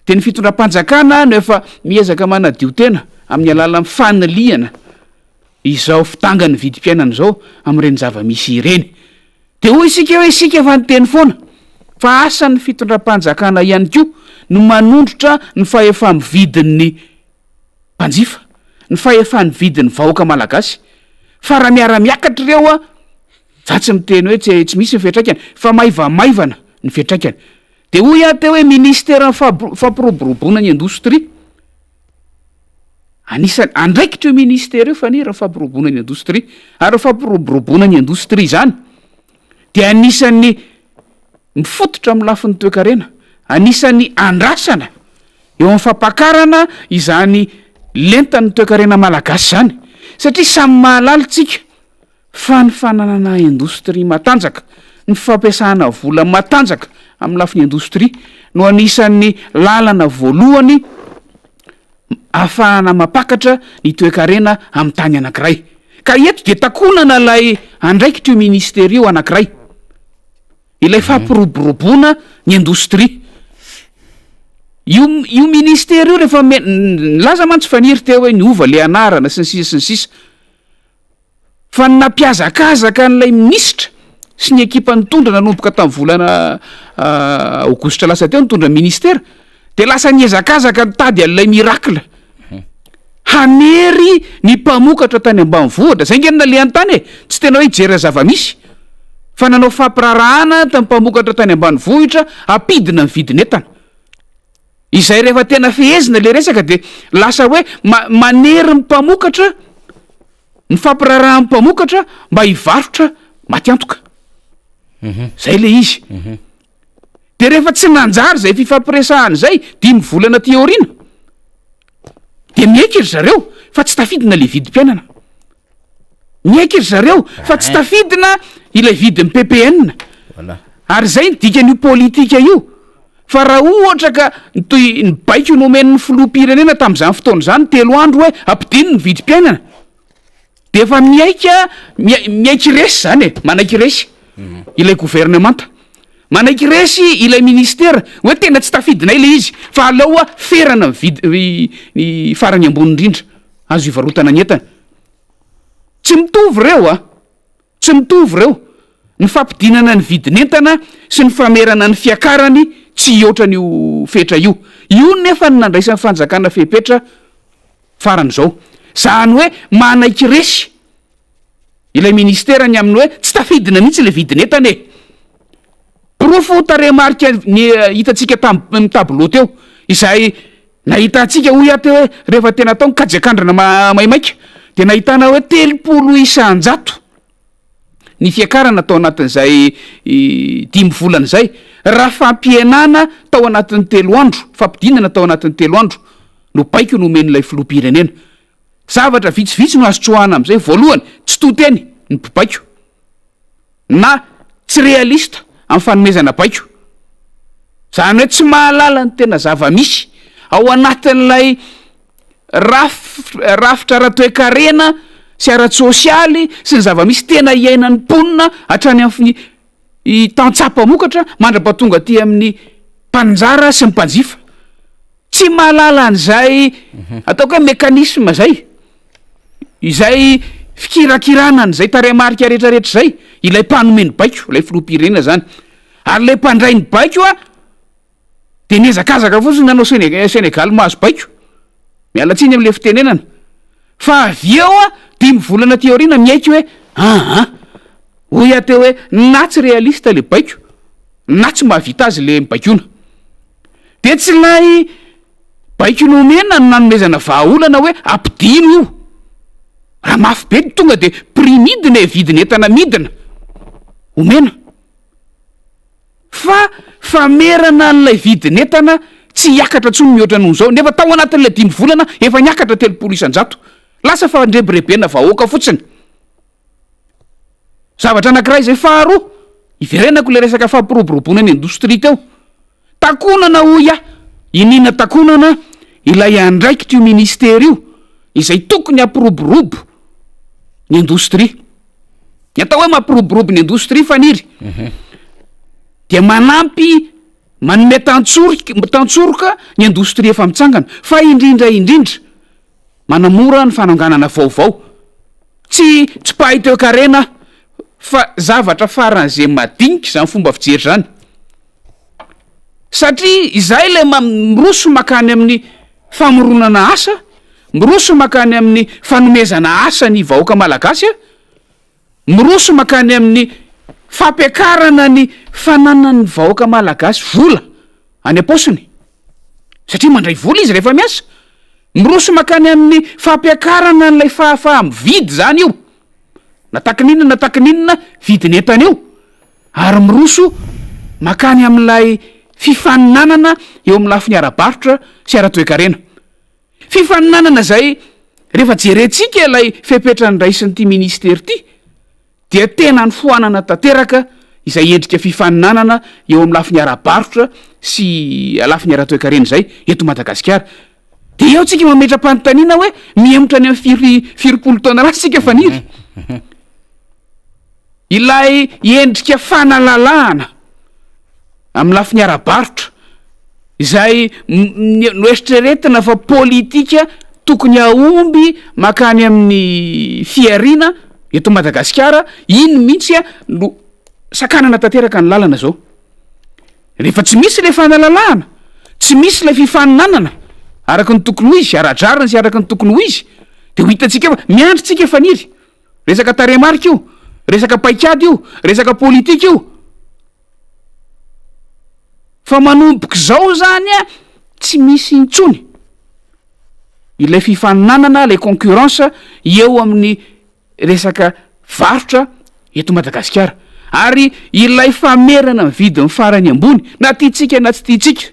dia ny fitondram-panjakana no efa miezaka manadio tena amin'ny alalan'ny fanilihana izao fidangan'ny vidim-piainana izao amin'ireny zava-misy ireny. Dia hoy isika hoe isika efa niteny foana fa asan'ny fitondram-panjakana ihany koa no manondrotra ny fahefa-mividin'ny mpanjifa, ny fahefa-nividin'ny vahoaka malagasy. Fa raha miara-miakatra ireo an, za tsy miteny hoe tsy tsy misy ny fiantraikany fa maivamaivana ny fiantraikany. Dia hoy aho teo hoe minisiteran'ny fampiroboroboana ny indostria. Anisan'ny andraikitra io ministera io faniry ny fampiroboroboana ny indostria. Ary ny fampiroboroboana ny indostria izany dia anisan'ny mifototra amin'ny lafiny toekarena, anisan'ny andrasana eo amin'ny fampakarana izany lentan'ny toekarena malagasy izany. Satria samy mahalala isika fa ny fananana indostria matanjaka, ny fampiasana vola matanjaka amin'ny lafiny indostria no anisan'ny lalana voalohany ahafahana mampakatra ny toekarena amin'ny tany anankiray. Ka eto dia takonana ilay andraikitr'io ministera io anankiray, ilay fampiroboroboana ny indostria. Io io ministera io rehefa me- nilaza mantsy Faniry teo hoe niova le anarana sy ny sisa sy ny sisa. Fa ny nampihazakazaka an'ilay minisitra sy ny ekipa nitondra nanomboka tamin'ny volana aogositra lasa teo nitondra ny ministera dia lasa nihazakazaka nitady an'ilay miracle hanery ny mpamokatra tany ambanivohitra, zay nge no nalehany tany e, tsy tena hoe hijery ny zava-misy fa nanao fampiraharahana tamin'ny mpamokatra tany ambanivohitra hampidina ny vidin'entana. Izay rehefa tena fehezina le resaka de lasa hoe manery ny mpamokatra, mifampiraharaha amin'ny mpamokatra mba hivarotra maty antoka. Zay le izy. De rehefa tsy nanjary zay fifampiresahana zay dimy volana aty aoriana de miaiky ry zareo fa tsy tafidina le vidim-piainana. Miaiky ry zareo fa tsy tafidina ilay vidin'ny ppn. Ary izay ny dikan'io politika io. Fa raha ohatra ka ny toy ny baiko nomen'ny filoham-pirenena tamin'izany fotoana izany telo andro hoe ampidino ny vidim-piainana dia efa miaika miaiky resy izany e, manaiky resy ilay governemanta. Manaiky resy ilay ministera hoe tena tsy tafidinay ilay izy fa aleo ferana ny vidy ny farany ambony indrindra azo ivarotana ny entana. Tsy mitovy ireo a! Tsy mitovy ireo. Ny fampidinana ny vidin'entana sy ny famerana ny fiakarany tsy hihoatra an'io fetra io. Io nefa no nandraisan'ny fanjakana fepetra farany izao. Izany hoe manaiky resy ilay ministera ny amin'ny hoe tsy tafidina mihitsy ilay vidin'entana e! Porofo tarehimarika ny hitantsika tamin'ny tableau teo izay Nahitantsika hoy aho teo hoe rehefa tena atao ny kajy akandrana maimaika dia nahitana hoe 30 isan-jato ny fiakarana tao anatin'izay dimy volana izay raha fampihenana tao anatin'ny telo andro, fampidinana tao anatin'ny telo andro no baiko nomen'ilay filoham-pirenena. Zavatra vitsivitsy no azo tsoahana amin'izay, voalohany, tsy to teny ny mpibaiko. na tsy réaliste amin'ny fanomezana baiko. Izany hoe tsy mahalala ny tena zava-misy ao anatin'ilay. raf- rafitra ara-toekarena sy ara-tsosialy sy ny zava-misy tena iainan'ny mponina hatrany amin'ny tantsaha mpamokatra mandra-pahatonga aty amin'ny mpaninjara sy ny mpanjifa. Tsy mahalala an'izay ataoko hoe mécanisme zay, izay fikirakirana an'izay tarehimarika rehetrarehetra izay ilay mpanome ny baiko, ilay filoham-pirenena zany. Ary ilay mpandray ny baiko a, de nihazakazaka fotsiny nanao Séné- Sénégal mahazo baiko, miala tsiny am'le fitenenana, fa avy eo a, dimy volana aty aoriana miaiky hoe aa, hoy aho teo hoe na tsy réaliste le baiko, na tsy mahavita azy le mibaikoana. De tsy ilay baiko nomena no nanomezana vahaolana hoe ampidino io, raha mafy be tonga de prix midina e, vidin'entana midina, omena. Fa famerana an'ilay vidin'entana tsy hiakatra intsony mihoatra noho izao, nefa tao anatin'ilay dimy volana efa niakatra 30%. Lasa fandrebirebena vahoaka fotsiny. Zavatra anankiray izay. Faharoa, iverenako ilay resaka fampiroboroboana ny indostria teo. Takonana hoy aho, iniana takonana ilay andraikitr'io ministera io izay tokony hampiroborobo ny indostria. Ny atao hoe mampiroborobo ny indostria Faniry dia manampy manome tantsoroka tantsoroka ny indostria efa mitsangana fa indrindra indrindra manamora ny fananganana vaovao. Tsy tsy mpahay toekarena aho fa zavatra faran'izay madinika izany fomba fijery izany. Satria izay ilay miroso mankany amin'ny famoronana asa, miroso mankany amin'ny fanomezana asa ny vahoaka malagasy, miroso mankany amin'ny fampiakarana ny fananan'ny vahoaka malagasy vola any am-paosiny, satria mandray vola izy rehefa miasa, miroso mankany amin'ny fampiakarana an'ilay fahafaha-mividy izany io, na takininona na takininona vidin'entana io. ary miroso mankany amin'ilay fifaninanana eo amin'ny lafiny ara-barotra sy ara-toekarena. Fifaninanana izay rehefa jerentsika ilay fepetra niraisin'ity minisitery ity dia tena nifoanana tanteraka izay endrika fifaninanana eo amin'ny lafiny ara-barotra sy lafiny ara-toekarena izay eto Madagasikara. Dia eo tsika mametra-panontaniana hoe mihemotra any amin'ny firy firoapolo taona lasa isika Faniry? Ilay endrika fanalalahana amin'ny lafiny ara-barotra izay noeritreretina fa politika tokony hahomby mankany amin'ny fihariana eto Madagasikara, iny mihitsy no sakanana tanteraka ny lalana izao. Rehefa tsy misy ilay fanalalahana, tsy misy ilay fifaninanana araka ny tokony ho izy, ara-drariny sy araka ny tokony ho izy, dia ho hitantsika eo fa miandry tsika Faniry. Resaka tarehimarika io, resaka paikady io, resaka politika io. Fa manomboka izao zany a, tsy misy intsony ilay fifaninanana, ilay concurrence eo amin'ny resaka varotra eto Madagasikara. Ary ilay famerana ny vidiny farany ambony, na tiantsika na tsy tiantsika.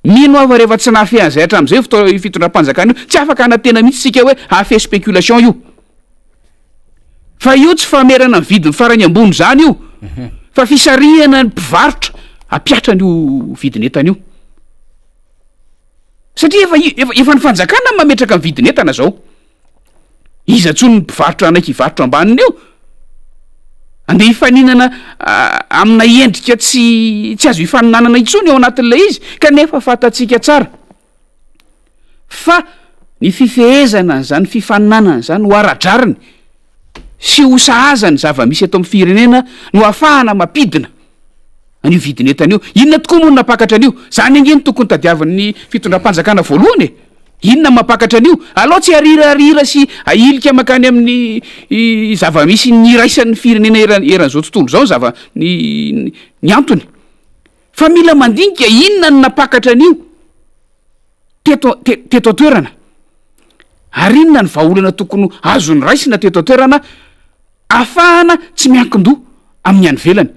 Mino aho fa rehefa tsy nahafehy an'izay hatramin'izay io fotoa io fitondram-panjakana io, tsy afaka hanantena mihitsy isika hoe hahafehy spéculation io. Fa io tsy famerana ny vidiny farany ambony izany io, fa fisarihana ny mpivarotra hampiatra an'io vidin'entana io. Satria efa efa efa ny fanjakana no mametraka ny vidin'entana zao. Iza tsony ny mpivarotra hanaiky hivarotra ambaniny eo? Andeha hifaninana amina endrika tsy tsy azo hifaninanana intsony ao anatin'ilay izy kanefa fantatsika tsara fa ny fifehezana an'izany fifaninanana izany ho ara-drariny sy ho sahaza ny zava-misy eto amin'ny firenena no ahafahana mampidina an'io vidin'entana io. Inona tokoa moa no nampakatra an'io? Izany ange no tokony tadiavin'ny fitondram-panjakana voalohany e! Inona no mampakatra an'io? Alao tsy arirarira sy ahilika mankany amin'ny zava-misy niraisan'ny firenena eran- eran'izao tontolo izao ny zava ny ny antony. Fa mila mandinika inona no nampakatra an'io teto te- teto an-toerana. Ary inona ny vahaolana tokony ho azo noraisina teto an-toerana Afahana tsy miankin-doha amin'ny any ivelany.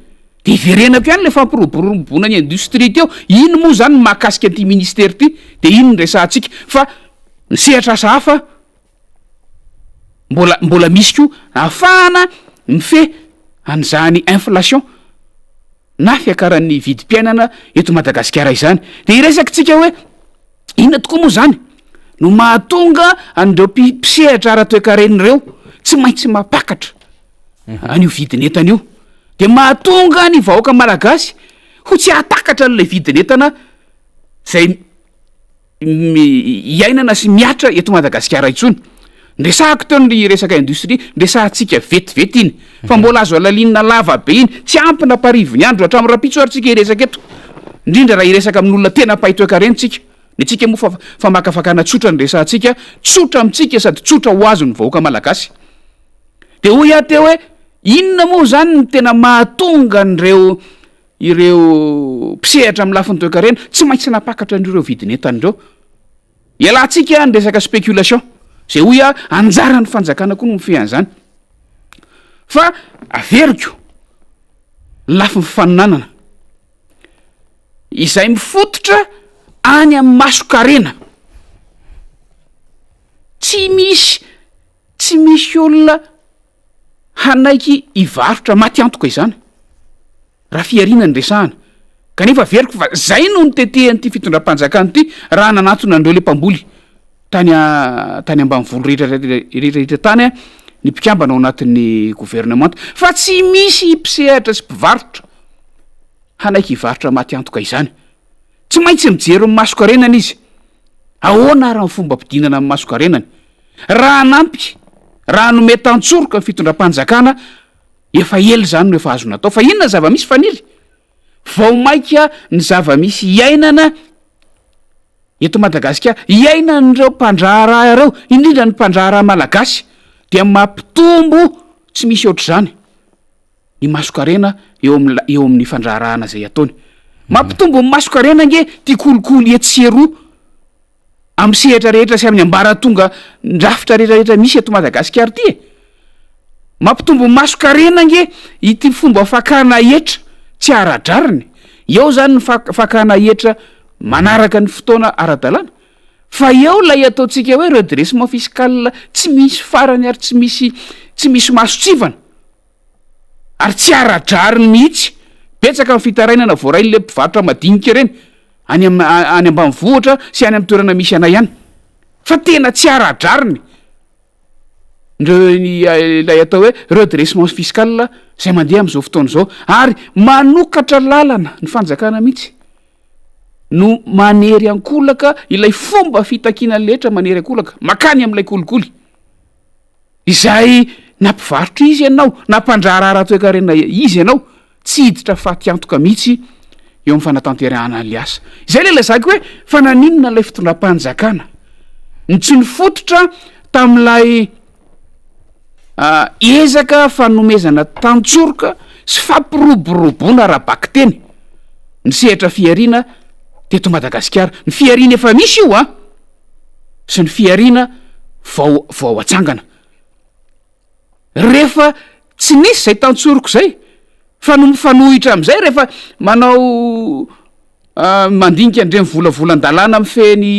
Dia iverenako ihany ilay fampiroboroboana ny industrie teo, iny moa izany no mahakasika an'ity ministera ity, dia iny no resahantsika. Fa ny sehatr'asa hafa mbola mbola misy koa ahafahana mifehy an'izany inflation na fiakaran'ny vidim-piainana eto Madagasikara izany. Dia hiresaka tsika hoe inona tokoa moa izany? no mahatonga an'ireo mpisehatra ara-toekarena ireo tsy maintsy mampakatra an'io vidin'entana io, de mahatonga ny vahoaka malagasy ho tsy hahatakatra an'ilay vidin'entana zay iainana sy mihatra eto Madagasikara intsony. Niresahako teo ny resaka industrie, niresahantsika vetivety iny, fa mbola azo alalinina lava be iny, tsy ampy na mparivo ny andro, hatramin'ny rahampitso ary tsika hiresaka eto, indrindra raha hiresaka amin'olona tena mpahay toekarena tsika. Ny antsika moa fa famakafakana tsotra no resahantsika, tsotra amintsika sady tsotra ho azon'ny vahoaka malagasy. Dia hoy aho teo hoe, inona moa izany no tena mahatonga an'ireo ireo mpisehatra amin'ny lafiny toekarena tsy maintsy nampakatra an'ireo vidin'entana ireo? Ialatsika ny resaka spéculation, izay hoy aho anjaran'ny fanjakana koa no mifehy an'izany. Fa averiko, ny lafiny fifaninanana. Izay mifototra any amin'ny mason-karena. Tsy misy, tsy misy olona hanaiky hivarotra maty antoka izany, raha fihariana no resahana. Kanefa averiko fa zay no nitetehan'ity fitondram-panjakana ity raha nanantona an'ireo le mpamboly tany tany ambanivolo rehetra rehetra rehetra tany ny mpikambana ao anatin'ny governemanta. Fa tsy misy mpisehatra sy mpivarotra hanaiky hivarotra maty antoka izany. Tsy maintsy mijery ny mason-karenany izy. Ahoana ary ny fomba ampidinana ny mason-karenany? Raha hanampy, raha hanome tantsoroka ny fitondram-panjakana, efa ela izany no efa azo natao. Fa inona ny zava-misy Faniry? Vao mainka ny zava-misy iainana eto Madagasikara, iainan'ireo mpandraharaha ireo, indrindra ny mpandraharaha malagasy, dia mampitombo tsy misy ohatr'izany. ny mason-karena eo amin'ny eo amin'ny fandraharahana izay ataony. Mampitombo ny mason-karena ange ty kolikoly etsy sy eroa amin'ny sehatra rehetra sy amin'ny ambaratonga ndrafitra rehetra rehetra misy eto Madagasikara ity e. Mampitombo ny mason-karena ange ity fomba fakana hetra tsy ara-drariny. Eo zany ny fakana hetra manaraka ny fotoana ara-dalàna. Fa eo ilay ataontsika hoe redressement fiscal tsy misy farany ary tsy misy tsy misy mason-tsivana. Ary tsy ara-drariny mihitsy. Betsaka ny fitarainana voarain'ilay mpivarotra madinika ireny, any am- any ambanivohitra sy any amin'ny toerana misy anay any. Fa tena tsy ara-drariny ireo ilay atao hoe redressement fiscal izay mandeha amin'izao fotoana izao. Ary manokatra lalana ny fanjakana mihitsy no manery ankolaka ilay fomba fitakiana ny rehetra manery ankolaka, mankany amin'ilay kolikoly. Izay na mpivarotra izy ianao, na mpandraharaha ara-toekarena izy ianao, tsy hiditra fatiantoka mihitsy eo amin'ny fanatanterahana an'ilay asa. Izay ilay lazaiko hoe fa naninona ilay fitondram-panjakana no tsy nifototra tamin'ilay ezaka fanomezana tantsoroka sy fampiroboroboana ara-bakiteny ny sehatra fihariana teto Madagasikara. Ny fihariana efa misy io an! sy ny fihariana vao vao atsangana. Rehefa tsy nisy izay tantsoroko izay fa no mifanohitra amin'izay rehefa manao mandinika an'ireny volavolan-dalàna mifehy ny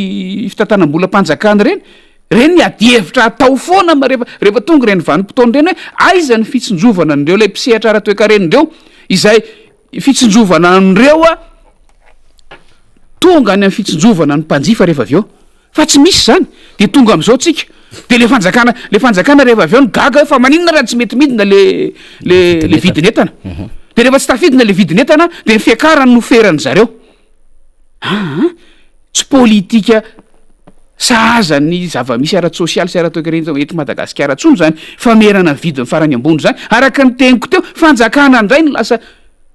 fitantanam-bolam-panjakana ireny, ireny ny adihevitra atao foana ma- rehefa rehefa tonga ireny vanim-potoana ireny hoe aiza ny fitsinjovana an'ireo ilay mpisehatra ara-toekarena ireo izay Fitsinjovana an'ireo a, tonga any amin'ny fitsinjovana ny mpanjifa rehefa avy eo, fa tsy misy izany, de tonga amin'izao tsika, de le fanjakana, le fanjakana rehefa avy eo no gaga hoe fa maninona raha tsy mety midina le le le vidin'entana, de rehefa tsy tafidina le vidin'entana de ny fiakarany no feran'ny zareo, aa tsy politika sahaza ny zava-misy ara-tsosialy sy ara-toekarena eto Madagasikara intsony izany famerana ny vidiny farany ambony izany, araka ny teniko teo, fanjakana indray no lasa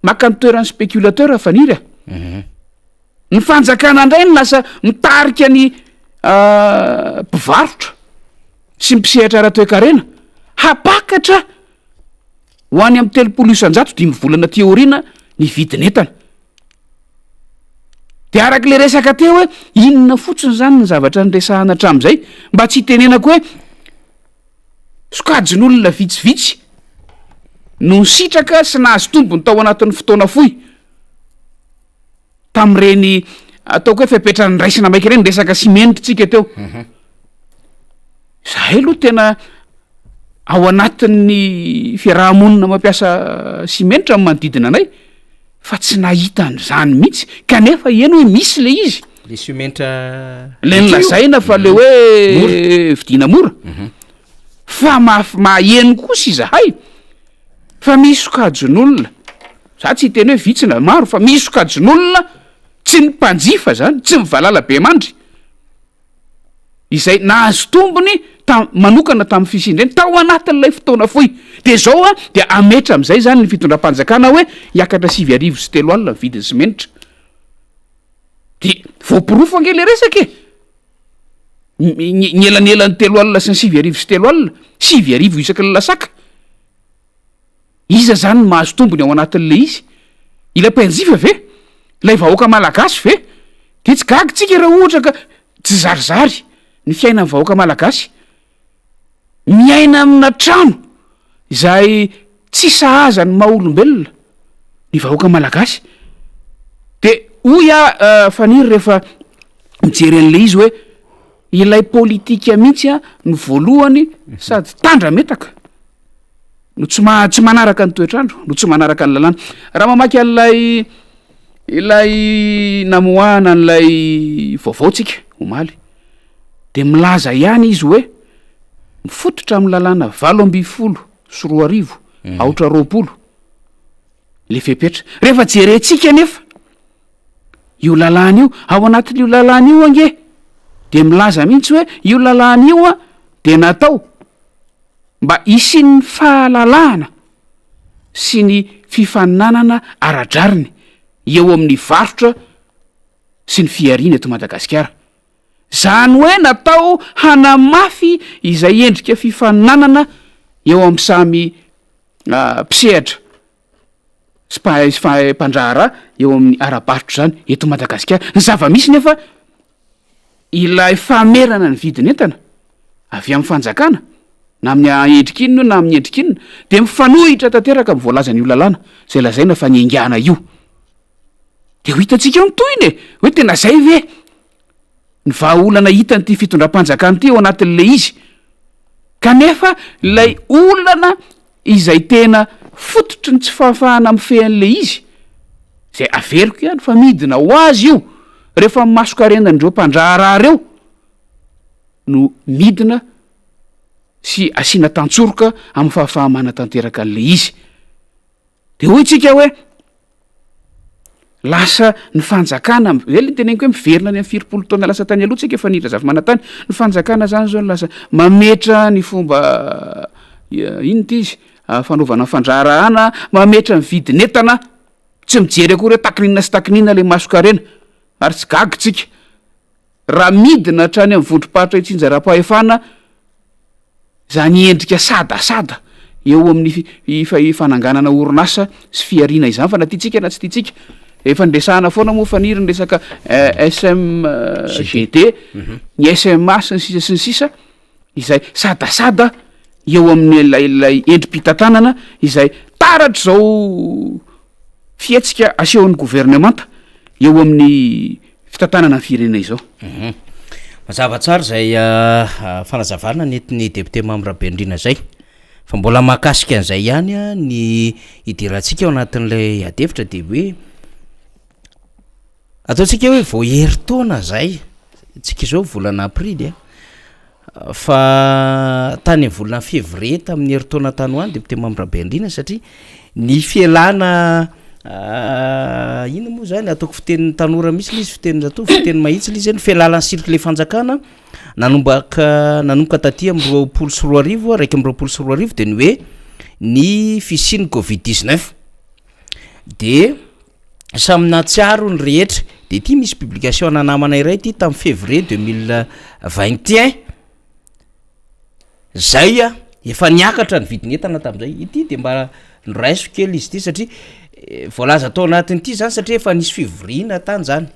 maka ny toeran'ny spéculateur Faniry a! Ny fanjakana indray no lasa mitarika ny mpivarotra sy ny mpisehatra ara-toekarena hampakatra ho any amin'ny 30% dimy volana aty aoriana ny vidin'entana. De araka le resaka teo hoe inona fotsiny zany ny zavatra niresahana hatramin'izay mba tsy hitenenako hoe sokajin'olona vitsivitsy no nisitraka sy nahazo tombony tao anatin'ny fotoana fohy tamin'ireny ataoko hoe fepetra niraisina maika ireny resaka simenitra tsika teo. Zahay aloha tena ao anatin'ny fiaraha-monina mampiasa simenitra ny manodidina anay fa tsy nahita an'izany mihitsy kanefa heno hoe misy le izy. Le simenitra Le nolazaina fa le hoe vidiana mora. Fa maf- maheno kosa izahay fa misy sokajin'olona, za tsy hiteny hoe vitsy na maro fa misy sokajin'olona tsy ny mpanjifa zany, tsy ny valalabemandry, izay nahazo tombony tam- manokana tamin'ny fisian'ireny tao anatin'ilay fotoana fohy. Dia izao an, dia hametra amin'izay izany ny fitondram-panjakana hoe hiakatra 39 ny vidin'ny simenitra. Dia voaporofo ange ilay resaka e! Ny ny ny elanelan'ny 30 sy ny 39, 9000 isaky ny lasaka. Iza izany no mahazo tombony ao anatin'ilay izy? Ilay mpanjifa ve? Ilay vahoaka malagasy ve? Dia tsy gaga tsika raha ohatra ka tsy zarizary ny fiainan'ny vahoaka malagasy. Miaina amina trano izay tsy sahaza ny maha olombelona ny vahoaka malagasy. Dia hoy aho Faniry rehefa mijery an'ilay izy hoe ilay politika mihitsy no voalohany sady tandrametaka. no tsy ma- tsy manaraka ny toetr'andro, no tsy manaraka ny lalàna. Raha mamaky an'ilay ilay namoahana an'ilay vaovao tsika omaly de milaza ihany izy hoe mifototra amin'ny lalàna 2018 aotra 20 le fepetra. Rehefa jerentsika anefa io lalàna io, ao anatin'io lalàna io ange de milaza mihitsy hoe io lalàna io a de natao mba hisian'ny fahalalahana sy ny fifaninanana ara-drariny eo amin'ny varotra sy ny fihariana eto Madagasikara. Izany hoe natao hanamafy izay endrika fifaninanana eo amin'ny samy mpisehatra sy mpandraharaha eo amin'ny ara-barotra izany eto Madagasikara. Ny zava-misy nefa ilay famerana ny vidin'entana avy amin'ny fanjakana na amin'ny endrika inona io na amin'ny endrika inona dia mifanohitra tanteraka amin'ny voalazan'io lalàna izay lazaina fa niaingàna io. Dia ho hitantsika eo ny tohiny e! Hoe tena izay ve ny vahaolana hitan'ity fitondram-panjakana ity ao anatin'ilay izy? Kanefa ilay olana izay tena fototry ny tsy fahafahana mifehy an'ilay izy, izay averiko ihany fa midina ho azy io rehefa ny mason-karenan'ireo mpandraharaha ireo no midina sy asiana tantsoroka amin'ny fahafaha-manatanteraka an'ilay izy. De hoy tsika hoe lasa ny fanjakana, zay le teneniko hoe miverina any am'firipolo taona lasa tany aloha tsika efa niditra Zafimanantany, ny fanjakana zany zao no lasa mametra ny fomba inona ty izy fanaovana fandraharahana, mametra ny vidin'entana, tsy mijery akory hoe takininona sy takininona le masonkarena, ary tsy gaga tsika raha midina hatrany amin'ny vondrom-paritra itsinjaram-pahefana izany endrika sadasada eo amin'ny fananganana orinasa sy fihariana izany fa na tiantsika na tsy tiantsika, efa niresahana foana moa Faniry ny resaka SMGD, ny SMA sy ny sisa sy ny sisa izay sadasada eo amin'ilay ilay endri-pitantanana izay taratr'izao fihetsika asehon'ny governemanta eo amin'ny fitantanana ny firenena izao. Mazava tsara izay fanazavana nentin'ny député Mamy Rabenirina izay. Fa mbola mahakasika an'izay ihany ny hidirantsika ao anatin'ilay adihevitra dia hoe ataontsika hoe vao herintaona izay, tsika izao volana aprily a, Fa tany amin'ny volana février tamin'ny herintaona tany ho any député Mamy Rabenirina satria ny fialana inona moa zany ataoko fitenin'ny tanora mihitsy le izy fitenin'ny zatovo fiteny mahitsy le izy ny fialana ny circle fanjakana nanomboka nanomboka taty amin'ny 2020 2021 de ny hoe ny fisian'ny covid 19 de Samy nahatsiaro ny rehetra. De ity misy publication ana namana iray ity tamin'ny février 2021 zay a efa niakatra ny vidin'entana tamin'izay. Ity de mba noraisiko kely izy ity satria voalaza tao anatin'ity zany satria efa nisy fivoriana tany zany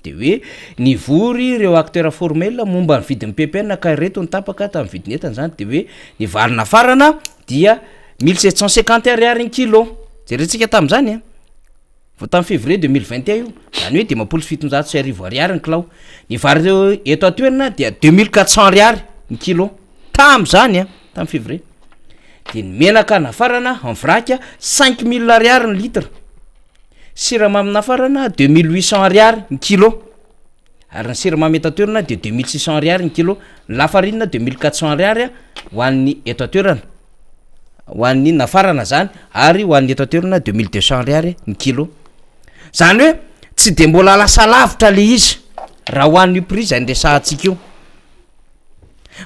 de hoe nivory ireo acteurs formels momba ny vidin'ny ppn ka ireto ny tapaka tamin'ny vidin'entana zany de hoe ny vary nafarana dia 1750 ariary ny kilo. Jerentsika tamin'izany a. Vao tamin'ny février 2021 io, izany hoe 1750 ariary ny kilao. Ny vary eto an-toerana dia 2400 ariary ny kilo, tamin'izany an, tamin'ny février. Dia ny menaka nafarana en vrac 5000 ariary ny litre, siramamy nafarana 2800 ariary ny kilo. Ary ny siramamy eto an-toerana dia 2600 ariary ny kilo, ny lafarinina 2400 ariary ho an'ny eto an-toerana, ho an'ny nafarana zany, ary ho an'ny eto an-toerana 2200 ariary ny kilo. Zany hoe tsy de mbola lasa lavitra le izy raha ho an'io prix zay niresahantsika io.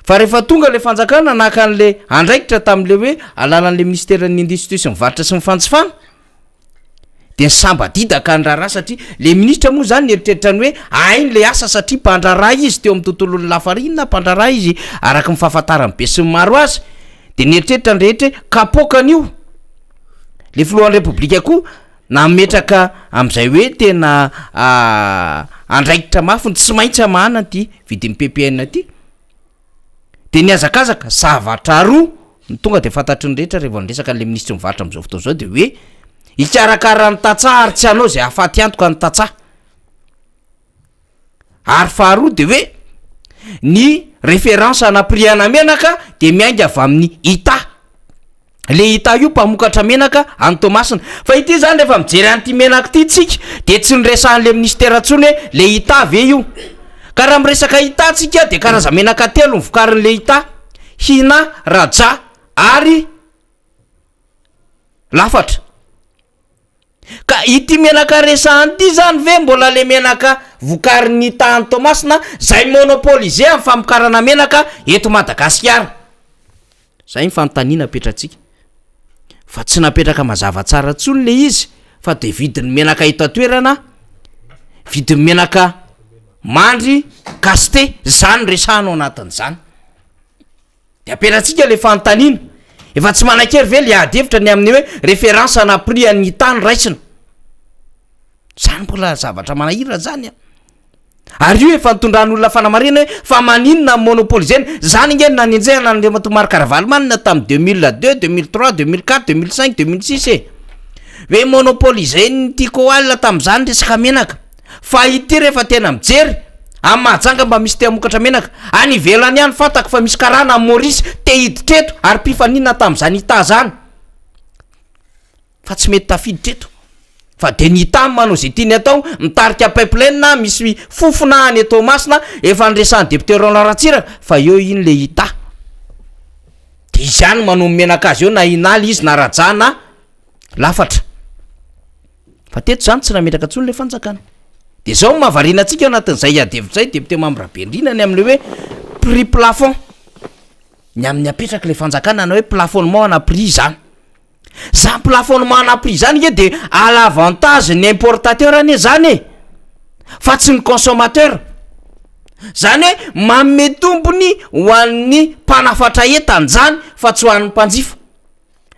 Fa rehefa tonga le fanjakana naka an'le andraikitra tam'le hoe alalan'le ministeran'ny industrie sy ny varotra sy ny fanjifana, de nisambadidaka ny raharaha satria le ministra moa zany nieritreritra ny hoe hainy le asa satria mpandraharaha izy teo amin'ny tontolon'ny lafarinina, mpandraharaha izy araka ny fahafantaran'ny besinimaro azy, de nieritreritra ny rehetra hoe kapoakany io, le filohan'ny repoblika koa nametraka amin'izay hoe tena andraikitra mafy ny tsy maintsy hamahana an'ity vidin'ny ppn ity. De nihazakazaka, zavatra roa no tonga de fantatry ny rehetra rehefa niresaka an'le minisitry ny varotra am'zao fotoana zao de hoe hikarakara ny tantsaha ary tsy hanao zay hahafaty antoka ny tantsaha, ary faharoa de hoe ny référence anampiriana menaka de miainga avy amin'ny ITA. Le hita io mpamokatra menaka any Toamasina. Fa ity zany rehefa mijery an'ity menaka ity tsika de tsy niresahan'le ministera tsony hoe le hita ve io. Ka raha miresaka hita tsika de karaza-menaka telo ny vokarin'le hita, Hina, Raja ary Lafatra. Ka ity menaka resahana ity zany ve mbola le menaka vokarin'ny hita any Toamasina zay monopoliser amin'ny famokarana menaka eto Madagasikara? Zay ny fanontaniana apetratsika. Fa tsy napetraka mazava tsara tsony le izy fa de vidin'ny menaka eto an-toerana, vidin'ny menaka mandry caste, zany no resahana ao anatin'izany. De apetratsika le fanontaniana, efa tsy manan-kery ve le ady hevitra ny amin'ny hoe référence ana prix an'ny tany raisina? Zany mbola zavatra manahirana zany an! Ary io efa nitondran'olona fanamarihana hoe fa maninona ny monopoliser-na? Zany ange no nanenjehana an'Andriamatoa Marc Ravalomanana tamin'ny 2002, 2003, 2004, 2005, 2006 e! Hoe monopoliser-n'ny Tiko Oil tamin'izany resaka menaka. Fa ity rehefa tena mijery, any Mahajanga mba misy te hamokatra menaka. Any ivelany any fantako fa misy karana any Maurice te hiditra eto ary mpifaninana tamin'izany Ita zany. Fa tsy mety tafiditra eto fa de ny tany manao ze tiany atao, mitarika pipeline misy fofona any Toamasina efa niresahan'ny député Roland Ratsiraka fa eo iny le Ita de izy ihany manao ny menaka azy eo na Inala izy na Raja na Lafatra fa teto zany tsy nametraka tsony le fanjakana de zao no mahavariana antsika anatin'izay ady hevitra zay député Mamy Rabendrina ny amin'le hoe prix plafond ny amin'ny apetraky le fanjakana na hoe plafonnement ana prix zany. Zany plafonnement ana prix zany nge de à l'avantage ny importateur anie zany e! Fa tsy ny consommateur. Zany hoe manome tombony ho an'ny mpanafatra entana zany fa tsy ho an'ny mpanjifa.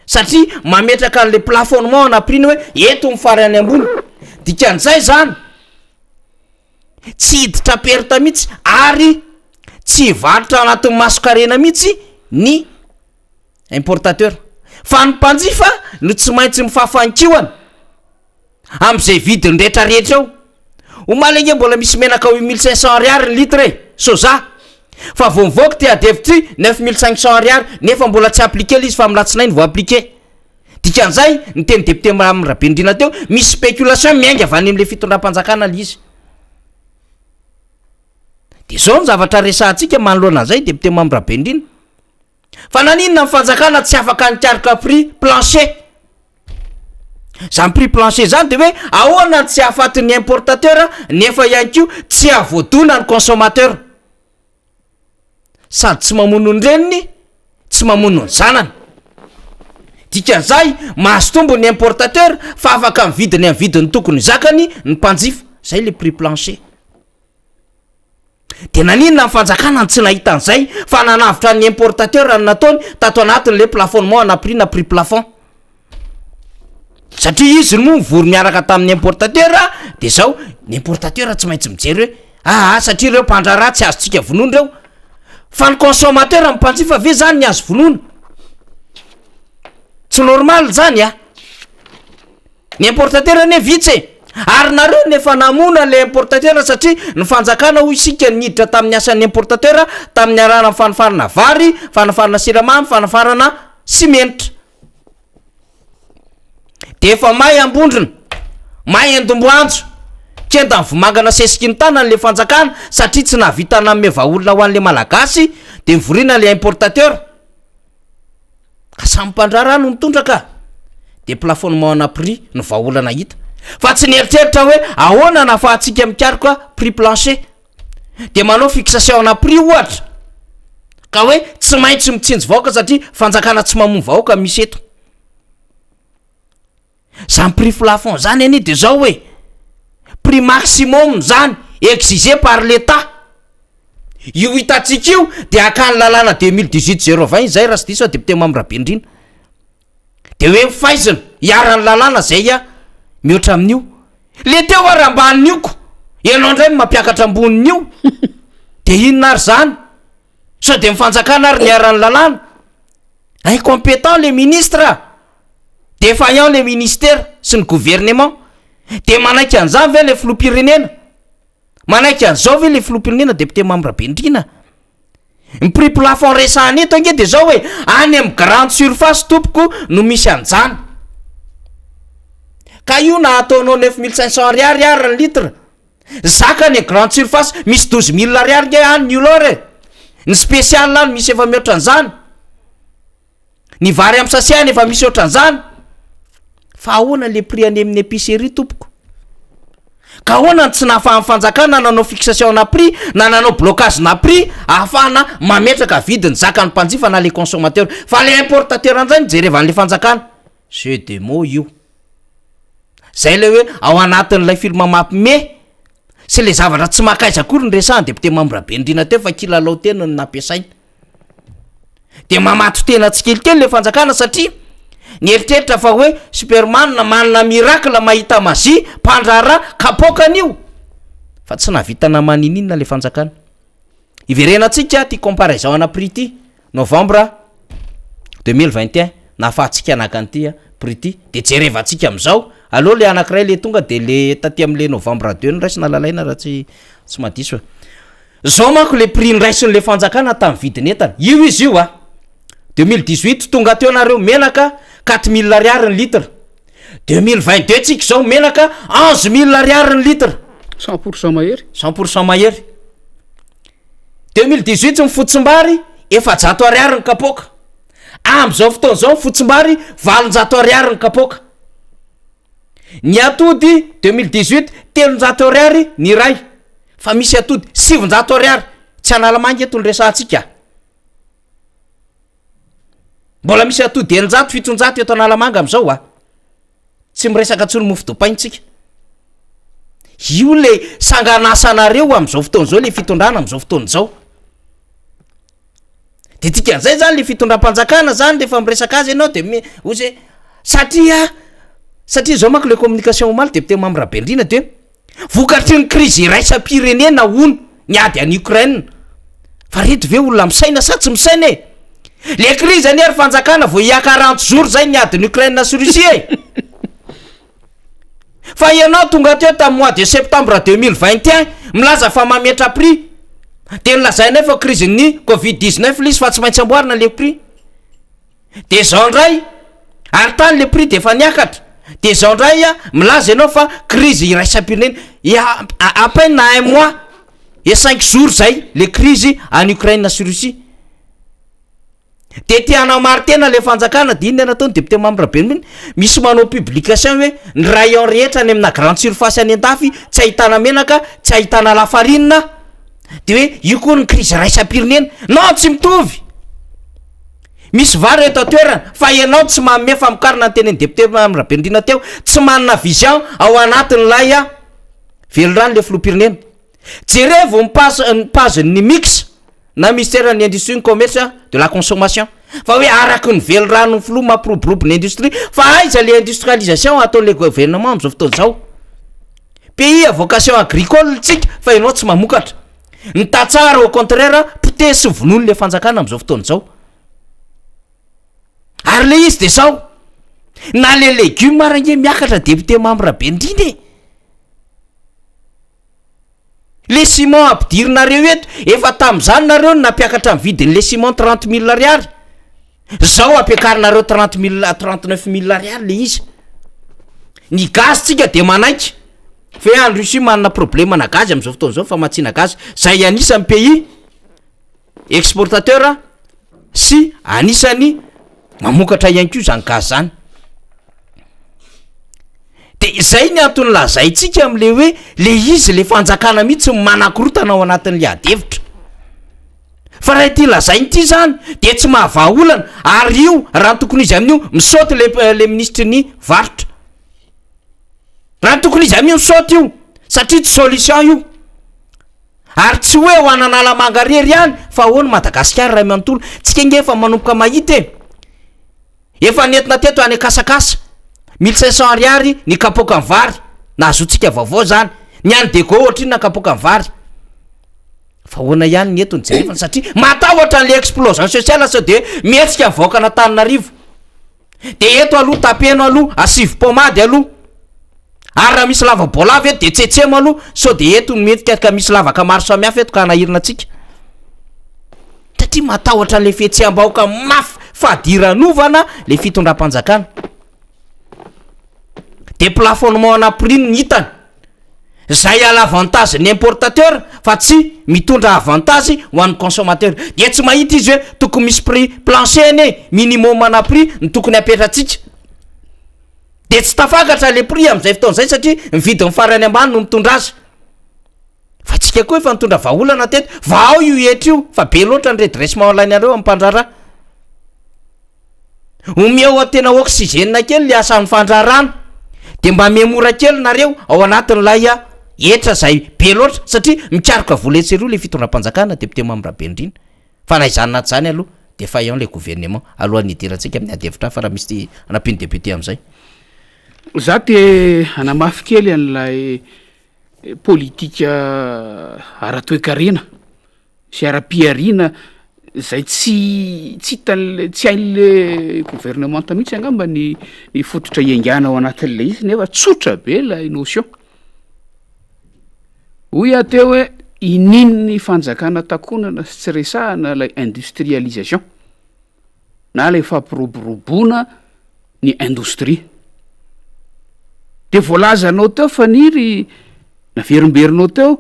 Satria mametraka an'le plafonnement ana prix ny hoe eto ny farany ambony. Dikan'izay zany, tsy hiditra perte mihitsy ary tsy hivarotra anatin'ny mason-karena mihitsy ny importateur, fa ny mpanjifa no tsy maintsy mifafa ny kihony amin'izay vidiny rehetra rehetra eo. Omaly ange mbola misy menaka 8500 ariary ny litre e, soja, fa vao mivoaka ity adihevitra ity 9500 ariary nefa mbola tsy appliquer ilay izy fa amin'ny latsinainy vao appliquer. Dikan'izay, ny teny député Mamy Rabenirina teo, misy spéculation miainga avy any amin'ilay fitondram-panjakana ilay izy. Dia izao ny zavatra resahantsika manoloana an'izay député Mamy Rabenirina. Fa naninona ny fanjakana tsy afaka nikaroka prix plancher? Zany prix plancher zany de hoe ahoana no tsy hahafaty ny importateur nefa ihany koa tsy hahavoadona ny consommateur? Sady tsy mamono ny reniny, tsy mamono ny zanany. Dikan'izay, mahazo tombony ny importateur fa afaka mividy ny amin'ny vidiny tokony zakany ny mpanjifa. Zay le prix plancher. Dia naninona ny fanjakana no tsy nahita an'izay fa nanavotra ny importateur no nataony tato anatin'ilay plafonnement ana prix na prix plafond? Satria izy moa mivory miaraka tamin'ny importateur dia zao, ny importateur tsy maintsy mijery hoe aa satria ireo mpandraharaha tsy azontsika vonoina ireo, fa ny consommateur ny mpanjifa ve zany ny azo vonoina? Tsy normal zany a! Ny importateur anie vitsy e! Ary nareo no efa namono an'ilay importateur satria ny fanjakana hoy isika niditra tamin'ny asan'ny importateur tamin'ny alalan'ny fanafarana vary, fanafarana siramamy, fanafarana simenitra. Dia efa may Ambondrona, may Andomboanjo. Kenda ny vomanga nasesiky ny tanany le fanjakana satria tsy nahavita nanome vahaolona ho an'le Malagasy de nivoriana le importateur. Ka samy mpandraharaha no mitondra ka! De plafonnement ana prix no vahaolana hita. Fa tsy nieritreritra hoe ahoana no ahafahantsika mikaroka prix plancher. De manao fixation ana prix ohatra. Ka hoe tsy maintsy mitsinjo vahoaka satria fanjakana tsy mamono vahoaka misy eto. Zany prix plafond zany anie de zao e, prix maximum zany exigé par l'Etat, io hitantsika io de akany lalàna 2018 020 izay raha tsy diso aho député Mamy Rabendrina, de hoe faizina iharan'ny lalàna zay a mihoatra amin'io, le teo ary ambanin'io ko, ianao ndray no mampiakatra ambonin'io, de inona ary zany? Sao de ny fanjakana ary niharan'ny lalàna? Incompétent le ministre a! Défaillant le ministère sy ny gouvernement. De manaiky an'izany ve le filoham-pirenena? Manaiky an'izao ve le filoham-pirenena député Mamy Rabendrina? Ny prix plafond resahana eto ange de zao e, any amin'ny grande surface tompoko no misy an'izany. Ka io na ataonao 9500 ariary ary ny litre, zaka any grande surface misy 12000 ariary nge any ny olor e, ny spécial any misy efa mihoatra an'izany. Ny vary amin'ny sachet any efa misy ohatran'izany. Fa ahoana le prix any amin'ny épicerie tompoko? Ka ahoana no tsy nahafahan'ny fanjakana nanao fixation ana prix na nanao blocage na prix ahafahana mametraka vidiny zakan'ny mpanjifa na le consommateur. Fa le importateur indray no jerevan'le fanjakana. Jeu de mots io. Zay le hoe ao anatin'ilay film mampime sy le zavatra tsy makaiza akory ny resahan'ny député Mamy Rabendrina teo fa kilalao teny no nampiasaina. De mamato-tena tsikelikely le fanjakana satria nieritreritra fa hoe superman manana miracle mahita magie, mpandraharaha, kapoaka an'io fa tsy nahavita namanininona le fanjakana. Iverenantsika ty comparaison ana prix ty, novembre 2021 nahafahantsika naka an'ity prix ty de jerevantsika am'zao, aleo le anakiray le tonga de le taty am'le novembre deux no raisina lalaina raha tsy tsy mahadiso e. Zao manko le prix nraisin'le fanjakana tamin'ny vidin'entana, io izy io a! 2018 tonga teo nareo menaka 4000 ariary ny litre, 2022 tsika zao menaka 11000 ariary ny litre. 100 pour cent mahery. 100 pour cent mahery. 2018 ny fotsimbary 400 ariary ny kapoaka, am'zao fotoana zao ny fotsimbary 800 ariary ny kapoaka. Ny atody 2018 300 ariary ny iray fa misy atody 900 ariary, tsy Analamanga eto no resahantsika. Mbola misy atody 600 700 eto Analamanga am'zao a. Tsy miresaka intsony mofo dipaina tsika. Io le sanganasanareo am'zao fotoana zao le fitondrana am'zao fotoana zao. De dikan'izay zany le fitondram-panjakana zany rehefa miresaka azy ianao de mi- ozy hoe satria satria zao manko le communication omaly député Mamy Rabendrina de hoe vokatry ny krizy iraisam-pirenena hono ny ady any Ukraine, fa reto ve olona misaina sa tsy misaina e? Le krizy anie ry fanjakana vao hiakaran-tsizoro zay ny adin'i Ukraine sy Russie e! Fa ianao tonga teo tamin'ny mois de septembre 2021 milaza fa mametra prix de nolazainay fa crise ny covid 19 le izy fa tsy maintsy amboarina le prix de zao ndray ary tany le prix de efa niakatra de zao ndray a milaza ianao fa crise iraisam-pirenena ya à peine un mois et cinq jours zay le crise any Ukraine sy Russie. De te hanamari-tena le fanjakana de inona nataony député Mamy Rabeniminy? Misy manao publication hoe ny rayon rehetra any amina grande surface any andafy tsy ahitana menaka, tsy ahitana lafarinina, de hoe io koa ny crise iraisam-pirenena. Non, tsy mitovy! Misy vary eto an-toerana fa ianao tsy manome famokarana ny tenin'ny député Mamy Rabenirina teo, tsy manana vision ao anatin'ilay velirano le filoham-pirenena. Jerevo ny page ny page-n'ny mix. na ministère ny industrie ny commerce de la consommation fa hoe araky ny velirano ny filoha mampiroborobo ny industrie fa aiza le industrialisation ataon'le gouvernement am'zao fotoana zao? Pays à vocation agricole tsika fa ianao tsy mamokatra, ny tantsaha ary au contraire potehy sy vonoiny le fanjakana am'zao fotoana zao, ary le izy de zao na le legume ary ange miakatra député Mamy Rabendrina e! Le ciment ampidirinareo eto, efa tamin'izany nareo no nampiakatra ny vidin'le ciment 30 mille ariary, zao ampiakarinareo 30 mille, 39 mille ariary le izy. Ny gaz tsika de manaiky. Fe any Russie manana problème ana gaz amin'izao fotoana izao famatsiana gaz zay anisan'ny pays exportateur sy anisan'ny mamokatra ihany koa zany gaz zany. De izay ny antony lazaintsika am'le hoe le izy le fanjakana mihitsy no manakorotana ao anatin'le ady hevitra. Fa raha ity lazainy ity zany de tsy mahavaha olana ary io raha ny tokony izy amin'io misaoty le le minisitry ny varotra. Raha ny tokony izy amin'io misaoty io satria tsy solution io. Ary tsy hoe ho an'Analamanga rery ihany fa ahoana Madagasikara iray manontolo. Tsika nge efa manomboka mahita e. Efa nentina teto any Akasakasa, 1500 ariary ny kapoakan'ny vary, nahazoantsika vaovao zany. Ny any Dego ohatrinona ny kapoakan'ny vary? Fa ahoana ihany ny eto no jerevana satria matahotra an'le explosion sociale sao de mihetsika ny vahoakan'Antananarivo. De eto aloha tapeno aloha, asivo pomady aloha. Ary raha misy lava-boalavo eto de tsetsemo aloha sao de eto no mihetsika ka misy lavaka maro samihafa eto ka hanahirana antsika. Satria matahotra an'le fihetseham-bahoaka mafy fadiranovana le fitondram-panjakana. De plafonnement ana prix no hitany. Zay à l'avantage ny importateur fa tsy mitondra avantage ho an'ny consommateur. Dia tsy mahita izy hoe tokony misy prix plancher anie, minimum ana prix no tokony apetratsika. De tsy tafakatra le prix amin'izay fotoana izay satria ny vidiny farany ambany no mitondra azy. Fa tsika koa efa nitondra vahaolana teto, vahao io hetra io fa be loatra ny redressement alainareo amin'ny mpandraharaha. Omeo tena oxygène kely le asan'ny fandraharahana de mba mihemora kely nareo ao anatin'ilay hetra zay be loatra satria mikaroka vola etsy eroa le fitondram-panjakana député Mamy Rabenirina. Fa na izany na tsy izany aloha défaillant le gouvernement alohan'ny hidirantsika amin'ny ady hevitra hafa raha misy hanampian'ny député amin'izay. Za te hanamafy kely an'ilay politika ara-toekarena sy ara-pihariana izay tsy tsy hitan'le tsy hain'le governemanta mihitsy angamba ny ny fototra iaingàna ao anatin'le izy nefa tsotra be ilay notion. Hoy aho teo hoe inian'ny fanjakana takonana sy tsy resahana ilay industrialisation na ilay fampiroboroboana ny indostria. De voalazanao teo Faniry, naverimberinao teo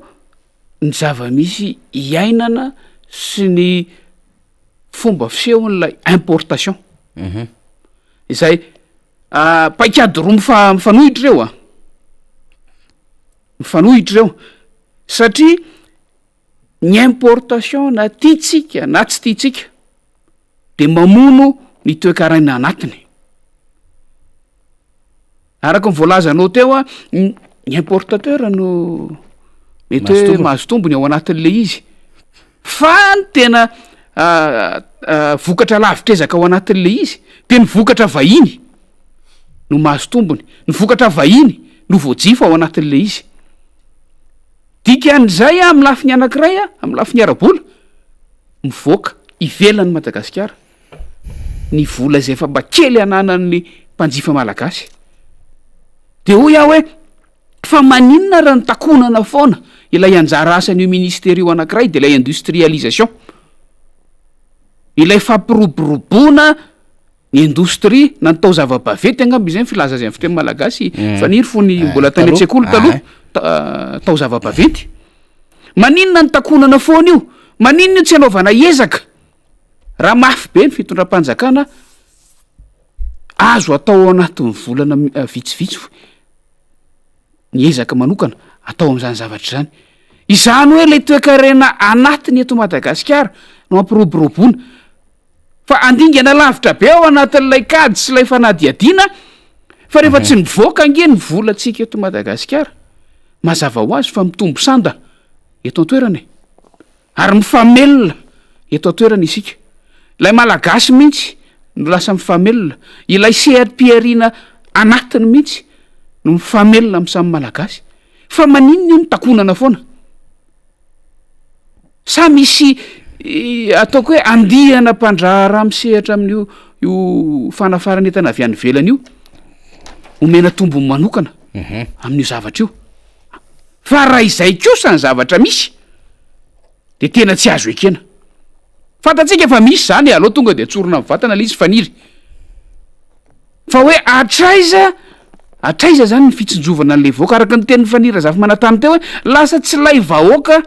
ny zava-misy iainana sy ny fomba fisehon'ilay importation. Izay paikady roa mifa- mifanohitra ireo an, mifanohitra ireo satria ny importation na tiantsika na tsy tiantsika de mamono ny toekarena anatiny. Araka ny voalazanao teo an, ny importateur no mety hoe mahazo tombony ao anatin'le izy fa ny tena vokatra lavitr'ezaka ao anatin'le izy de ny vokatra vahiny no mahazo tombony, ny vokatra vahiny no voajifa ao anatin'le izy. Dikan'izay amin'ny lafiny anankiray, amin'ny lafiny ara-bola, mivoaka ivelan'i Madagasikara ny vola izay efa mba kely ananan'ny mpanjifa malagasy. De hoy aho hoe fa maninona raha notakonana foana ilay anjara asan'io ministera io anankiray de ilay industrialisation, ilay fampiroboroboana ny indostria na ny taozava-baventy angamba izay ny filaza azy amin'ny fiteny malagasy Faniry fony mbola tany an-tsekoly taloha, taozava-baventy. Maninona no takonana foana io? Maninona io tsy anaovana ezaka? Raha mafy be ny fitondram-panjakana, azo atao ao anatin'ny volana vitsivitsy ny ezaka manokana atao amin'izany zavatra izany. Izany hoe ilay toekarena anatiny eto Madagasikara no ampiroboroboana. Fa handingana lavitra be ao anatin'ilay kajy sy ilay fanadihadiana fa rehefa tsy mivoaka ange ny volantsika eto Madagasikara, mazava ho azy fa mitombo sanda eto an-toerana e! Ary mifamelona eto an-toerana isika. Ilay Malagasy mihitsy no lasa mifamelona, ilay seha-pihariana anatiny mihitsy no mifamelona amin'ny samy Malagasy. Fa maninona io no takonana foana? Sa misy ataoko hoe andiana mpandraharaha misehatra amin'io io fanafarana entana avy any ivelany io omena tombony manokana amin'io zavatra io? Fa raha izay kosa ny zavatra misy de tena tsy azo ekena. Fantatsika fa misy zany e, aleo tonga de tsorina mivantana le izy faniry. Fa hoe hatraiza? Hatraiza zany ny fitsinjovana an'ilay vahoaka? Araka ny tenin'i Faniry Razafimanantany teo hoe lasa tsy ilay vahoaka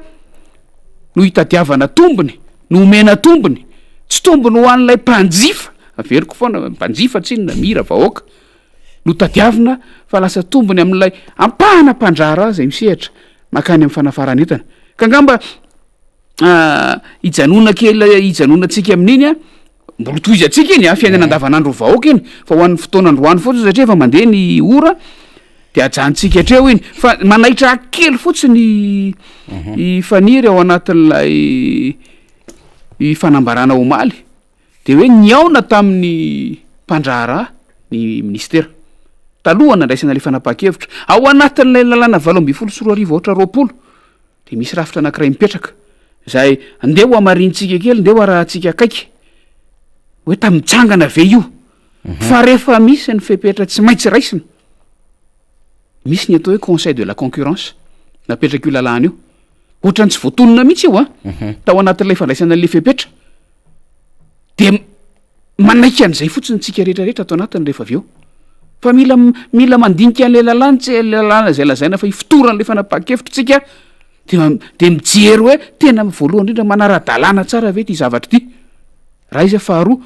no itadiavana tombony, no omena tombony. Tsy tombony ho an'ilay mpanjifa, averiko foana, mpanjifa tsinona, mira vahoaka no tadiavina fa lasa tombony amin'ilay ampahana mpandraharaha izay misehatra mankany amin'ny fanafaran'entana. Ka angamba hijanona kely, hijanonantsika amin'iny an, Mbola ho tohizantsika iny a, fiainana andavanandro vahoaka iny, fa ho an'ny fotoana androany fotsiny satria efa mandeha ny ora de ajanontsika hatreo iny, fa manaitra ahy kely fotsiny i Faniry ao anatin'ilay i fanambarana omaly de hoe nihaona tamin'ny mpandraharaha ny minisitera talohan'ny nandraisana ilay fanapahan-kevitra, ao anatin'ilay lalàna 2018 aotra 20 Dia misy rafitra anankiray mipetraka izay andeha ho hamarintsika kely, ndeha ho arahantsika akaiky hoe tamin'ny ve io? Fa rehefa misy ny fepetra tsy maintsy raisina, misy ny atao hoe conseil de la concurrence napetrak'io lalàna io. Ohatran'ny tsy voatonona mihitsy io an, tao anatin'ilay fandraisana an'ilay fepetra. Dia manaiky an'izay fotsiny tsika rehetra rehetra ato anatiny rehefa avy eo. Fa mila mila mandinika an'ilay lalàna tsy ilay lalàna izay lazaina fa ifotoran'ilay fanapahan-kevitra tsika de de mijery hoe tena voalohany indrindra manara-dalàna tsara ve ity zavatra ity? Raha iza faharoa,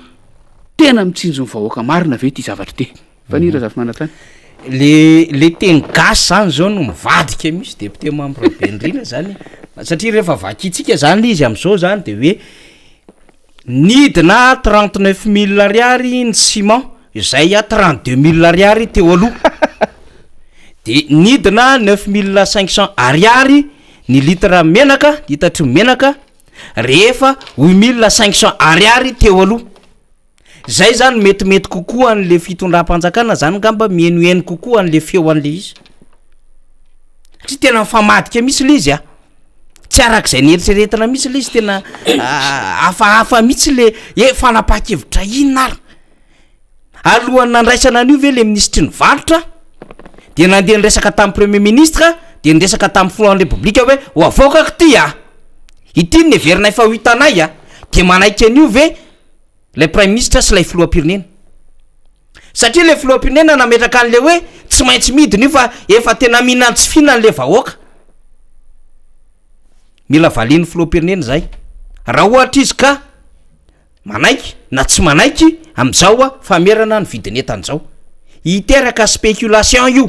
tena mitsinjo ny vahoaka marina ve ity zavatra ity? Faniry Razafimanantany. Le le teny gasy zany zao no mivadika mihitsy député Mamy Rabenirina zany satria rehefa vakintsika zany le izy am'zao zany de hoe Nidina 39 mille ariary ny ciment izay 32 mille ariary teo aloha, de nidina 9500 ariary ny litre menaka, litatry ny menaka rehefa 8500 ariary teo aloha. Zay zany metimety kokoa an'le fitondram-panjakana zany ngamba mihenoheno kokoa an'le feo an'le izy, satria tena mifamadika mihitsy le izy a. Tsy arak'izay nieritreretina mihitsy le izy tena hafahafa mihitsy le hoe fanapahan-kevitra inona ary. Alohan'ny nandraisana an'io ve le minisitry ny varotra de nandeha niresaka tamin'ny premier ministre de niresaka tamin'ny filohan'ny repoblika hoe ho avoakako ty a, ity no neverinay fa ho hitanay a, de manaiky an'io ve ilay praiminisitra sy ilay filoham-pirenena. Satria ilay filoham-pirenena nametraka an'ilay hoe tsy maintsy midina io fa efa tena mihinan-tsy fihinana ilay vahoaka. Mila valian'ny filoham-pirenena izay. Raha ohatra izy ka manaiky na tsy manaiky amin'izao famerana ny vidin'entana izao. Hiteraka spéculation io.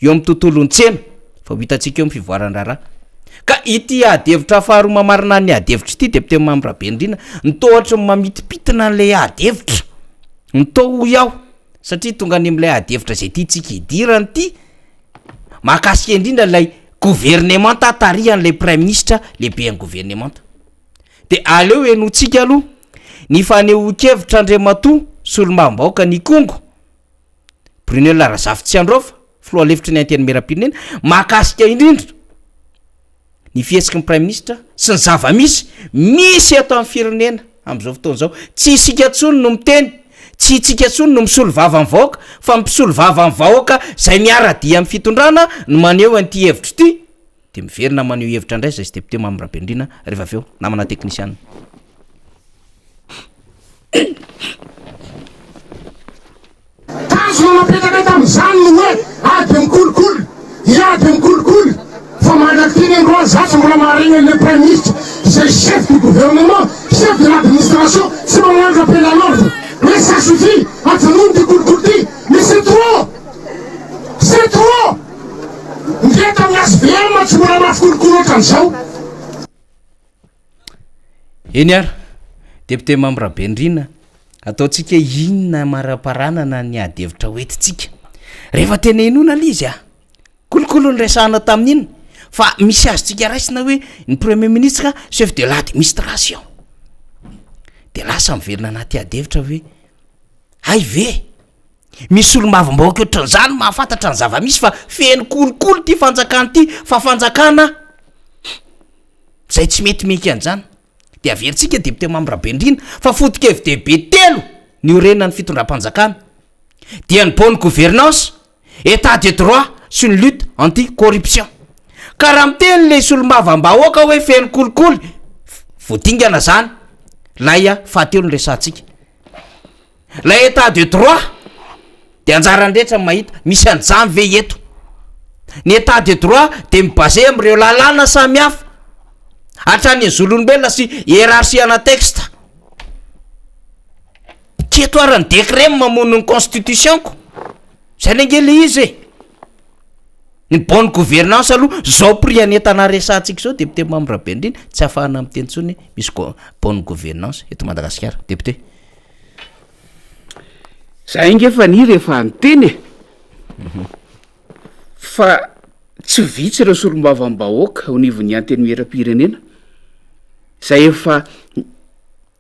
eo amin'ny tontolon'ny tsena fa ho hitantsika eo ny fivoaran-draharaha. Ka ity ady hevitra faharoa mamarana ny ady hevitra ity député Mamy Rabenirina ny toa ohatry ny mamitipitina an'ilay ady hevitra, ny toa hoy aho satria tonga any amin'ilay ady hevitra izay tiantsika hidirana ity, mahakasika indrindra ilay governemanta tarihan'ilay praiminisitra lehiben'ny governemanta. Dia aleo henointsika aloha ny fanehoan-kevitra Andriamatoa Solombavambahoakan'Ikongo. Brunel Razafitsiandraofa, filoha lefitry ny Antenimierampirenena, mahakasika indrindra ny fihetsiky ny Praiminisitra sy ny zava-misy misy eto amin'ny firenena amin'izao fotoana izao. Tsy isika intsony no miteny, tsy isika intsony no misolo vava ny vahoaka, fa ny mpisolo vava ny vahoaka izay miara-dia amin'ny fitondrana no maneho an'ity hevitra ity. Dia miverina maneho hevitra indray izay sy député Mamy Rabenirina rehefa avy eo, namana teknisiana. Tanjona napetrakay tamin'izany ny hoe ady amin'ny kolikoly, hiady amin'ny kolikoly, fa mandrak'ity androany za tsy mbola maharegny an'ilay praiminisitra izay chef du gouvernement, chef de l'administration tsy magnano rappel à l'ordre hoe ça suffit, ajanony ity kolikoly ity, mais c'est trop! C'est trop! Ndre tamin'ny HVM tsy mbola mafy kolikoly ohatran'izao. Eny ary, Député Mamy Rabenirina, ataontsika inona amaraparanana ny ady hevitra ho entintsika? Rehefa tena henoina ilay izy a! Kolikoly no resahana tamin'iny fa misy azontsika raisina hoe ny Premier ministre chef de l'administration. De lasa miverina anaty ady hevitra hoe hay ve? Misy solombavambahoaka ohatran'izany mahafantatra ny zava-misy fa feno kolikoly ity fanjakana ity fa fanjakana Zay tsy mety miaiky an'izany de averintsika député Mamy Rabenirina fa foto-kevi-dehibe telo niorenan'ny fitondram-panjakana dia ny bonne gouvernance, état de droit sy ny lutte anti corruption. Ka raha miteny le solombavambahoaka hoe feno kolikoly, voadingana zany lay fahatelo no resahantsika. Lay état de droit. De anjaran'ny rehetra ny mahita, misy an'izany ve eto? Ny état de droit de mi-baser amin'ireo lalàna samihafa, hatrany ny zon'olombelona sy hiérarchie ana texte. Keto ary ny décret mamono ny constitution-ko, zay ange le izy e! Ny bonne gouvernance aloha, zao prix an'entana resahantsika zao député Mamy Rabenirina, tsy ahafahana miteny intsony hoe misy go- bonne gouvernance eto Madagasikara. Député. Zahay nge Faniry efa niteny e! Fa tsy vitsy ireo solombavambahoaka eo anivon'ny Antenimierampirenena izay efa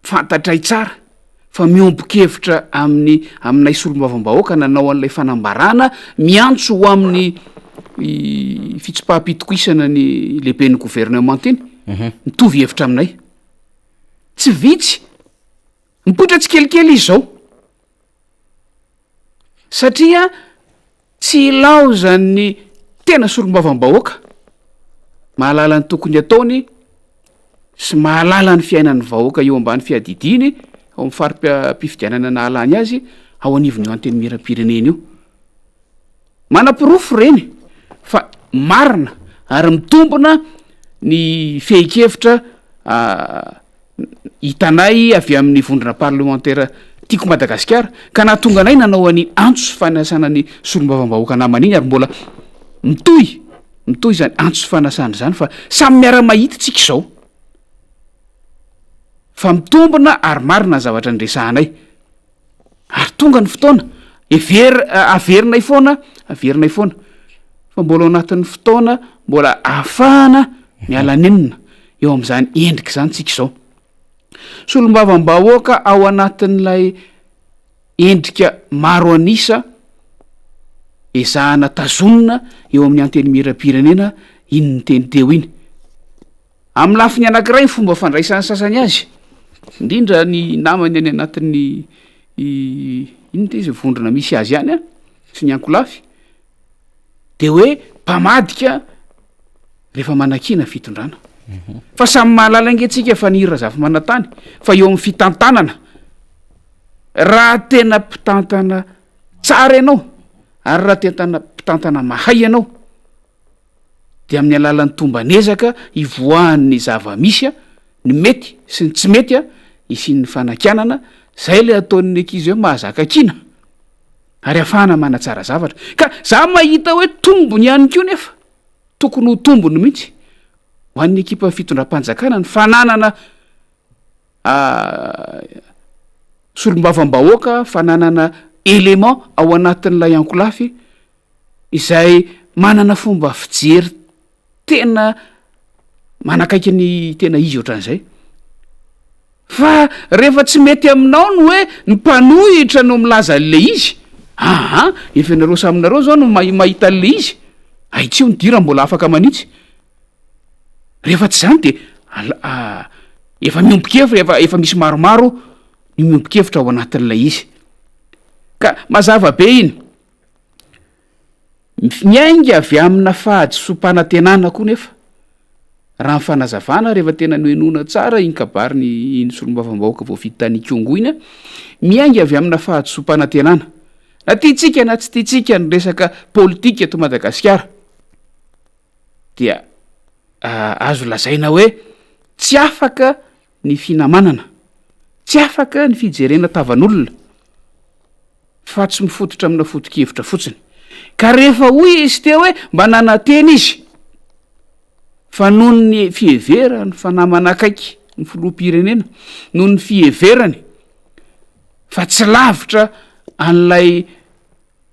fantatray tsara fa miombon-kevitra amin'ny aminay solombavambahoaka nanao an'ilay fanambarana miantso ho amin'ny fitsipaham-pitokisana ny lehiben'ny governemanta iny, mitovy hevitra aminay. Tsy vitsy, mipoitra tsikelikely izy izao. Satria tsy ilaozan'ny tena solombavambahoaka mahalala ny tokony ataony sy mahalala ny fiainan'ny vahoaka eo ambany fiadidiany ao amin'ny fari-pifidianana nahalany azy ao anivon'io antenimierampirenena io. Manaporofo ireny fa marina ary mitombina ny fehin-kevitra hitanay avy amin'ny vondrona parlemantera Tiako Madagasikara ka nahatonga anay nanao an'iny antso sy fanasana ny solombavambahoaka namana iny ary mbola mitohy mitohy izany antso sy fanasana izany fa samy miara-mahita tsika izao fa mitombina ary marina ny zavatra niresahanay. Ary tonga ny fotoana, hever- averinay foana, averinay foana fa mbola ao anatin'ny fotoana mbola ahafahana miala nenina eo amin'izany endrika izany tsika izao. Solombavambahoaka ao anatin'ilay endrika maro an'isa ezahana tazonina eo amin'ny antenimieram-pirenena iny niteny teo iny. Amin'ny lafiny anankiray ny fomba fandraisan'ny sasany azy, indrindra ny namany any anatin'ny inona ity izy vondrona misy azy any an, sy ny ankolafy, de hoe mpamadika rehefa manakiana fitondrana. Fa samy mahalala ange tsika fa ny Razafimanantany fa eo amin'ny fitantanana, raha tena mpitantana tsara ianao ary raha tena mpitantana mahay ianao, dia amin'ny alalan'ny tomban'ezaka ivoahan'ny zava-misy, ny mety sy ny tsy mety, hisian'ny fanakianana, izay ilay ataon'ny ankizy hoe mahazaka kiana, ary ahafahana manatsara zavatra. Ka za mahita hoe tombony ihany koa nefa, tokony ho tombony mihitsy ho an'ny ekipan'ny fitondram-panjakana ny fananana solombavambahoaka, fananana élément ao anatin'ilay ankolafy, izay manana fomba fijery tena manakaiky ny tena izy ohatran'izay. Fa rehefa tsy mety aminao ny hoe ny mpanohitra no milaza an'ilay izy, aa efa ianareo samy nareo zao no mahita an'ilay izy, ahitsio ny dira mbola afaka manitsy. Rehefa tsy izany de efa miombon-kevitra, efa efa misy maromaro ny miombon-kevitra ao anatin'ilay izy. Ka mazava be iny. Miainga avy amina fahadisoam-panantenana koa nefa, raha ny fanazavana rehefa tena nohenoina tsara iny kabariny iny solombavambahoaka voafidy tany Ikongo iny, miainga avy amina fahadisoam-panantenana. Na tiantsika na tsy tiantsika ny resaka politika eto Madagasikara dia azo lazaina hoe tsy afaka ny finamanana, tsy afaka ny fijerena tavan'olona fa tsy mifototra amina foto-kevitra fotsiny. Ka rehefa hoy izy teo hoe mba nanantena izy fa noho ny fiheverany fa namana akaiky ny filoham-pirenena, noho ny fiheverany fa tsy lavitra an'ilay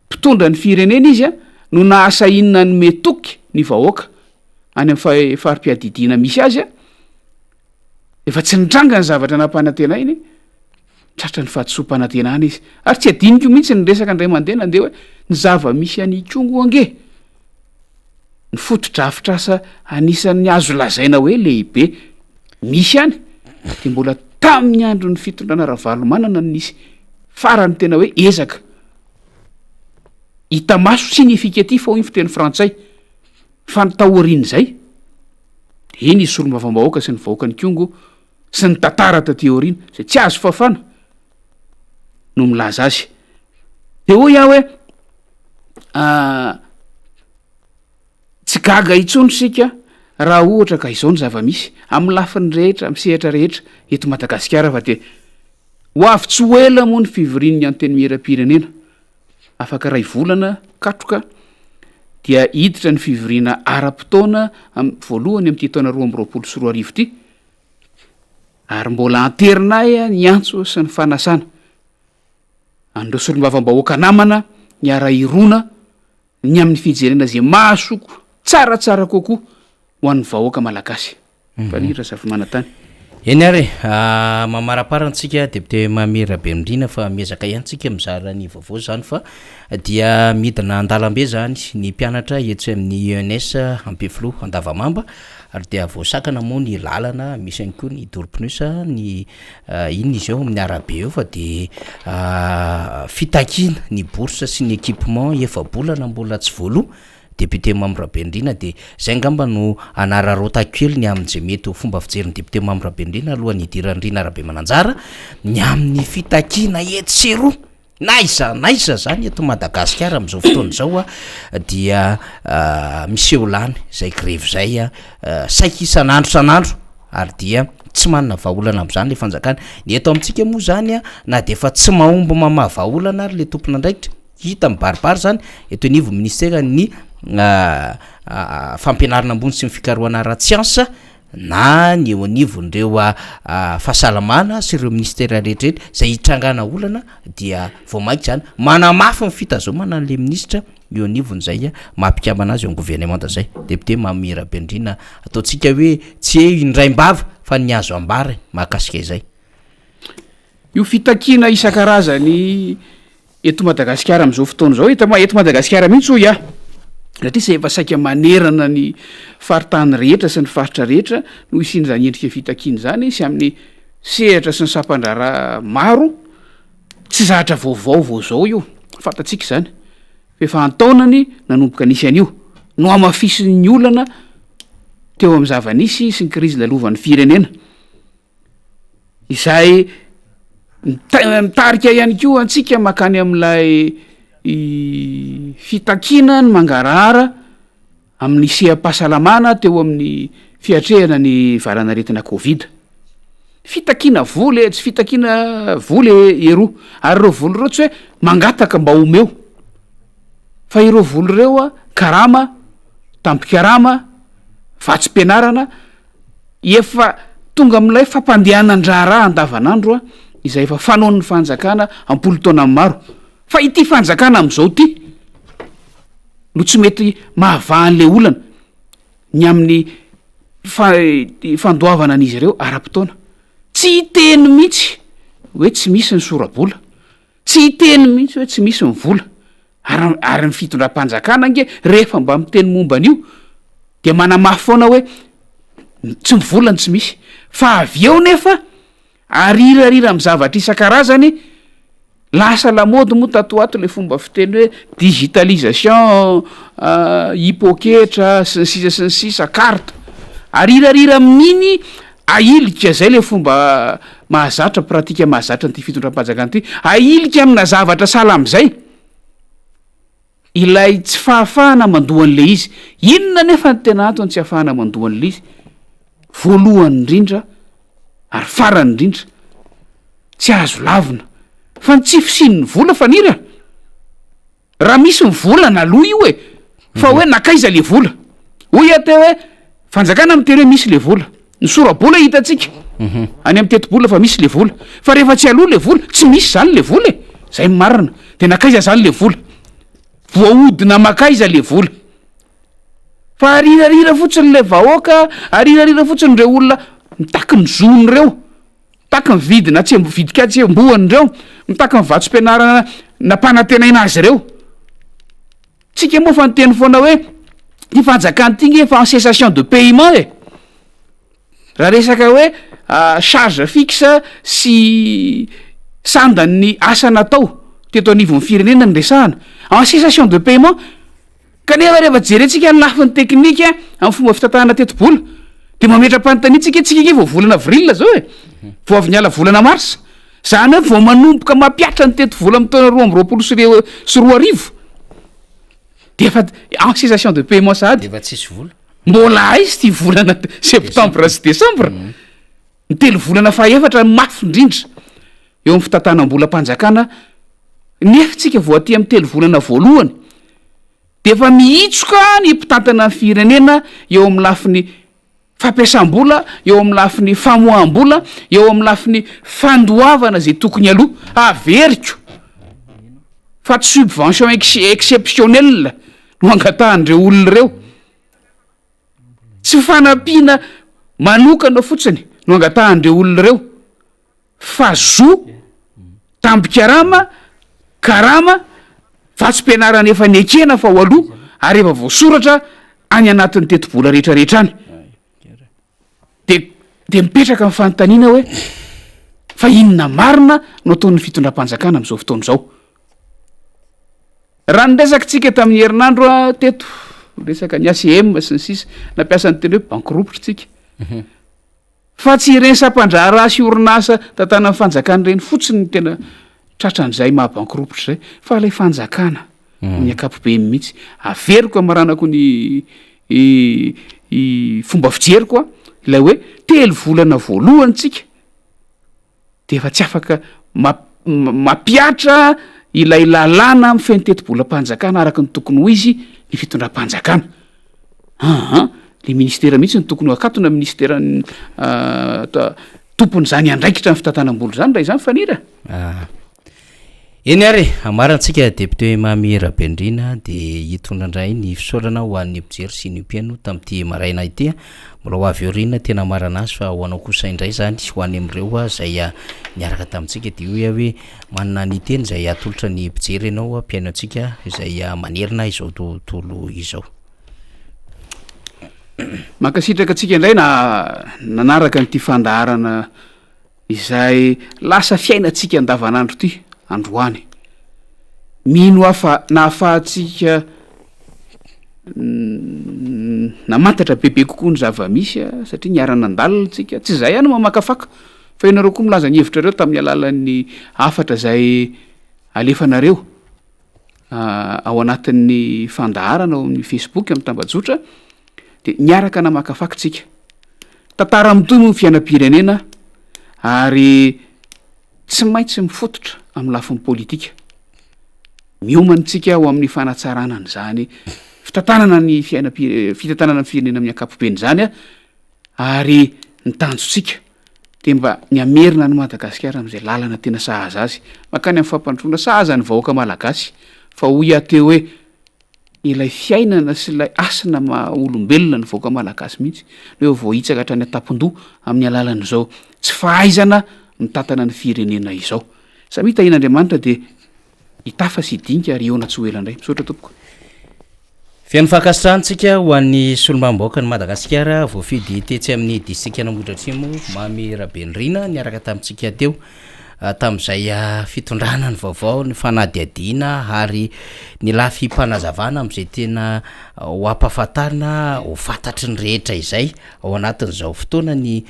mpitondra ny firenena izy no nahasahiany nanome toky ny vahoaka any amin'ny fari-piadidiana misy azy, Efa tsy nitranga ny zavatra nampanantenainy, tratra ny fahadisoam-panantenana izy. Ary tsy adinoko mihitsy ny resaka indray mandeha nandeha hoe ny zava-misy any Ikongo ange, ny fotodrafitrasa anisan'ny azo lazaina hoe lehibe misy any dia mbola tamin'ny andron'ny fitondrana Ravalomanana no nisy farany tena hoe ezaka hita maso, significatif hoy ny fiteny frantsay, fa ny taorian'izay dia iny izy solombavambahoaka sy ny vahoakan'Ikongo sy ny tantara taty aoriana izay tsy azo fafana no milaza azy. Dia hoy aho hoe. Tsy gaga intsony isika raha ohatra ka izao ny zava-misy amin'ny lafiny rehetra, amin'ny sehatra rehetra eto Madagasikara fa dia ho avy tsy ho ela moa ny fivorian'ny Antenimierampirenena. Afaka iray volana katroka dia hiditra ny fivoriana ara-potoana voalohany amin'ity taona 2022 ity ary mbola anterinay ny antso sy ny fanasana an'ireo solombavambahoaka namana niara-hirona ny amin'ny fijerena izay mahasoa tsaratsara kokoa ho an'ny vahoaka malagasy. Falihy Razafimanantany. Eny ary e, mamaraparana antsika député Mamy Rabenirina fa miezaka ihany tsika mizara ny vaovao zany fa dia midina an-dalambe zany ny mpianatra etsy amin'ny ENS Ampefiloha Andavamamba ary dia voasakana moa ny lalana misy ihany koa ny doro pneus ny Inona izy eo amin'ny arabe eo fa de fitakiana ny bourse sy ny équipement efa-bolana mbola tsy voaloa, député Mamy Rabenirina de zay angamba no anararaotako kely ny amin'izay mety ho fomba fijerin'ny député Mamy Rabenirina alohan'ny hidiran'i Rina Rabemananjara ny amin'ny fitakiana etsy sy eroa. N'aiza n'aiza zany eto Madagasikara amin'izao fotoana izao dia miseho lany izay grevy izay saika isan'andro isan'andro ary dia tsy manana vahaolana amin'izany le fanjakana. Ny eto amintsika moa zany na dia efa tsy mahomby mamaha vahaolana ary le tompon'andraikitra, hita mibaribary zany eto anivon'ny ministeran'ny fampianarana ambony sy ny fikarohana ara-tsiansa na ny eo anivon'ireo fahasalamana sy ireo minisitera rehetra rehetra izay hitrangana olana dia vao mainka izany manamafy ny fitazomana an'ilay minisitra eo anivon'izay maha mpikambana azy eo amin'ny governemanta izay. Député Mamy Rabendrina, ataontsika hoe tsy hoe indraim-bava fa ny azo ambara mahakasika izay. Io fitakiana isan-karazany eto Madagasikara amin'izao fotoana izao, eto eto Madagasikara mihitsy hoy aho, satria sa efa saika manerana ny faritany rehetra sy ny faritra rehetra no hisian'izany endrika fitakiana izany sy amin'ny sehatra sy ny sampan-draharaha maro, tsy zatra vaovao vao izao io, fantatsika izany, fa efa an-taonany nanomboka nisy an'io, nohamafisin'ny olana teo amin'ny zava-nisy sy ny krizy lalovan'ny firenena. Izay mitarika ihany koa antsika mankany amin'ilay fitakiana ny mangarahara amin'ny seha-pahasalamana teo amin'ny fiatrehana ny valanaretina covid. Fitakiana vola e, tsy fitakiana vola eroa, ary ireo vola ireo tsy hoe mangataka mba omeo fa ireo vola ireo karama, tambin-karama, vatsim-pianarana, Efa tonga amin'ilay fampandehanan-draharaha andavanandro izay efa fanaon'ny fanjakana am-polo taonany maro. Fa ity fanjakana amin'izao ity no tsy mety mahavaha an'ilay olana ny amin'ny fandoavana an'izy ireo ara-potoana. Tsy hiteny mihitsy hoe tsy misy ny sora-bola. Tsy hiteny mihitsy hoe tsy misy ny vola. Ary ary ny fitondram-panjakana ange rehefa mba miteny momba an'io dia manamafy foana hoe tsy ny vola no tsy misy. Fa avy eo nefa arirarira amin'ny zavatra isan-karazany, lasa lamaody moa tato ho ato ilay fomba fiteny hoe digitalisation, e-poketra sy ny sisa sy ny sisa, carte. Arirarira amin'iny Ahilika, zay le fomba mahazatra, pratique mahazatra an'ity fitondram-panjakana ity, ahilika amina zavatra sahala amin'izay ilay tsy fahafahana mandoa an'ilay izy. Inona anefa ny tena antony tsy ahafahana mandoa an'ilay izy? Voalohany indrindra ary farany indrindra, tsy azo lavina fa ny tsy fisian'ny vola Faniry a! Raha misy ny vola naloa io e! Fa hoe nankaiza le vola? Hoy aho teo hoe fanjakana miteny hoe misy le vola. Ny sora-bola hitantsika any amin'ny tetibola fa misy le vola. Fa rehefa tsy aloa le vola, tsy misy zany le vola e! Zay ny marina. De nankaiza zany le vola? Voahodina mankaiza le vola? Fa arirarira fotsiny le vahoaka, arirarira fotsiny ireo olona mitaky ny zony ireo. Mitaky ny vidina tsembo vidin-katsembohany ireo, mitaky ny vatsim-pianarana nampanantenaina azy ireo. Tsika moa fa niteny foana hoe ity fanjakana ity nge efa en cessation de paiement e. Raha resaka hoe charge fixe sy sandan'ny asa natao teto anivon'ny firenena no resahana, en cessation de paiement. Kanefa rehefa jerentsika ny lafiny teknika amin'ny fomba fitantanana tetibola dia mametra-panontaniana tsika hoe tsika ange vao volana avril zao e, vao avy niala volana mars, zany hoe vao manomboka mampihatra ny tetibola amin'ny taona 2022. De efa en cessation de paiement sahady. Efa tsisy vola. Mbola aiza ity volana septembre sy décembre? Ny telo volana fahaefatra no mafy indrindra eo amin'ny fitantanam-bolam-panjakana nefa tsika vao aty amin'ny telo volana voalohany de efa mihitsoka ny mpitantana ny firenena eo amin'ny lafiny fampiasam-bola, eo amin'ny lafiny famoaham-bola, eo amin'ny lafiny fandoavana izay tokony aloa. Averiko fa tsy subvention exceptionnelle no angatahan'ireo olona ireo. Tsy fanampiana manokana fotsiny no angatahan'ireo olona ireo fa zo, tambin-karama, karama, vatsim-pianarana efa nekena fa ho aloa ary efa voasoratra any anatin'ny tetibola rehetrarehetra any. De de mipetraka ny fanontaniana hoe fa inona marina no ataon'ny fitondram-panjakana amin'izao fotoana izao? Raha ny resakitsika tamin'ny herinandro teto, resaka ny ACM sy ny sisa, nampiasa ny teny hoe bankirompitra tsika. Fa tsy ireny sampan-draharaha sy orinasa tantanan'ny fanjakana ireny fotsiny no tena tratran'izay maha bankirompitra izay, fa ilay fanjakana amin'ny ankapobeny mihitsy. Averiko hamaranako ny fomba fijeriko ilay hoe telo volana voalohany tsika de efa tsy afaka mampihatra ilay lalàna mifehy ny tetibolam-panjakana araka ny tokony ho izy ny fitondram-panjakana. Aa le ministera mihitsy no tokony ho akatona, ministeran'ny tompon'izany andraikitra ny fitantanam-bola izany raha izany Faniry a. Eny ary e, amarantsika Député Mamy Rabenirina dia hitondra indray ny fisaorana ho an'ny mpijery sy ny mpihaino tamin'ity maraina ity. Mbola ho avy aoriana tena hamarana azy fa ho anao kosa indray izany ho any amin'ireo izay niaraka tamintsika dia hoy aho hoe manana ny teny izay atolotra ny mpijery ianao mpihaino antsika izay manerana izao tontolo izao. Mankasitraka antsika indray na nanaraka an'ity fandaharana Izay lasa fiainantsika andavanandro ity androany. Mino aho fa nahafahantsika namantatra bebe kokoa ny zava-misy satria niara-nandalina isika, tsy izahay ihany no mamakafaka fa ianareo koa milaza ny hevitrareo tamin'ny alalan'ny hafatra izay alefanareo ao anatin'ny fandaharana ao amin'ny facebook amin'ny tambajotra dia niaraka namakafaka tsika. Tantara mitohy moa ny fiainam-pirenena ary tsy maintsy mifototra amin'ny lafiny politika. Miomana tsika ho amin'ny fanatsarana an'izany fitantanana ny fiainam-pire- fitantanana ny firenena amin'ny ankapobeny izany ary ny tanjontsika dia mba ny hamerina an'i Madagasikara amin'izay lalana tena sahaza azy, mankany amin'ny fampandrosoana sahaza ny vahoaka malagasy fa hoy aho teo hoe ilay fiainana sy ilay hasina maha olombelona ny vahoaka malagasy mihitsy no efa voahitsaka hatrany an-tampon-doha amin'ny alalan'izao tsy fahaizana mitantana ny firenena izao. Samia tahian'Andriamanitra dia hitafa sy hidinika ary hihaona tsy ho ela indray. Misaotra tompoko. Feno fankasitrahantsika ho an'ny solombavambahoakan'i Madagasikara voafidy tetsy amin'ny distrikan'Ambohidratrimo Mamy Rabenirina niaraka tamintsika teo tamin'izay fitondrana ny vaovao, ny fanadihadiana ary ny lafim-panazavana amin'izay tena ho ampahafantarina ho fantatry ny rehetra izay ao anatin'izao fotoana ny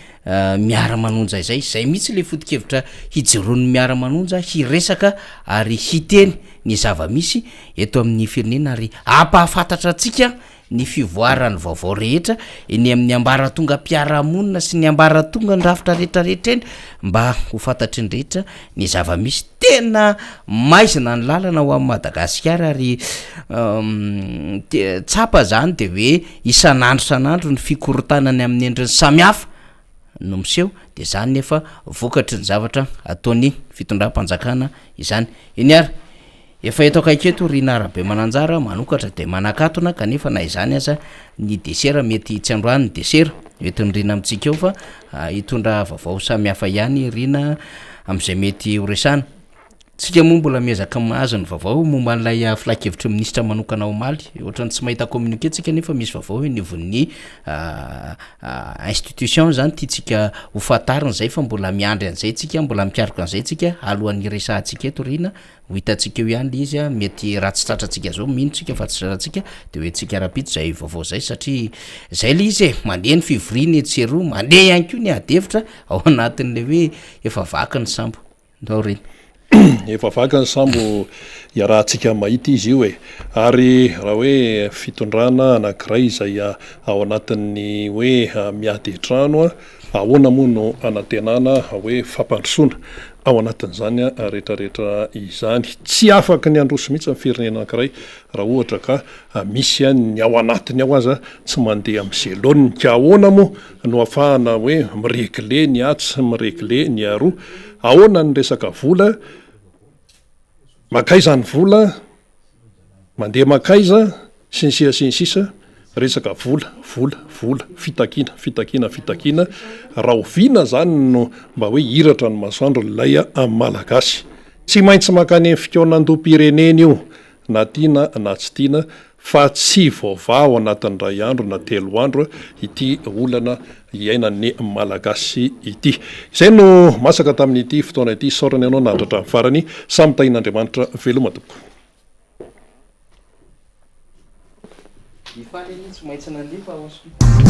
miara-manonja izay. Izay mihitsy ilay foto-kevitra hijoroan'ny miara-manonja, hiresaka ary hiteny ny zava-misy eto amin'ny firenena ary hampahafantatra antsika ny fivoaran'ny vaovao rehetra eny amin'ny ambaratongam-piarahamonina sy ny ambaratongan-drafitra rehetrarehetra eny mba ho fantatry ny rehetra ny zava-misy. Tena maizina ny lalana ho an'i Madagasikara ary tsapa zany de hoe isan'andro isan'andro ny fikorontanany amin'ny endriny samihafa no miseho de zany nefa vokatry ny zavatra ataon'ny fitondram-panjakana izany. Eny ary. Efa eto akaiky eto ry Nara Bemananjara, manokatra dia manakatona kanefa na izany aza ny desera mety tsy androany ny desera entin'i Rina amintsika eo fa hitondra vaovao samihafa ihany Rina amin'izay mety ho resahana. Tsika moa mbola miezaka mahazo ny vaovao momba an'ilay filankevitry ny minisitra manokana omaly, ohatran'ny tsy mahita communiqué tsika nefa misy vaovao eo anivon'ny institution zany tiantsika ho fantarina izay fa mbola miandry an'izay tsika, mbola mikaroka an'izay tsika alohan'ny hiresahantsika eto Rina. Ho hitantsika eo ihany le izy a, mety raha tsy tratrantsika zao mino tsika fa tsy tratrantsika de ho entintsika rahampitso zay vaovao zay satria zay le izy e, mandeha ny fivoriana etsy sy eroa, mandeha ihany koa ny ady hevitra ao anatin'le hoe efa vaky ny sambo. Ndao reny. Efa vaky ny sambo iarahantsika mahita izy io e! Ary raha hoe fitondrana anankiray izay ao anatin'ny hoe miady an-trano, ahoana moa no anantenana hoe fampandrosoana ao anatin'izany rehetrarehetra izany? Tsy afaky ny handroso mihitsy ny firenena anankiray raha ohatra ka misy ny ao anatiny ao aza tsy mandeha amin'izay laoniny. Ka ahoana moa no ahafahana hoe mi-regler ny atsy sy mi-regler ny aroa? Ahoana ny resaka vola? Mankaiza ny vola? Mandeha mankaiza? Sy ny sisa sy ny sisa Resaka vola, vola, vola, fitakiana, fitakiana, fitakiana Rahoviana zany no mba hoe hiratra ny masoandro ilay Malagasy? Tsy maintsy mankany amin'ny fikaonandoham-pirenena io na tiana na tsy tiana fa tsy voavaha ao anatin'ny iray andro na telo andro ity olana iainan'ny Malagasy ity. Izay no masaka tamin'ity fotoana ity. Isaorana ianao naharitra hatramin'ny farany. Samy tahian'Andriamanitra. Veloma tompoko. Hifaly anie tsy maintsy nandefa hospital.